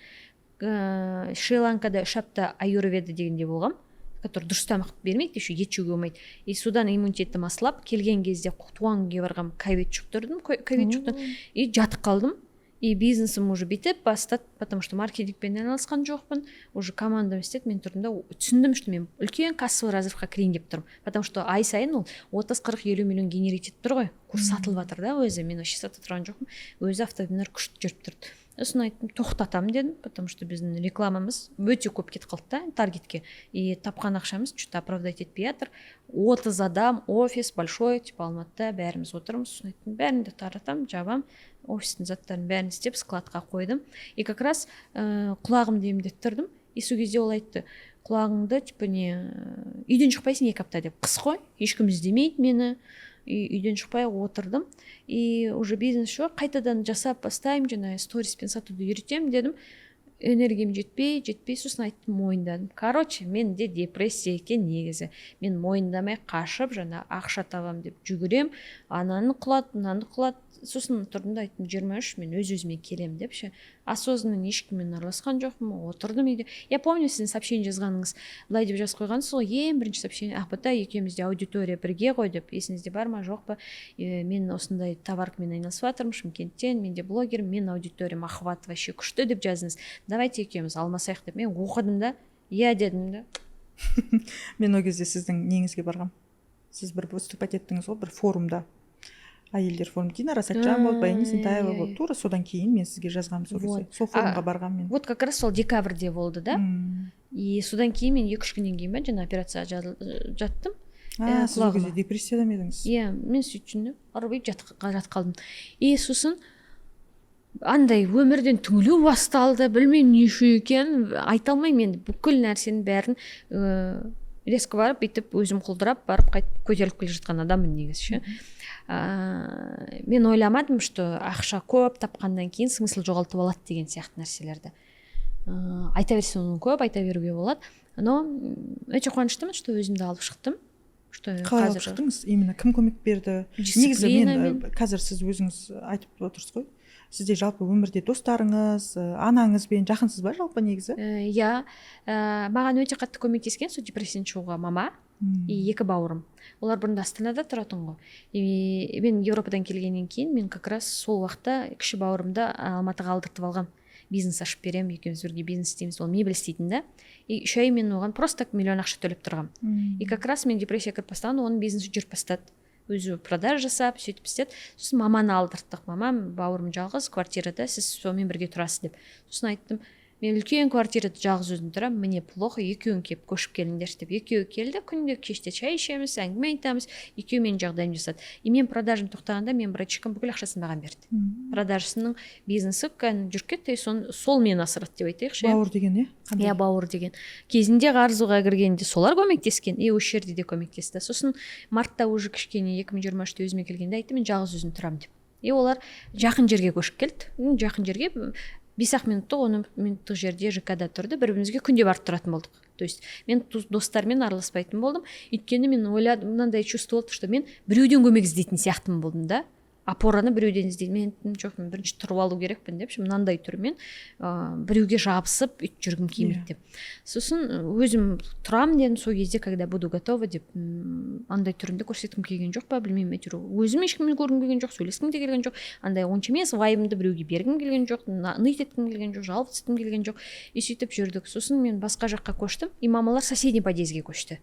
B: Шри Ланкада 3 апта аюрведа дегенде болғам, который дұрыс тамақ бермейді, еще ет жеуге болмайды. И содан иммунитетім ослаб. Келген кезде, туған күнге барғанмын, ковид жұқтырдым, ковид жұқтырдым и жатып қалдым. И бизнесім уже бүйтіп бастады, потому что маркетингпен айналысқан жоқпын, уже командам істеді. Мен тұрдым да, түсіндім, что мен үлкен кассовый разрывқа кірейін деп тұрмын, потому что ай сайын ол 30, 40, 50 миллион генерить етіп тұр ғой, курс сатылып жатыр да өзі. Мен вообще сатып тұрған жоқпын, өзі автовебинар күшті жүріп тұрды. Сосын айттым, тоқтатамын дедім, потому что біздің рекламамыз өте көп кетіп қалды да таргетке, и тапқан ақшамыз че то оправдать етпей жатыр. 30 адам, офис большой, типа Алматыда бәріміз отырмыз. Сосын айттым, бәрін де таратамын, жабамын, офистің заттарын бәрін істеп, складқа қойдым. И как раз құлағымды емдеттірдім. И сол кезде ол айтты: «Құлағыңды типа не, үйден шықпайсың 2 апта», – деп. Қыс қой, ешкім іздемейді мені. Үйден шықпай отырдым. И уже бизнес жоқ, қайтадан жасап бастаймын, жаңағы сториспен сатуды үйретемін дедім. Энергиям жетпей, жетпей, сосын айттым, мойындадым. Короче, менде депрессия екен негізі. Мен мойындамай қашып, жаңа ақша табамын деп жүгірем, ананы құлат, мынаны құлат. Сосын тұрдым да айттым: «23, мен өз өзіме келемін», – деп ше. Осознанно ешкіммен араласқан жоқпын, отырдым үйде. Я помню, сіздің сообщение жазғаныңыз, былай деп жазып қойғансыз ғой ең бірінші сообщение: «Ақбота, екеумізде аудитория бірге ғой», – деп. Есіңізде бар ма, жоқ па? «Мен осындай товаркамен айналысып жатырмын Шымкенттен, мен де блогермін, мен аудиториям, охват вообще күшті», – деп жаздыңыз. «Давайте екеуміз алмасайық», – деп. Мен оқыдым да, «иә» дедім да.
A: Мен ол кезде сіздің неңізге барғам. Сіз бір выступать еттіңіз ғой бір форумда, әйелдер форум. Динара Сәтжан болды, Баян Есентаева болды. Тура содан кейін мен сізге жазғанмын сол кезде. Сол форумға барғанмын мен.
B: Вот, как раз сол декабрьде болды да. И содан кейін мен 2-3 күннен кейін ба, жаңа операцияға жаттым.
A: А, сіз ол кезде депрессияда ма едіңіз?
B: Иә, мен сөйтіп жүрдім, ырбиып жатып қалдым. И сосын андай өмірден түңілу басталды. Білмеймін, не үшін екенін айта алмаймын енді. Бүкіл нәрсенің бәрін резко барып, бүйтіп өзім құлдырап барып, қайтып көтеріліп келе жатқан адаммын негізі ше. Мен ойламадым, что ақша көп тапқаннан кейін смысл жоғалтып алады деген сияқты нәрселерді. Айта берсе, оны көп айта беруге болады, но өте қуаныштымын, что өзімді алып шықтым, что
A: Қалай алып шықтыңыз именно? Кім көмек берді негізі? Мен қазір, сіз өзіңіз айтып отырсыз ғой, сізде жалпы өмірде достарыңыз, анаңызбен жақынсыз ба жалпы негізі?
B: Иә, маған өте қатты көмектескен сол депрессиядан шығуға мама и екі бауырым. Олар бұрында Астанада тұратын ғой. И мен Европадан келгеннен кейін, мен как раз сол уақытта кіші бауырымды Алматыға алдыртып алғам, бизнес ашып беремін, екеуміз бірге бизнес істейміз. Ол мебель істейтін да. И 3 ай мен оған просто так миллион ақша төлеп тұрғанмын. И как раз мен депрессияға кіріп бастағанда, оның бизнесі жүріп бастады, өзі продаж жасап, сөйтіп істеді. Сосын маманы алдырттық. Мамам: «Бауырым жалғыз квартирада, сіз сонымен бірге тұрасыз», – деп. Сосын айттым: «Мен үлкен квартирада жалғыз өзім тұрамын, мне плохо, екеуің келіп көшіп келіңдерші», – деп. Екеуі келді, күнде кеште шай ішеміз, әңгіме айтамыз. Екеуі менің жағдайымды жасады. И мен продажам тоқтағанда, менің братишкам бүкіл ақшасын маған берді. Продажасының бизнесі кәдімгі жүріп кетті, и сол мені асырады деп айтайықшы, иә.
A: Бауыр деген, иә?
B: Иә, бауыр деген. Кезінде қарызға кіргенде солар көмектескен, и осы жерде де көмектесті. Сосын мартта уже кішкене, 2023-те өзіме келгенде айттым: «Мен жалғыз өзім тұрамын», – деп. И олар жақын жерге көшіп келді. Жақын жерге, 5 ақ минуттық, 10 минуттық жерде ЖК да тұрды. Бір бірімізге күнде барып тұратын болдық. То есть мен достарыммен араласпайтын болдым, өйткені мен ойладым, мынандай чувство болды, что мен біреуден көмек іздейтін сияқтымын болдым да, опораны біреуден іздеймін. Мен айттым: «Жоқ, мен бірінші тұрып алу керекпін», – деп ше. Мынандай түрмен біреуге жабысып өйтіп жүргім келмейді деп. Сосын өзім тұрамын дедім сол кезде, когда буду готова деп. Андай түрімді көрсеткім келген жоқ па, білмеймін, әйтеуір өзім ешкіммен көргім келген жоқ, сөйлескім де келген жоқ. Андай онша емес вайбымды біреуге бергім келген жоқ, ныть еткім келген жоқ, жаловаться еткім келген жоқ. И сөйтіп жүрдік. Сосын мен басқа жаққа көштім, и мамалар соседний подъездге көшті.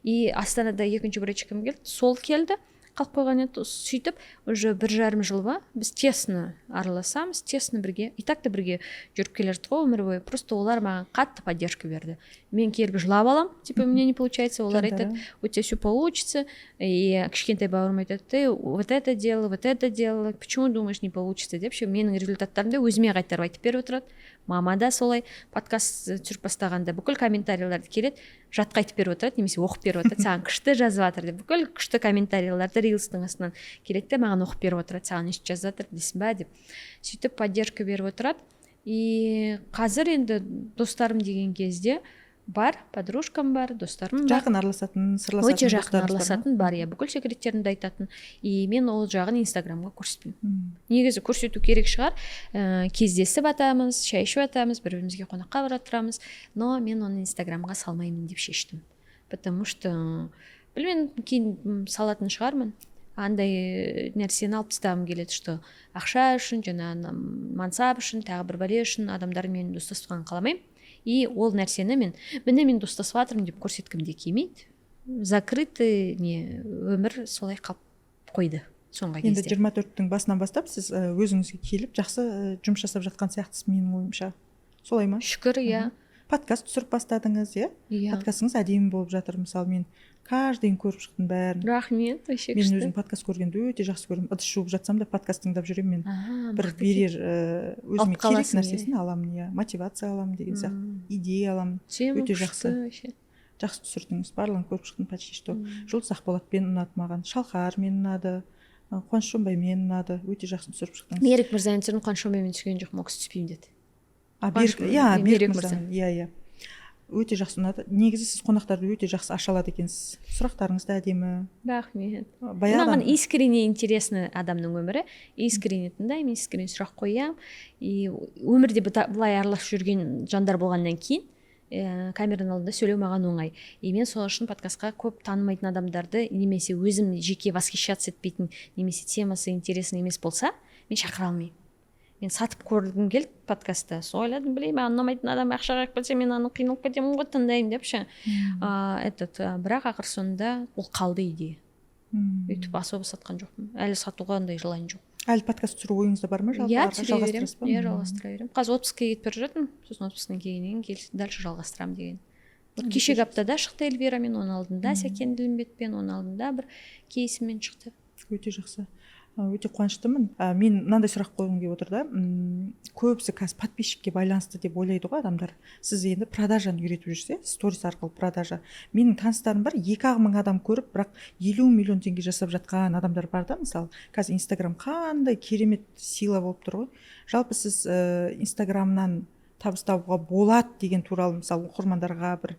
B: И Астанада екінші братишкам келді, сол келді, қалып қойған еді. Сөйтіп уже 1,5 жыл ба, біз тесно араласамыз, тесно бірге, и так та бірге жүріп келе жаттық қой өмір бойы. Просто олар маған қатты поддержка берді. Мен келіп жылап аламын, типа у меня не получается, олар айтады: «У тебя все получится». И кішкентай бауырым айтады: «Ты вот это делала, вот это делала, почему думаешь, не получится?» – деп ше. Менің результаттарымды өзіме қайтарып айтып беріп отырады. Мама да солай, подкаст түсіріп бастағанда бүкіл комментарийларды келеді, жатқа айтып беріп отырады немесе оқып беріп отырады, «Саған күшті жазып жатыр» деп. Бүкіл күшті комментарийларды рилстің астынан келеді де, маған оқып беріп отырады: «Саған өйстіп жазып жатыр, білесің ба?» – деп. Сөйтіп поддержка беріп отырады. И қазір енді достарым деген кезде бар, подружкам бар, достарым бар.
A: Жақын араласатын, сырласатын
B: Өте жақын
A: достарыңыз бар ма?
B: араласатын бар, иә, бүкіл секреттерімді айтатын. И мен ол жағын Инстаграмға көрсетпеймін. Негізі көрсету керек шығар. Кездесіп жатамыз, шай ішіп жатамыз, бір бірімізге қонаққа бара тұрамыз, но мен оны Инстаграмға салмаймын деп шештім, потому что білмеймін, кейін салатын шығармын. Андай нәрсені алып тастағым келеді, что ақша үшін, жаңағы мансап үшін, тағы бір бәле үшін адамдар менімен достасқанын қаламаймын. И ол нәрсені мен, міне, мен достасып жатырмын деп көрсеткім де келмейді. Закрытый не өмір солай қалып қойды. Соңғы
A: Енді
B: кезде.
A: 24-тің басынан бастап сіз өзіңізге келіп, жақсы жұмыс жасап жатқан сияқтысыз, менің ойымша. Солай ма?
B: Шүкір, иә.
A: Подкаст түсіріп бастадыңыз, иә?
B: Иә.
A: Подкастыңыз әдемі болып жатыр. Мысалы, мен каждый ын көріп шықтым бәрін.
B: Рахмет, вообще
A: Мен
B: күшті.
A: өзім подкаст көргенді өте жақсы көремін. Ыдыс жуып жатсам да, подкаст тыңдап жүремін мен. Бір
B: Мықты екен.
A: берер өзіме
B: Алып
A: керек
B: қаласың, иә.
A: нәрсесін аламын, иә, мотивация аламын деген сияқты, идея аламын.
B: Тема
A: Өте
B: күшті
A: жақсы.
B: вообще.
A: Жақсы түсірдіңіз, барлығын көріп шықтым почти что. Жұлдыз Ақболатпен ұнады маған, Шалқармен ұнады, Қуаныш Шонбаймен ұнады, өте жақсы түсіріп шықтыңыз.
B: Берік мырзамен түсірдім, Қуаныш Шонбаймен түскен жоқпын, ол кісі түспеймін деді.
A: А,
B: Қуаныш
A: Берік, иә,
B: Берік
A: Берік
B: мырза.
A: мырзамен, иә, өте жақсы, ұнады. Негізі сіз қонақтарды өте жақсы аша алады екенсіз, сұрақтарыңыз да әдемі.
B: Рахмет.
A: Баяғыдан
B: Маған искренне интересно адамның өмірі, искренне тыңдаймын, искренне сұрақ қоямын. И өмірде былай араласып жүрген жандар болғаннан кейін, камераның алдында сөйлеу маған оңай. И мен сол үшін подкастқа көп танымайтын адамдарды немесе өзім жеке восхищаться етпейтін, немесе темасы интересный емес болса, мен шақыра алмаймын. Мен сатып көргім келді подкастта. Сол ойладым: блин, маған ұнамайтын адам ақшаға келсе, мен аны қиналып кетемін ғой, тыңдаймын деп ше. Этот, бірақ ақыр соңында ол қалды идея. Өйтіп особо сатқан жоқпын, әлі сатуға андай желание жоқ.
A: Әлі подкаст түсіру ойыңызда бар ма жалпы?
B: Иә,
A: Ары
B: түсіре беремін.
A: Жалғастырасыз ба?
B: Иә, жалғастыра беремін. Қазір отпуск ке кетіп бара жатырмын, сосын отпуск тан келгеннен кейін дальше жалғастырамын деген. Вот кешегі аптада шықты Эльвирамен, оның алдында Сәкен Ділімбетпен, оның алдында бір кейсімен шықты.
A: Өте жақсы, өте қуаныштымын. Мен мынандай сұрақ қойғым келіп отыр да. Көбісі қазір подписчик ке байланысты деп ойлайды ғой адамдар. Сіз енді продажа ны үйретіп жүрсіз, сторис арқылы продажа. Менің таныстарым бар, 2-ақ мың адам көріп, бірақ 50 миллион теңге жасап жатқан адамдар бар да. Мысалы, қазір Инстаграм қандай керемет сила болып тұр ғой. Жалпы сіз Инстаграмнан табыс табуға болады деген туралы, мысалы, оқырмандарға бір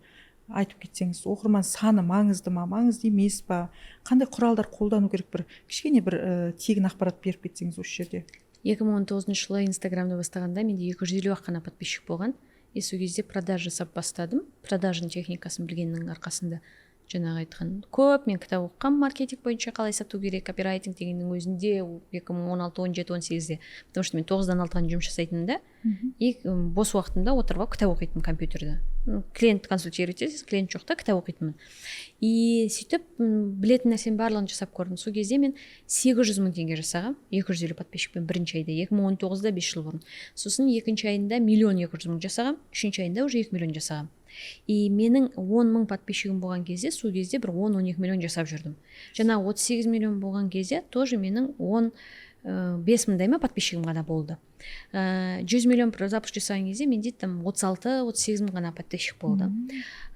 A: айтып кетсеңіз. Оқырман саны маңызды ма, маңызды емес па? Қандай құралдар қолдану керек? Бір кішкене бір тегін ақпарат беріп кетсеңіз осы жерде.
B: 2019 жылы Инстаграмды бастағанда менде 250 ақ қана подписчик болған. И сол кезде продажа жасап бастадым. Продажа ның техникасын білгеннің арқасында, жаңағы айтқан, көп мен кітап оқығанмын маркетинг бойынша, қалай сату керек, копирайтинг дегеннің өзінде, 2016, 17, 18-де, потому что мен 9-дан 6-ға жұмыс жасайтынмын да. И бос уақытымда отырып алып кітап оқитынмын компьютерде. Клиент консультировать етесіз, клиент жоқ та, кітап оқитынмын. И сөйтіп білетін нәрсенің барлығын жасап көрдім. Сол кезде мен 800 000 теңге жасағанмын 250 подписчик пен бірінші айда, 2019-да, 5 жыл бұрын. Сосын екінші айында 1 200 000 жасағанмын, үшінші айында уже 2 миллион жасағанмын. И менің 10 000 подписчиг ім болған кезде, сол кезде бір 10-12 миллион жасап жүрдім. Жаңағы 38 миллион болған кезде тоже менің 15 мыңдай ма подписчиг ім ғана болды. 100 миллион запуск жасаған кезде менде там 36-38 мың ғана подписчик болды.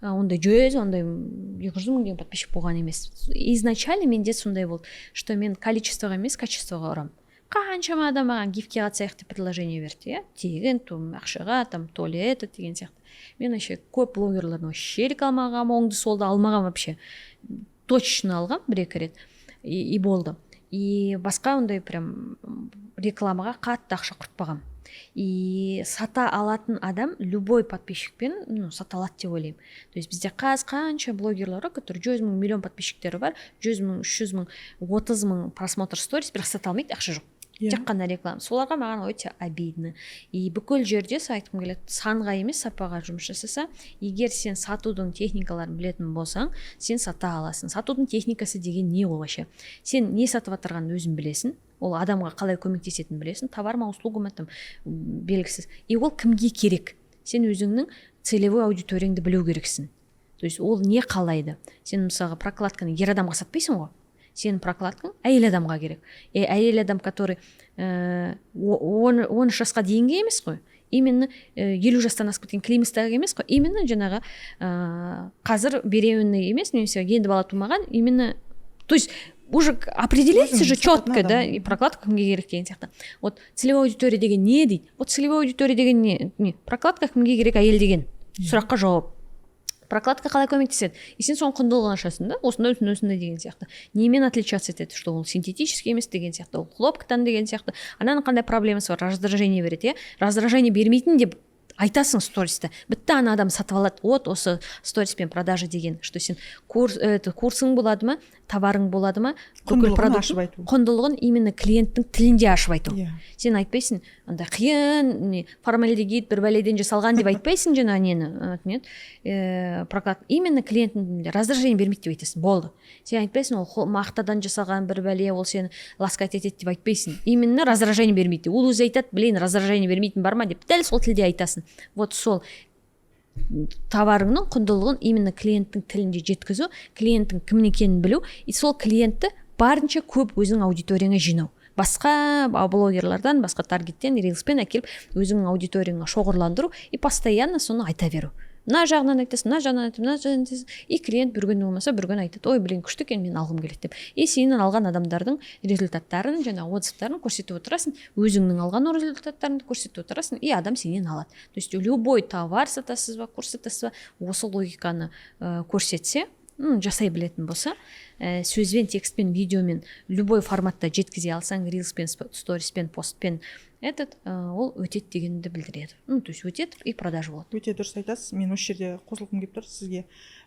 B: Ондай 100, ондай 200 000 деген подписчик болған емес. Изначально менде сондай болды, что мен количество ға емес, качество ға ұрамын. Қаншама адам маған гив ке қатысайық деп предложение берді, иә, тегін, то ақшаға там, то ли это деген сияқты. Мен вообще көп блогерлердің вообще реклама алғанмын, оңды солды алмағанмын вообще. Точно алғам бір екі рет и болды. И басқа ондай прям рекламаға қатты ақша құртпағанмын. И сата алатын адам любой подписчик пен, ну, сата алады деп ойлаймын. То есть бізде қазір қанша блогерлар бар, которые 100 000, миллион подписчик тері бар, 100 000, 300 000, 30 000 просмотр сторис, бірақ сата алмайды, ақша жоқ. Тек қана реклама. Соларға маған өте обидно. И бүкіл жерде айтқым келеді: санға емес, сапаға жұмыс жасаса. Егер сен сатудың техникаларын білетін болсаң, сен сата аласың. Сатудың техникасы деген не ол вообще? Сен не сатып жатырғанын өзің білесің, ол адамға қалай көмектесетінін білесің, товар ма, услуга ма, там белгісіз, и ол кімге керек, сен өзіңнің целевой аудиторияңды білу керексің. То есть ол не қалайды. Сен, мысалға, прокладка ны ер адамға сатпайсың ғой, сенің прокладка ң әйел адамға керек. И әйел адам, который 13 жасқа дейінгі емес қой, именно 50 жастан асып кеткен климакстағы емес қой, именно жаңағы қазір беременный емес немесе енді бала тумаған, именно, то есть уже определяется же четко да, и прокладка кімге керек деген сияқты. Вот целевая аудитория деген не дейді? Вот целевая аудитория деген не? Прокладка кімге керек әйел деген сұраққа жауап. Прокладка қалай көмектеседі? И сен соның құндылығын ашасың да, осындай, осындай, осындай деген сияқты. Немен отличаться етеді, что ол синтетический емес деген сияқты, ол хлопок тан деген сияқты, ананың қандай проблемасы бар, раздражение береді, иә, раздражение бермейтін деп Айтасың стористі, бітті, ана адам сатып алады. Вот осы сториспен продажа деген, что сен курс, это, курсың болады ма, товарың болады ма, бүкіл
A: Құндылығын
B: продукттың
A: ашып айту.
B: Құндылығын именно клиенттің тілінде ашып айту. Сен айтпайсың андай қиын не, формальдегид бір бәледен жасалған деп айтпайсың. Жаңағы нені, не еді, прокат именно клиенттің тілінде раздражение бермейді деп айтасың, болды. Сен айтпайсың, ол мақтадан жасалған бір бәле, ол сені ласкать етеді деп айтпайсың. Именно раздражение бермейді деп. Ол өзі айтады: «Блин, раздражение бермейтін бар ма?» — деп. Дәл сол тілде айтасың. Вот сол товарыңның құндылығын именно клиенттің тілінде жеткізу, клиенттің кім екенін білу и сол клиентті барынша көп өзіңнің аудиторияңа жинау, басқа блогерлардан, басқа таргеттен, рилспен әкеліп, өзіңнің аудиторияңа шоғырландыру и постоянно соны айта беру. Мына жағынан айтасың, мына жағынан айтасың, мына жағынан айтасың, и клиент бір күні болмаса бір күні айтады: «Ой, блин, күшті екен, мен алғым келеді», — деп. И сенен алған адамдардың результаттарын, жаңағы отзывтарын көрсетіп отырасың, өзіңнің алған результаттарыңды көрсетіп отырасың, и адам сенен алады. То есть любой товар сатасыз ба, курс сатасыз ба, осы логиканы көрсетсе, жасай білетін болса, сөзбен, текстпен, видеомен, любой форматта жеткізе алсаң, рилспен, сториспен, постпен, этот, ол өтеді дегенді білдіреді. Ну, то есть өтеді и продажа болады.
A: Өте дұрыс айтасыз. Мен осы жерде қосылғым келіп тұр сізге.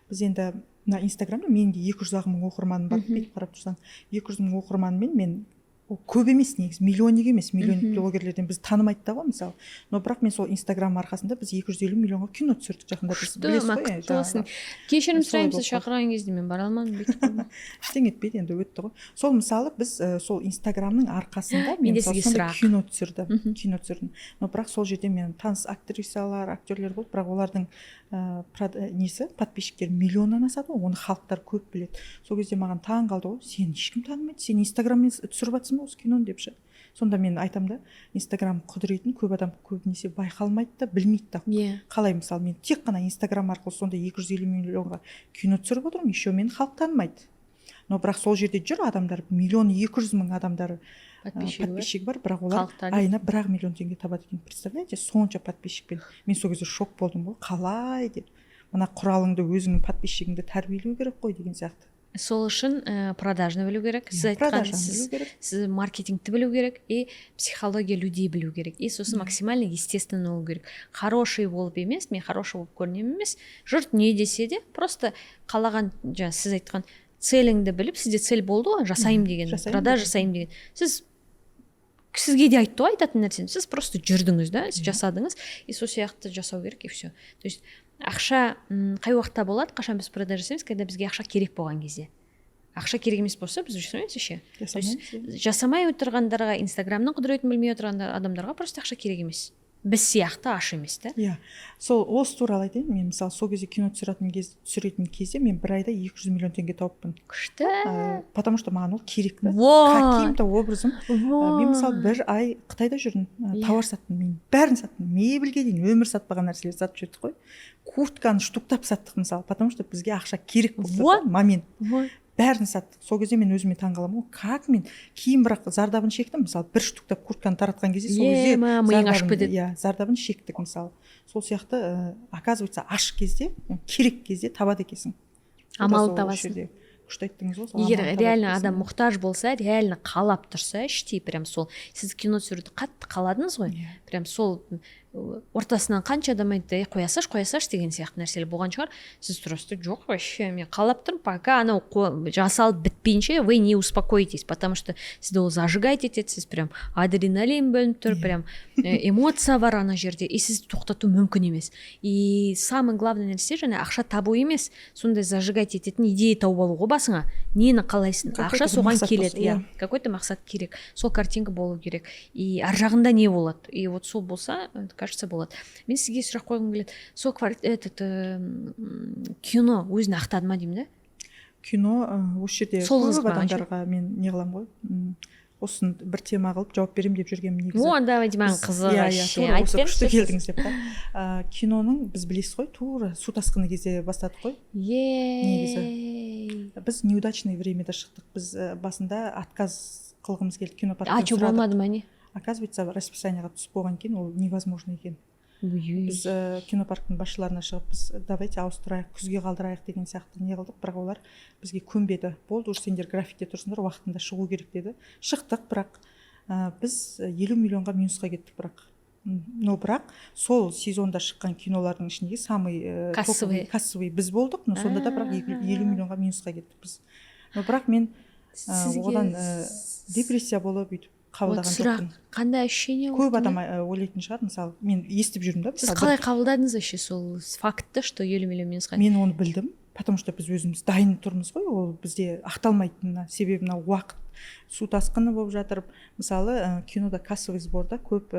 A: Біз енді мына Инстаграмда, менің де 200 ақ мың оқырманым бар. Бүйтіп қарап тұрсаң, 200 мың оқырманмен мен, ол көп емес негізі, миллионник емес, миллионник блогерлерден біз танымайды да ғой, мысалы. Но бірақ мен сол Инстаграм арқасында біз 250 миллионға кино түсірдік жақында, біз
B: Күшті.
A: білесіз
B: Ма,
A: ғой, иә,
B: құтты болсын.
A: жаңағы.
B: Кешірім
A: Солай
B: сұраймын,
A: болып
B: сіз шақырған кезде мен бара алмадым, бүйтіп қойдым.
A: Ештеңе етпейді енді, өтті ғой. Сол, мысалы, біз сол Инстаграмның арқасында мен
B: Менде
A: мысалы
B: сізге
A: сондай
B: сұрақ.
A: кино түсірдім, кино түсірдім. Но бірақ сол жерде мен таныс актрисалар, актерлер болды, бірақ олардың несі, подписчиктері миллионнан асады ғой, оны халықтар көп біледі. Сол кезде маған таң қалды ғой: «Сені ешкім танымайды, сен Инстаграммен түсіріп жатырсың ба осы киноны?» — деп ше. Сонда мен айтамын да, Инстаграм құдіретін көп адам көбінесе байқалмайды да, білмейді да. Қалай, мысалы, мен тек қана Инстаграм арқылы сондай 250 миллионға кино түсіріп отырмын, еще мені халық танымайды. Но бірақ сол жерде жүр адамдар, 1 200 000 адамдар
B: подписчигі бар.
A: Подписчигі бар, бірақ олар
B: Халық таниды.
A: айына 1-ақ миллион теңге табады екен, представляете, сонша подписчикпен. Мен сол кезде шок болдым ғой, қалай деп, мына құралыңды, өзіңнің подписчигіңді тәрбиелеу керек қой деген сияқты.
B: Сол үшін продажны білу керек, сіз
A: Иә,
B: айтқан.
A: Продажаны
B: Сіз
A: білу керек.
B: Сіз маркетингті білу керек и психология людей білу керек, и сосын максимально естественно болу керек. Хороший болып емес, мен хороший болып көрінемін емес, жұрт не десе де, просто қалаған, жаңа сіз айтқан целіңді біліп. Сізде цель болды ғой, жасаймын деген,
A: жасаймын
B: продажа
A: деген.
B: Жасаймын деген. Сізге де айтты ғой айтатын нәрсені, сіз просто жүрдіңіз да, сіз жасадыңыз, и сол сияқты жасау керек, и все. То есть ақша қай уақытта болады, қашан біз продажа жасаймыз? Когда бізге ақша керек болған кезде. Ақша керек емес болса, біз жасамаймыз ше.
A: Жасамаймыз, иә.
B: Жасамай отырғандарға, Инстаграмның құдіретін білмей отырған адамдарға просто ақша керек емес, біз сияқты аш емес та.
A: Иә, сол осы туралы айтайын. Мен, мысалы, сол кезде кино түсіретін кезде мен бір айда 200 миллион теңге тауыппын.
B: Күшті.
A: Потому что маған ол керек та.
B: Вот.
A: Каким-то образом мен, мысалы, бір ай Қытайда жүрдім, тауар саттым, мен бәрін саттым, мебельге дейін, өмір сатпаған нәрселерді сатып жібердік қой, куртканы штуктап саттық, мысалы, потому что бізге ақша керек болып тұр да,
B: Вот.
A: момент.
B: Вот.
A: Бәрін саттық. Сол кезде мен өзіме таңқаламын ғой, как мен кейін бірақ зардабын шектім. Мысалы, бір штуктап куртканы таратқан кезде, сол кезде
B: Ема, миың ашып кетеді.
A: Иә, зардабын шектік. Мысалы, сол сияқты, оказывается, аш кезде, керек кезде табады екенсің.
B: Амалын
A: Сол осы
B: табасың.
A: жерде күшті айттыңыз ғой, сол
B: Егер
A: амалын табады
B: реально
A: екенсің.
B: адам мұқтаж болса, реально қалап тұрса іштей, прям сол сіз кино түсіруді қатты қаладыңыз ғой.
A: Иә.
B: Прям сол ортасынан қанша адам айтты: «Ей, қоя салшы, қоя салшы», — деген сияқты нәрселер болған шығар. Сіз тұрасыз да: «Жоқ, вообще мен қалап тұрмын, пока анау жасалып бітпейінше, вы не успокоитесь», потому что сізді ол зажигать етеді, сіз прям адреналин бөлініп тұр, прям эмоция бар ана жерде, и сізді тоқтату мүмкін емес. И самый главный нәрсе жаңа ақша табу емес, сондай зажигать ететін идея тауып алу ғой басыңа, нені қалайсың.
A: Какой-то
B: Ақша
A: бір
B: соған
A: мақсат
B: келеді.
A: болса,
B: Иә,
A: иә.
B: какой-то мақсат керек, сол картинка болу керек, и ар жағында не болады, и вот сол болса, кажется, болады. Мен сізге сұрақ қойғым келеді: сол этот кино өзін ақтады ма деймін да.
A: Кино, осы жерде
B: Сол
A: көп
B: қызық маған ше.
A: адамдарға мен не қыламын ғой, осыны бір тема қылып жауап беремін деп жүргенмін негізі.
B: О, давайте, маған қызық
A: Иә,
B: вообще,
A: тура
B: айтып
A: осы
B: беріңізші
A: күшті
B: сіз.
A: келдіңіз деп та. Киноның біз, білесіз ғой, тура су тасқыны кезде бастадық қой.
B: Ей.
A: Біз неудачный времяда шықтық. Біз басында отказ қылғымыз келді, кинопарктан
B: А че,
A: сұрадық.
B: болмады ма, не?
A: Оказывается, расписаниеға түсіп болған кейін ол невозможно екен.
B: Ой.
A: Біз кинопарктың басшыларына шығып, біз давайте ауыстырайық, күзге қалдырайық деген сияқты не қылдық, бірақ олар бізге көнбеді. «Болды, уже сендер графикте тұрсыңдар, уақытында шығу керек», — деді. Шықтық, бірақ біз 50 миллионға минусқа кеттік, бірақ Но бірақ сол сезонда шыққан кинолардың ішіндегі самый
B: Кассовый.
A: Топовый, кассовый біз болдық. Но сонда да бірақ 50 миллионға минусқа кеттік біз. Но бірақ мен
B: Сізге
A: одан депрессия болып, өйтіп
B: Вот
A: қабылдаған
B: сұрақ:
A: жоқпын.
B: қандай ощущение
A: Көп
B: болды?
A: адам ойлайтын шығар, мысалы, мен естіп жүрмін да.
B: Сіз
A: Мысалы,
B: қалай қабылдадыңыз вообще сол фактті, что 50 миллион минусқа?
A: Мен оны білдім, потому что біз өзіміз дайын тұрмыз ғой, ол бізде ақталмайтынына. Себебі мынау уақыт, су тасқыны болып жатыр. Мысалы, кинода кассовый сборда көп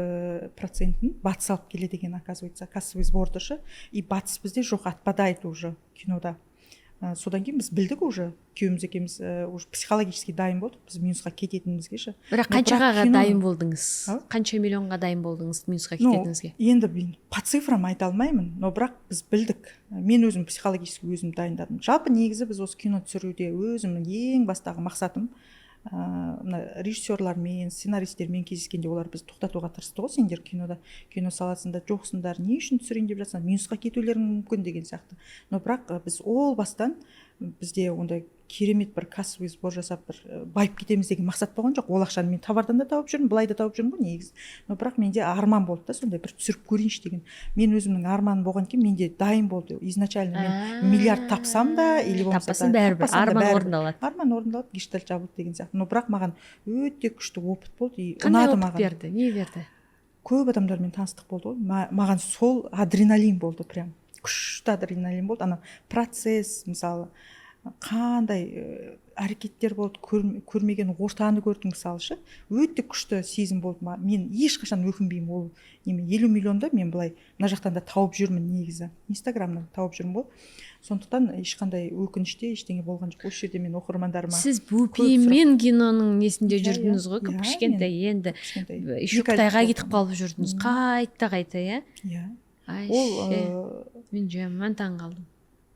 A: процентін батыс алып келеді екен, оказывается, кассовый сборды ше. И батыс бізде жоқ, отпадает уже кинода. Содан кейін біз білдік уже, күйеуіміз екеуміз уже психологически дайын болдық біз минусқа кететінімізге ше.
B: Бірақ
A: Но бірақ
B: қаншаға дайын болдыңыз?
A: А?
B: Қанша миллионға дайын болдыңыз минусқа
A: Ну,
B: кететініңізге?
A: енді мен по цифрам айта алмаймын, но бірақ біз білдік. Мен өзім психологически өзім дайындадым. Жалпы, негізі, біз осы кино түсіруде өзімнің ең бастағы мақсатым, мына режиссерлармен, сценаристермен кездескенде олар бізді тоқтатуға тырысты ғой: «Сендер кинода, кино саласында жоқсыңдар, не үшін түсірейін деп жатсыңдар, минусқа кетулерің мүмкін», — деген сияқты. Но бірақ біз ол бастан, бізде ондай керемет бір кассовый сбор жасап, бір байып кетеміз деген мақсат болған жоқ. Ол ақшаны мен товардан да тауып жүрмін, былай да тауып жүрмін ғой негізі. Но бірақ менде арман болды да, сондай бір түсіріп көрейінші деген. Мен өзімнің арманым болған кейін менде дайын болды изначально: мен миллиард тапсам да или болмаса
B: таппасам,
A: да,
B: бәрібір
A: таппасам да
B: арман
A: бәрібір.
B: орындалады.
A: Арман орындалады, гештальт жабылды деген сияқты. Но бірақ маған өте күшті опыт болды и
B: Қандай
A: ұнады
B: опыт
A: маған.
B: берді, не берді?
A: Көп адамдармен таныстық болды ғой. Маған сол адреналин болды, прям күшті адреналин болды. Ана процесс, мысалы, қандай әрекеттер болды, көрмеген ортаны көрдің, мысалы ше. Өте күшті сезім болды. Мен ешқашан өкінбеймін ол неме. 50 миллионды мен былай мына жақтан да тауып жүрмін негізі, Инстаграмнан тауып жүрмін ғой. Сондықтан ешқандай өкініш те, ештеңе болған жоқ. Осы жерде мен оқырмандарыма
B: Сіз
A: көп
B: бөпемен киноның несінде
A: Иә,
B: жүрдіңіз ғой,
A: иә,
B: кішкентай енді.
A: Кішкентай.
B: Еще
A: 2 айлық
B: Қытайға
A: болған.
B: кетіп қалып жүрдіңіз қайта қайта, иә?
A: Иә. Ол
B: Вообще, мен жаман таң қалдым.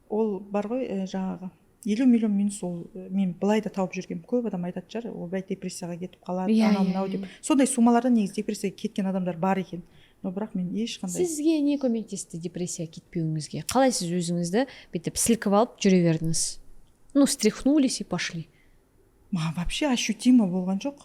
A: Ол бар ғой, жаңағы 50 миллион минус, ол мен былай да тауып жүргенмін. Көп адам айтатын шығар: «Ойбай, депрессияға кетіп қалады», анау мынау деп. Сондай суммалардан негізі депрессияға кеткен адамдар бар екен, но бірақ мен ешқандай.
B: Сізге не көмектесті депрессияға кетпеуіңізге? Қалай сіз өзіңізді бүйтіп сілкіп алып жүре бердіңіз, ну, встряхнулись и пошли?
A: Маған вообще ощутимо болған жоқ,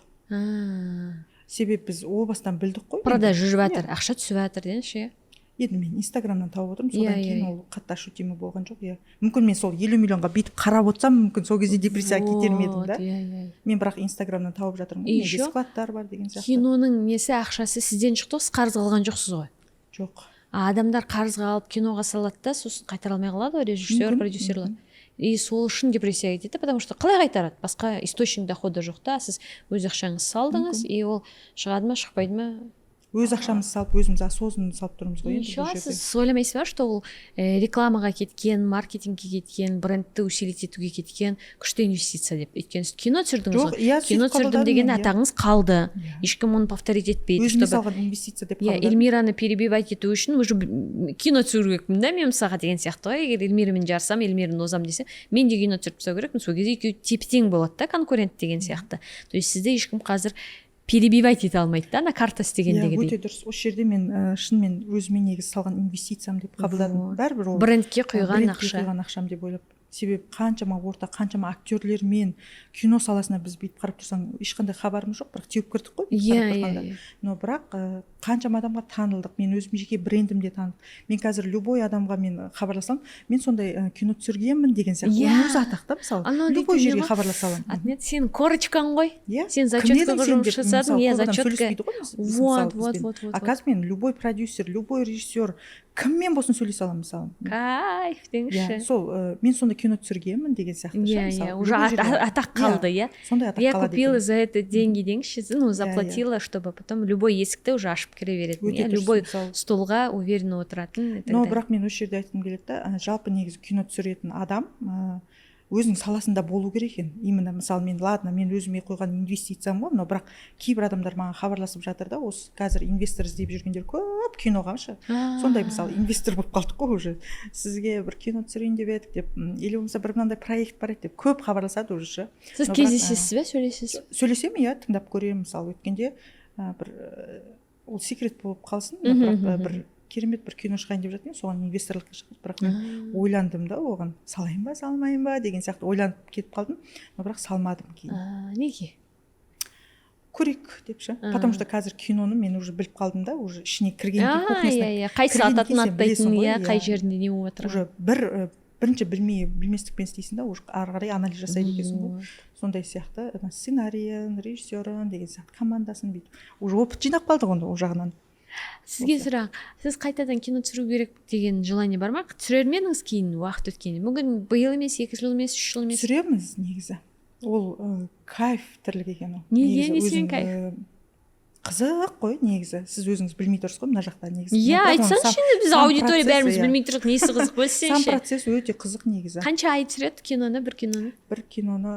A: себебі біз о бастан білдік қой.
B: Продажа жүріп жатыр, ақша түсіп жатыр деңізші, иә.
A: Енді мен Инстаграмнан тауып отырмын, содан кейін
B: иә,
A: ол қатты ощутимо болған жоқ, иә. Мүмкін, мен сол 50 миллионға бүйтіп қарап отырсам, мүмкін, сол кезде депрессияға кетер ме едім
B: Вот,
A: да.
B: иә иә
A: Мен бірақ Инстаграмнан тауып жатырмын ғой,
B: И
A: менде
B: еще
A: складтар бар деген сияқты.
B: Киноның несі, ақшасы сізден шықты ғой, сіз қарызға алған жоқсыз ғой?
A: Жоқ.
B: А адамдар қарызға алып киноға салады да, сосын қайтара алмай қалады ғой, режиссер,
A: Мүмкін,
B: продюсерлар.
A: мүмкін.
B: И сол үшін депрессияға кетеді, потому что қалай қайтарады, басқа источник дохода жоқ та. Сіз өз ақшаңызды салдыңыз, и ол шығады ма, шықпайды ма?
A: Өз ақшамызды салып, өзіміз осознанно салып тұрмыз ғой енді
B: Еще
A: бұл жерде.
B: сіз ойламайсыз ба, что ол рекламаға кеткен, маркетингке кеткен, брендті усилить етуге кеткен күшті инвестиция деп? Өйткені сіз кино түсірдіңіз
A: Жоқ,
B: ғой.
A: иә,
B: Кино
A: сөйтіп
B: түсірдім
A: қабылдадым
B: деген
A: мен, иә.
B: атағыңыз қалды,
A: Иә.
B: ешкім оны повторить етпейді.
A: Өзіме
B: Чтобы
A: салған инвестиция деп
B: иә,
A: қабылдадым.
B: Эльмираны перебивать ету үшін уже кино түсіру керекпін да мен, мысалға, деген сияқты ғой. Егер Эльмирамен жарысамын, Эльмираны озамын десе, мен де кино түсіріп тастау керекпін. Сол кезде екеуі тепе тең болады да, конкурент деген сияқты. То есть сізді ешкім қазір перебивать ете алмайды да, ана карта
A: Иә,
B: істегендегідей.
A: өте дұрыс. Осы жерде мен шынымен өзіме негізі салған инвестициям деп қабылдадым.
B: Вот.
A: Бәрібір ол
B: Брендке құйған
A: брендке
B: ақша.
A: құйған ақшам деп ойлап. Себебі қаншама орта, қаншама актерлермен кино саласына біз бүйтіп қарап тұрсаң, ешқандай хабарымыз жоқ, бірақ теуіп кірдік қой бүйтіп қарап тұрғанда. Но бірақ қаншама адамға танылдық, мен өзім жеке брендім де танылды. Мен қазір любой адамға мен хабарласам, мен сондай кино түсіргенмін деген сияқты. Оның өзі атақ та, мысалы,
B: Анау
A: любой
B: дейтін не
A: жерге
B: ғой?
A: хабарласа аламын.
B: Аты не еді? Сенің корочкаң ғой.
A: Иә.
B: Сен
A: Кім
B: зачеткаға
A: едің сен
B: жұмыс
A: деп,
B: жасадың,
A: мысалы,
B: иә,
A: көп адам
B: зачетка.
A: сөйлеспейді ғой
B: Вот,
A: мысалы,
B: вот,
A: бізбен.
B: вот, вот,
A: А
B: вот.
A: қазір мен любой продюсер, любой режиссер, кіммен болсын сөйлесе аламын, мысалы.
B: Кайф
A: Иә,
B: деңізші.
A: сол мен сондай кино түсіргенмін деген сияқты ше, мысалы,
B: Иә, уже
A: любой жерде.
B: Атақ қалды, иә.
A: Сондай атақ
B: Я
A: қалады
B: купила
A: екен.
B: за это деньги деңізші, ну, заплатила, чтобы потом любой есікті уже ашып кіре беретін,
A: Өте
B: иә,
A: дұрыс,
B: любой
A: мысалы.
B: столға уверенно отыратын и так
A: Но
B: далее.
A: бірақ мен осы жерде айтқым келеді да, жалпы негізі кино түсіретін адам өзінің саласында болу керек екен именно. Мысалы, мен, ладно, мен өзіме қойған инвестициям ғой мынау, бірақ кейбір адамдар маған хабарласып жатыр да. Осы қазір инвестор іздеп жүргендер көп киноға ше. Сондай, мысалы, инвестор болып қалдық қой уже. «Сізге бір кино түсірейін деп едік» деп, или болмаса «бір мынандай проект бар еді» деп көп хабарласады уже ше.
B: Сіз
A: Но бірақ,
B: кездесесіз бе, сөйлесесіз?
A: Сөйлесемін, иә, тыңдап көремін. Мысалы, өткенде бір ол секрет болып қалсын, бірақ бір керемет бір кино шығайын деп жатыр екен, соған инвесторлыққа шақырды. Бірақ мен ойландым да, оған салайын ба, салмайын ба деген сияқты ойланып кетіп қалдым, но бірақ салмадым кейін.
B: Неге?
A: Көрейік деп ше. Потому что қазір киноны мен уже біліп қалдым да, уже ішіне кіргеннен кейін, кухнясына
B: Иә, қайсы
A: кіргеннен
B: ататын,
A: кейін сен білесің
B: атпайтынын
A: ғой,
B: иә, қай
A: иә.
B: жерінде не болып жатырғанын.
A: Уже бір бірінші білмей, білместікпен істейсің да, уже ары қарай анализ жасайды екенсің ғой. Сондай сияқты ана сценарийін, режиссерін деген сияқты, командасын, бүйтіп уже опыт жинап қалдық онда ол жағынан.
B: Сізге
A: Осы.
B: сұрақ: сіз қайтадан кино түсіру керек деген желание бар ма? Түсірер ме едіңіз кейін, уақыт өткенде? Мүмкін, биыл емес, 2 жыл емес, 3 жыл емес.
A: Түсіреміз негізі. Ол кайф тірлік екен ол.
B: Неге?
A: Негізі
B: Несімен
A: өзің,
B: кайф?
A: Қызық қой негізі. Сіз өзіңіз білмей тұрсыз ғой мына жақта негізі.
B: Иә.
A: Но бірақ оның
B: Айтсаңызшы енді, біз
A: сам
B: аудитория
A: процесс,
B: бәріміз
A: иә.
B: білмей тұрдық, несі қызық,
A: Сам
B: бөліссеңізші.
A: процесс өте қызық негізі.
B: Қанша ай түсіреді киноны, бір киноны?
A: Бір киноны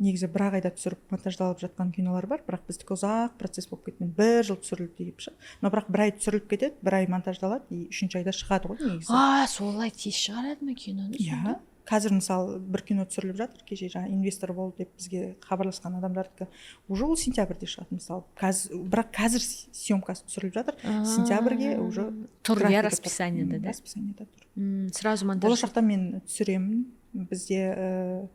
A: негізі бір ақ айда түсіріп, монтаждалып жатқан кинолар бар, бірақ біздікі ұзақ процесс болып кетті, бір жыл түсірілді деп ше. Но бірақ бір ай түсіріліп кетеді, бір ай монтаждалады и үшінші айда шығады ғой негізі.
B: А, солай тез шығарады ма киноны
A: Иә.
B: сонда?
A: Қазір, мысалы, бір кино түсіріліп жатыр, кеше жаңа инвестор бол деп бізге хабарласқан адамдардікі, уже ол сентябрьде шығады, мысалы, қазір. Бірақ қазір съемкасы түсіріліп жатыр, сентябрьге уже
B: Тұр, иә.
A: графигі тұр.
B: Расписаниеда да?
A: Расписаниеда тұр.
B: Сразу монтаж.
A: Болашақта мен түсіремін. Бізде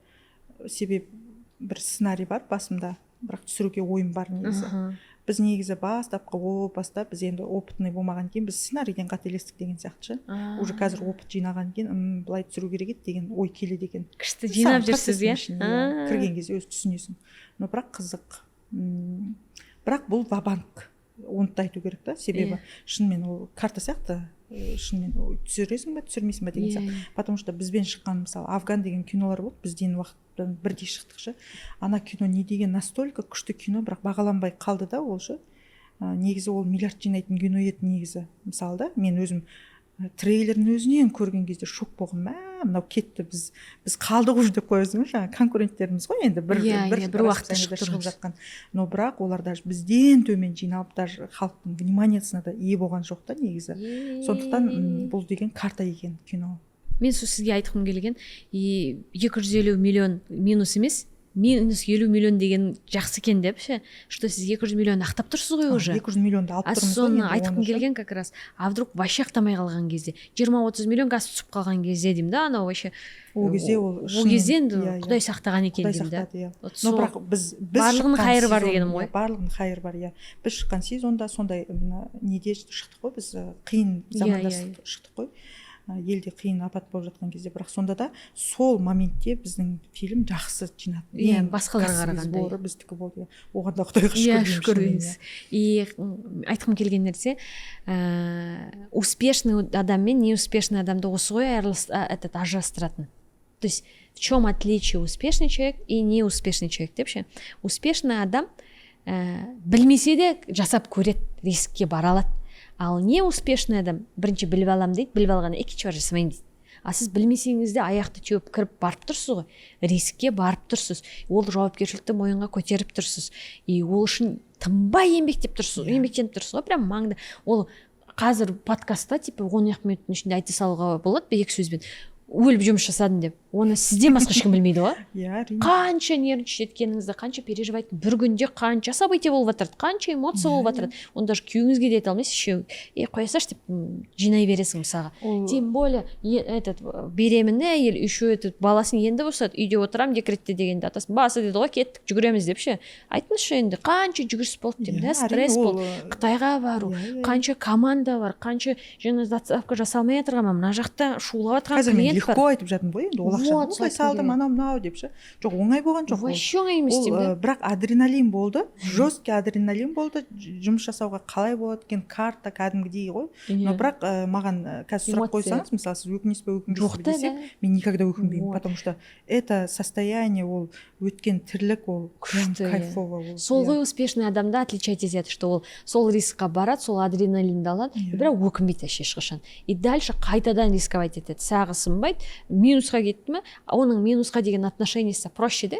A: себеп бір сценарий бар басымда, бірақ түсіруге ойым бар негізі. Біз негізі бастапқы, о баста біз енді опытный болмаған кейін, біз сценарийден қателестік деген сияқты ше. Уже қазір опыт жинаған кейін, былай түсіру керек еді деген ой келеді екен.
B: Күшті жинап
A: Сам
B: жүрсіз,
A: процесстің
B: иә.
A: ішінде, иә, кірген кезде өзі түсінесің. Но бірақ қызық. Бірақ бұл ва-банк, оны да айту керек та, себебі шынымен ол карта сияқты, шынымен ол түсіресің ба, түсірмейсің ба деген сияқты. Потому что бізбен шыққан, мысалы, «Афган» деген кинолар болды, бізден уақыттан бірдей шықтық ше. Ана кино не деген настолько күшті кино, бірақ бағаланбай қалды да ол ше. Негізі ол миллиард жинайтын кино еді негізі, мысалы да. Мен өзім трейлерін өзінен көрген кезде шок болғанмын: мә, мынау кетті, біз қалдық уже деп қоясың ғой. Жаңағы конкуренттеріміз ғой енді, бір бір
B: Иә, бір уақытта
A: расписаниеда
B: шығып
A: шығып
B: тұрмыз.
A: жатқан. Но бірақ олар даже бізден төмен жиналып, даже халықтың вниманиесіне да ие болған жоқ та негізі. Сондықтан бұл деген карта екен кино.
B: Мен сол сізге айтқым келген: и 250 миллион минус емес, минус 50 миллион деген жақсы екен деп ше, что сіз 200 миллион ақтап тұрсыз ғой уже.
A: 200 миллионды алып
B: А
A: тұрмыз ғой
B: соны
A: енді
B: айтқым
A: оны ше.
B: келген как раз: а вдруг вообще ақтамай қалған кезде, 20-30 миллион қазір түсіп қалған кезде деймін да, анау вообще
A: Ол кезде ол
B: ол
A: шынымен,
B: кезде енді
A: иә, иә.
B: құдай сақтаған екен
A: Құдай
B: деймін да.
A: сақтады, иә.
B: Вот
A: Но
B: сол
A: бірақ біз
B: барлығының
A: шыққан
B: хайыры бар
A: сезон,
B: дегенім
A: иә,
B: ғой.
A: Барлығының хайыры бар, иә. Біз шыққан сезонда сондай мына неде шықтық қой біз, қиын заманда шықтық қой. Елде қиын апат болып жатқан кезде, бірақ сонда да сол моментте біздің фильм жақсы жинады.
B: Иә,
A: Ең
B: басқаларға
A: кассовый
B: қарағанда,
A: сборы біздікі болды, иә. Оған да құдайға шүкір деймін
B: Шүкір
A: шынымен,
B: дейміз. И айтқым келген нәрсе, успешный адам мен неуспешный адамды осы ғой этот ажырастыратын. То есть в чем отличие успешный человек и неуспешный человек деп ше. Успешный адам білмесе де жасап көреді, рискке бара алады. Ал неуспешный адам бірінші біліп аламын дейді, біліп алғаннан екінші бар жасамаймын дейді. А сіз білмесеңіз де аяқты теуіп кіріп барып тұрсыз ғой, рискке барып тұрсыз, ол жауапкершілікті мойынға көтеріп тұрсыз и ол үшін тынбай еңбектеп тұрсыз, еңбектеніп тұрсыз ғой прям маңды. Ол қазір подкастта типа 10 ақ минуттың ішінде айта салуға болады бір екі сөзбен, өліп жұмыс жасадым деп, оны сізден басқа ешкім білмейді ғой.
A: Иә, әрине.
B: Қанша нервничать еткеніңізді, қанша переживать, бір күнде қанша событие болып жатырды, қанша эмоция болып жатырды, оны даже күйеуіңізге де айта алмайсыз еще, е, қоя салшы деп, жинай бересің мысалға. Тем более этот беременный әйел еще, этот баласын енді босады, үйде отырамын декретте дегенде, атасының басы деді ғой, кеттік, жүгіреміз деп ше. Айтыңызшы енді, қанша жүгіріс болды деймін да,
A: Иә, әрине,
B: стресс
A: ол,
B: болды, Қытайға бару,
A: иә, иә.
B: қанша команда бар, қанша жаңа доставка жасалмай жатырған, мына жақта шулап жатқан
A: Қазір мен
B: клиент бар.
A: легко айтып жатырмын ғой енді, ол ақшаны
B: Вот,
A: осылай
B: сол айтқым
A: салдым,
B: келген.
A: анау мынау деп ше. Жоқ, оңай болған жоқ ол.
B: Вообще оңай емес
A: Ол
B: деймін да.
A: бірақ адреналин болды, жесткий адреналин болды. Жұмыс жасауға қалай болады екен, карта кәдімгідей ғой. Но бірақ маған қазір сұрақ
B: Эмоция.
A: қойсаңыз, мысалы, сіз өкінесіз бе, өкінбейсіз
B: Жоқ
A: бе
B: та
A: десек,
B: да.
A: мен никогда өкінбеймін.
B: Вот.
A: Потому что это состояние, ол өткен тірлік, ол прям
B: Күшті, иә.
A: кайфово ол,
B: Сол
A: иә.
B: ғой, успешный адамды отличать етеді, что ол сол рискқа барады, сол адреналинді алады, бірақ өкінбейді вообще ешқашан и дальше қайтадан рисковать етеді, сағы сынбайды. Минусқа кетті ме, оның минусқа деген отношениесі проще да.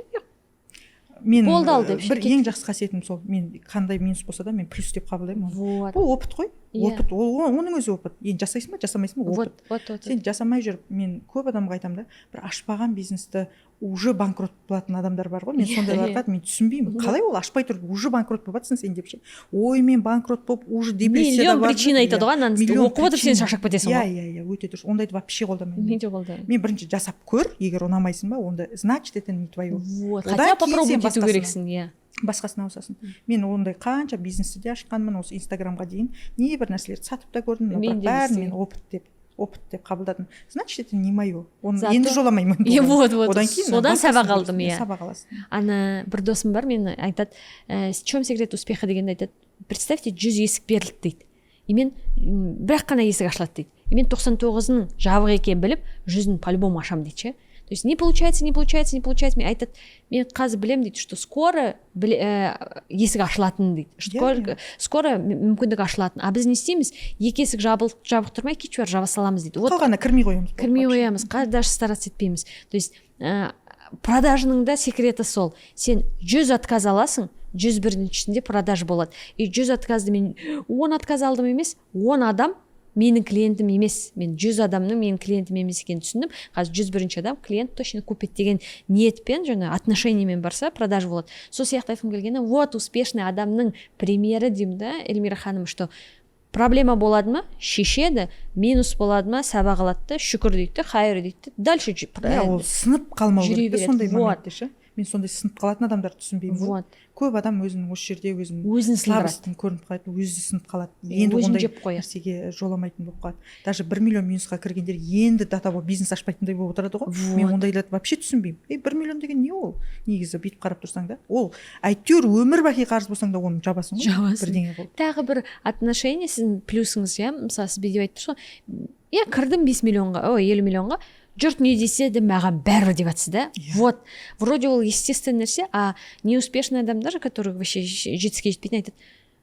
A: Мен
B: Болды, ал деп
A: бір
B: кет.
A: ең жақсы қасиетім сол: мен қандай минус болса да, мен плюс деп қабылдаймын оны.
B: Вот.
A: Бұл опыт қой. Опыт ол, оның өзі опыт. Енді жасайсың ба, жасамайсың ба, опыт.
B: Вот, вот, вот.
A: Сен жасамай жүріп, мен көп адамға айтамын да, бір ашпаған бизнесті уже банкрот болатын адамдар бар ғой, мен сондайларға мен түсінбеймін, қалай ол ашпай тұрып уже банкрот болып жатырсың сен деп ше. Ой, мен банкрот болып уже депрессияда
B: Миллион
A: барып
B: причина
A: жүрмін.
B: айтады
A: Иә.
B: ғой ананы,
A: Миллион
B: оқып отырып сен
A: причина.
B: шаршап кетесің
A: Иә.
B: ғой.
A: Иә, өте дұрыс, ондайды вообще қолдамаймын.
B: Мен де қолдаймын.
A: Мен бірінші жасап көр, егер ұнамайсың ба, онда значит, это не твое.
B: Вот.
A: Одан
B: Хотя
A: кейін
B: попробовать
A: сен
B: ету
A: басқасына.
B: керексің, иә.
A: Басқасына ауысасың. Мен ондай қанша бизнесті де ашқанмын, осы Инстаграмға дейін небір нәрселерді сатып та көрдім, но
B: Мен
A: бірақ
B: де
A: бәрін
B: істегенмін.
A: мен опыт деп қабылдадым, значит, это не мое, оны
B: Зато-
A: енді жоламаймын.
B: Иә, вот, вот.
A: Одан кейін
B: Содан
A: басқасын
B: сабақ
A: көресің,
B: алдым, иә.
A: Сабақ аласың.
B: Ана бір досым бар, мен айтады, «В чем секрет успеха?» дегенде айтады: «Представьте, 100 есік берілді, – дейді, – и мен бір ақ қана есік ашылады, – дейді, – и мен 99-ының жабық екенін біліп, 100-ін по любому ашамын», – дейді ше. То есть не получается, не получается, не получается. Мен айтады, мен қазір білемін, дейді, что скоро есік ашылатынын, дейді, что скоро, скоро мүмкіндік ашылатын. А біз не істейміз? Екі есік жабылып, жабық тұрмай, кетіп жаба саламыз, дейді. Вот.
A: Қалғанына кірмей қоямыз.
B: Кірмей
A: Вообще.
B: қоямыз, даже стараться етпейміз. То есть продажаның да секреті сол: сен 100 отказ аласың, 101-шісінде продаж болады. И 100 отказды мен 10 отказ алдым емес, 10 адам менің клиентім емес, мен 100 адамның менің клиентім емес екенін түсіндім. Қазір 101-ші адам клиент точно купит деген ниетпен жаңа отношениемен барса, продажа болады. Сол сияқты айтқым келгені, вот успешный адамның примері деймін да, Эльмира ханым, что проблема болады ма, шешеді, минус болады ма, сабақ алады да, шүкір дейді де, хайыр дейді де, дальше
A: Иә, ол сынып қалмау
B: жүре
A: керек та
B: береді.
A: сондай
B: Вот.
A: моментте ше. Мен сондай сынып қалатын адамдарды түсінбеймін ғой.
B: Вот.
A: Көп адам өзінің осы жерде өзінің
B: Өзін сындырады.
A: слабостың көрініп қалады, өзі сынып қалады.
B: Иә,
A: Енді
B: өзін
A: ондай
B: жеп қояды.
A: нәрсеге жоламайтын болып қалады. Даже 1 миллион минусқа кіргендер енді до того бизнес ашпайтындай болып отырады ғой. Мен
B: Вот.
A: ондайларды вообще түсінбеймін. Ей, 1 миллион деген не ол негізі? Бүйтіп қарап тұрсаң да, ол әйтеуір өмір бақи қарыз болсаң да, оны жабасың ғой
B: Жабасың.
A: бірдеңе қылып.
B: Тағы бір отношение, сіздің плюсыңыз, иә. Мысалы, сіз бүйтіп айтып тұрсыз ғой, иә: «Кірдім 5 миллионға, ой, 50 миллионға, жұрт не десе де, маған бәрібір», – деп жатсыз да.
A: Иә.
B: Вот вроде ол естественный нәрсе, а неуспешный адамдар, которые вообще жетістікке жетпейтін, айтады: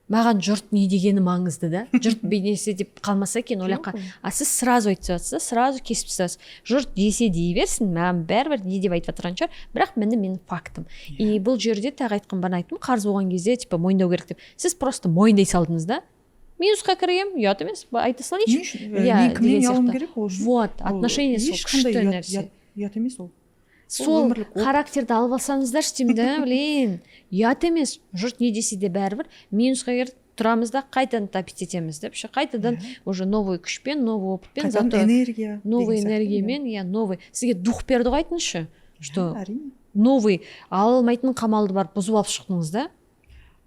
B: «Маған жұрт не дегені маңызды да, жұрт несе деп қалмаса екен», ойлап. А сіз сразу айтып тастадыңыз да, сразу кесіп тастадыңыз: жұрт десе дей берсін, маған бәрібір, не деп айтып жатырған шығар, бірақ міне менің фактым. И бұл жерде тағы айтқым бар, айттым, қарыз болған кезде типа мойындау керек деп. Сіз просто мойындай салдыңыз да: «Минусқа кіргенмін, ұят емес, айта
A: Не
B: салайыншы».
A: үшін,
B: Иә,
A: мен кімнен
B: деген
A: ұялуым
B: сияқты.
A: керек ол үшін?
B: Вот.
A: Ол
B: Отношение сол
A: ешқандай
B: күшті
A: ұят-
B: нәрсе.
A: Ұят емес ол.
B: Сол
A: өмірлік опыт.
B: Характерді алып алсаңыздаршы деймін да. Блин, ұят емес, жұрт не десе де бәрібір, минусқа кіріп тұрамыз да, қайтадан топить етеміз деп ше, қайтадан уже новый күшпен, новый опытпен.
A: Қайтадан
B: Зато
A: энергия
B: новый
A: деген сияқты,
B: энергиямен, иә, новый сізге дух берді ғой. Айтыңызшы, что
A: Иә, әрине.
B: новый ала алмайтын қамалды барып бұзып алып шықтыңыз да.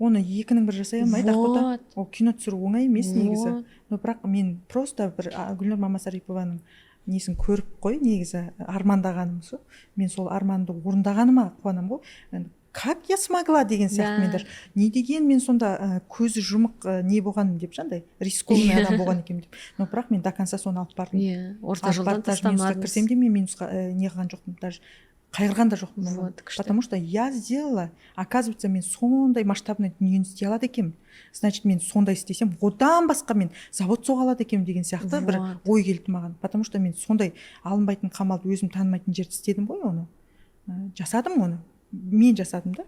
A: Оны екінің бірі жасай алмайды, Ақбота.
B: Вот.
A: Ол кино түсіру оңай емес негізі.
B: Вот.
A: Но бірақ мен просто бір Гүлнұр Мамасарипованың несін көріп қой, негізі армандағаным сол. Мен сол арманды орындағаныма қуанамын ғой. Енді как я смогла деген сияқты. Мен даже не деген мен сонда көзі жұмық, не болғаным деп ше, андай рискованный адам болған екенмін деп. Но бірақ мен до конца соны алып бардым.
B: Иә, орта
A: Алып
B: жолдан
A: бардым, даже минусқа
B: тастамадыңыз.
A: кірсем де, мен минусқа не қылған жоқпын, даже қайғырған да жоқпын оған.
B: Вот, күшті.
A: Потому что я сделала, оказывается, мен сондай масштабный дүниені істей алады екенмін, значит, мен сондай істесем, одан басқа мен завод соға алады екенмін деген сияқты бір
B: Вот.
A: ой келді маған. Потому что мен сондай алынбайтын қамалды, өзім танымайтын жерді істедім ғой, оны жасадым, оны мен жасадым да,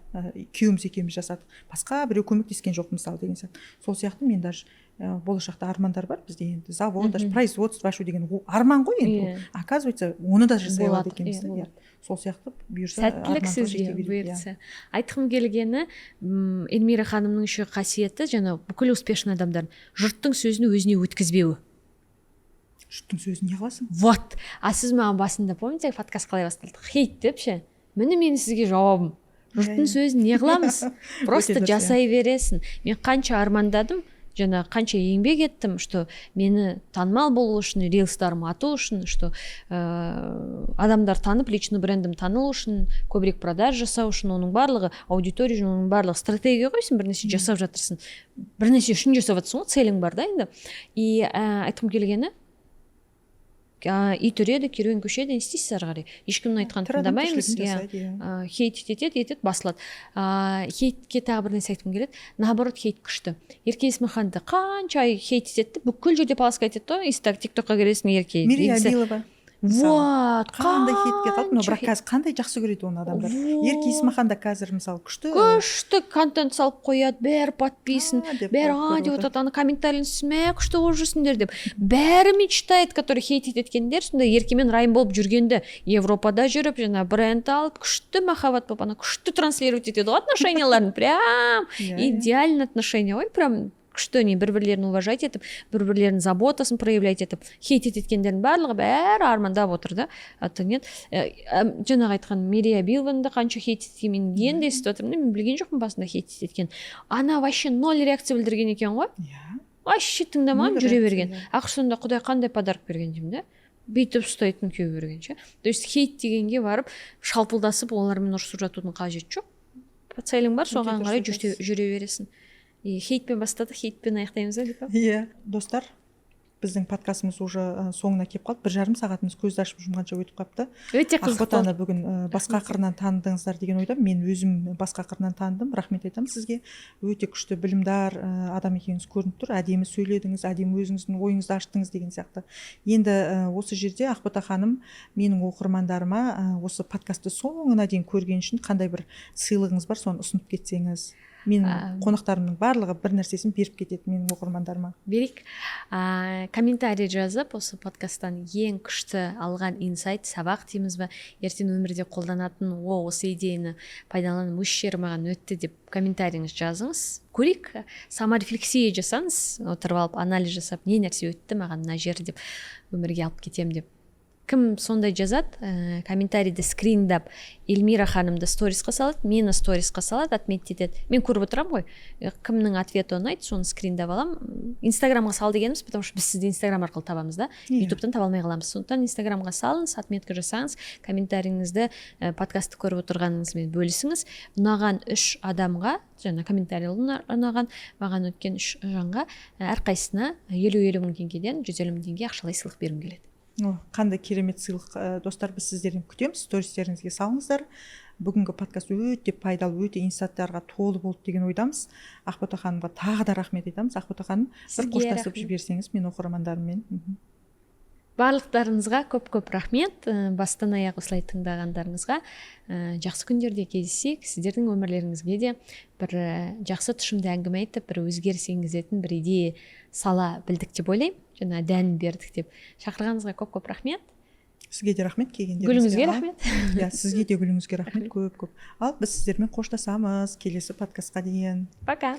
A: күйеуіміз екеуміз жасадық, басқа біреу көмектескен жоқ, мысалы, деген сияқты. Сол сияқты мен даже болашақта армандар бар бізде енді, завод даже, производство ашу деген арман ғой енді ол.
B: Иә.
A: Оказывается, оны да жасай алады
B: Болады,
A: екенбіз
B: иә,
A: да, иә.
B: болады.
A: Сол сияқты, бұйырса,
B: Сәттілік
A: арманға
B: сізге,
A: жете берейік, иә.
B: бұйыртса. Айтқым келгені, Эльмира ханымның еще қасиеті, жаңа бүкіл успешный адамдардың жұрттың сөзін өзіне өткізбеуі.
A: Жұрттың сөзін не қыласың?
B: Вот, а сіз маған басында, помните, подкаст қалай басталды, хейт деп ше? Міне, менің сізге жауабым: жұрттың
A: Иә, иә.
B: сөзін не қыламыз, просто
A: Өте дұрыс, иә.
B: жасай бересің. Мен қанша армандадым, жаңа қанша еңбек еттім, что мені танымал болу үшін, рилстарым ату үшін, что адамдар танып, личный брендім танылу үшін, көбірек продаж жасау үшін. Оның барлығы аудитория үшін, оның барлығы стратегия ғой. Сен бір нәрсе жасап жатырсың, бір нәрсе үшін жасап жатырсың ғой, целің бар да енді. И айтқым келгені, ит үреді, керуен көшеді, не істейсіз ары қарай? Ешкімнің айтқанын
A: Тірі адам
B: тыңдамаймыз,
A: тіршілігін
B: иә.
A: жасайды, иә.
B: Хейт етеді, етеді, басылады. Хейтке тағы бір нәрсе айтқым келеді: наоборот, хейт күшті. Ерке Есмаханды қанша ай хейт етеді, бүкіл жерде полоскать етеді ғой. Инста, Тик Токқа кіресің, Ерке
A: Мерей
B: негізі-
A: Абилова.
B: Вот.
A: Қандай хейтке қалды, но
B: Қанша
A: бірақ
B: хейт.
A: қазір қандай жақсы көреді оны адамдар.
B: Вот.
A: Ерке Есмахан да қазір, мысалы, күшті.
B: Күшті контент салып қояды, бәрі подписан.
A: А, деп
B: Бәрі
A: көріп
B: а деп
A: отырады.
B: отырады. Ана комментарийін, мә, күшті болып жүрсіңдер деп бәрі мечтает, который хейт еткендер, сондай Еркемен Райым болып жүргенді, Европада жүріп, жаңа бренд алып, күшті махаббат болып, ана күшті транслировать етеді ғой отношенияларын, прям
A: Иә, иә.
B: идеальный отношения ғой, прям. Күшті не, бір бірлерін уважать етіп, бір бірлерінің заботасын проявлять етіп. Хейт еткендердің барлығы, бәрі армандап отыр да. А то нет. Жаңағы айтқан Мерей Абилованы да қанша хейт еткен, мен енді естіп жатырмын да. Мен білген жоқпын басында хейт еткен. Ана вообще ноль реакция білдірген екен ғой. Вообще тыңдамаған,
A: Ноль
B: жүре
A: реакция,
B: берген. Ақыры сонда құдай қандай подарок берген деймін да, бүйтіп ұстайтын күйеу берген ше. То есть хейт дегенге барып, шалпылдасып, олармен ұрысып жатудың қажеті жоқ. Целің бар,
A: Өте
B: соған
A: дұрыс
B: қарай
A: айтасыз.
B: жүре бересің. И хейтпен бастадық, хейтпен аяқтаймыз ба, Липа?
A: Иә, достар, біздің подкастымыз уже соңына келіп қалды. 1,5 сағатымыз көзді ашып жұмғанша өтіп қалыпты.
B: Өте қызық
A: Ақботаны
B: болды.
A: бүгін басқа қырынан таныдыңыздар деген ойдамын. Мен өзім басқа қырынан таныдым. Рахмет айтамын сізге. Өте күшті, білімдар адам екеніңіз көрініп тұр. Әдемі сөйледіңіз, әдемі өзіңіздің ойыңызды аштыңыз деген сияқты. Енді осы жерде, Ақбота ханым, менің оқырмандарыма осы подкастты соңына дейін көрген үшін қандай бір сыйлығыңыз бар, соны ұсынып кетсеңіз. Менің қонақтарымның барлығы бір нәрсесін беріп кетеді менің оқырмандарыма.
B: Берейік. Комментарий жазып, осы подкасттан ең күшті алған инсайт, сабақ дейміз ба, ертең өмірде қолданатын, о, осы идеяны пайдаланып, осы жері маған өтті деп комментарийіңізді жазыңыз, көрейік. Саморефлексия жасаңыз, отырып алып анализ жасап, не нәрсе өтті маған мына жері деп, өмірге алып кетемін деп. Кім сондай жазады, комментарийді скриндап, Эльмира ханымды сторисқа салады, мені сторисқа салады, отметить етеді. Мен көріп отырамын ғой. Кімнің ответі ұнайды, соны скриндап аламын. Инстаграмға сал дегеніміз, потому что біз сізді Инстаграм арқылы табамыз да. Ютубтан таба алмай қаламыз. Сондықтан Инстаграмға салыңыз, отметка жасаңыз, комментарийіңізді, подкастты көріп отырғаныңызбен бөлісіңіз. Ұнаған үш адамға, жаңа комментарий ұнаған, маған өткен үш жанға, әрқайсысына 50-50 мың теңгеден 150 мың теңге ақшалай сыйлық бергім келеді.
A: О, қандай керемет сыйлық! Достар, біз сіздерден күтеміз, стористеріңізге салыңыздар. Бүгінгі подкаст өте пайдалы, өте инсайттарға толы болды деген ойдамыз. Ақбота ханымға тағы да рахмет айтамыз. Ақбота ханым, бір
B: Сізге
A: қоштасып
B: рахмет.
A: жіберсеңіз мен оқырмандарыммен.
B: Барлықтарыңызға көп көп рахмет бастан аяқ осылай тыңдағандарыңызға. Жақсы күндерде кездесейік. Сіздердің өмірлеріңізге де бір жақсы, тұшымды әңгіме айтып, бір өзгеріс енгізетін бір идея сала білдік деп ойлаймын, жаңа дәнін бердік деп. Шақырғаныңызға көп көп рахмет.
A: Сізге де рахмет келгендеріңізге.
B: Гүліңізге
A: Ал,
B: рахмет.
A: Иә, сізге де, гүліңізге рахмет көп көп. Ал біз сіздермен қоштасамыз, келесі подкастқа дейін.
B: Пока.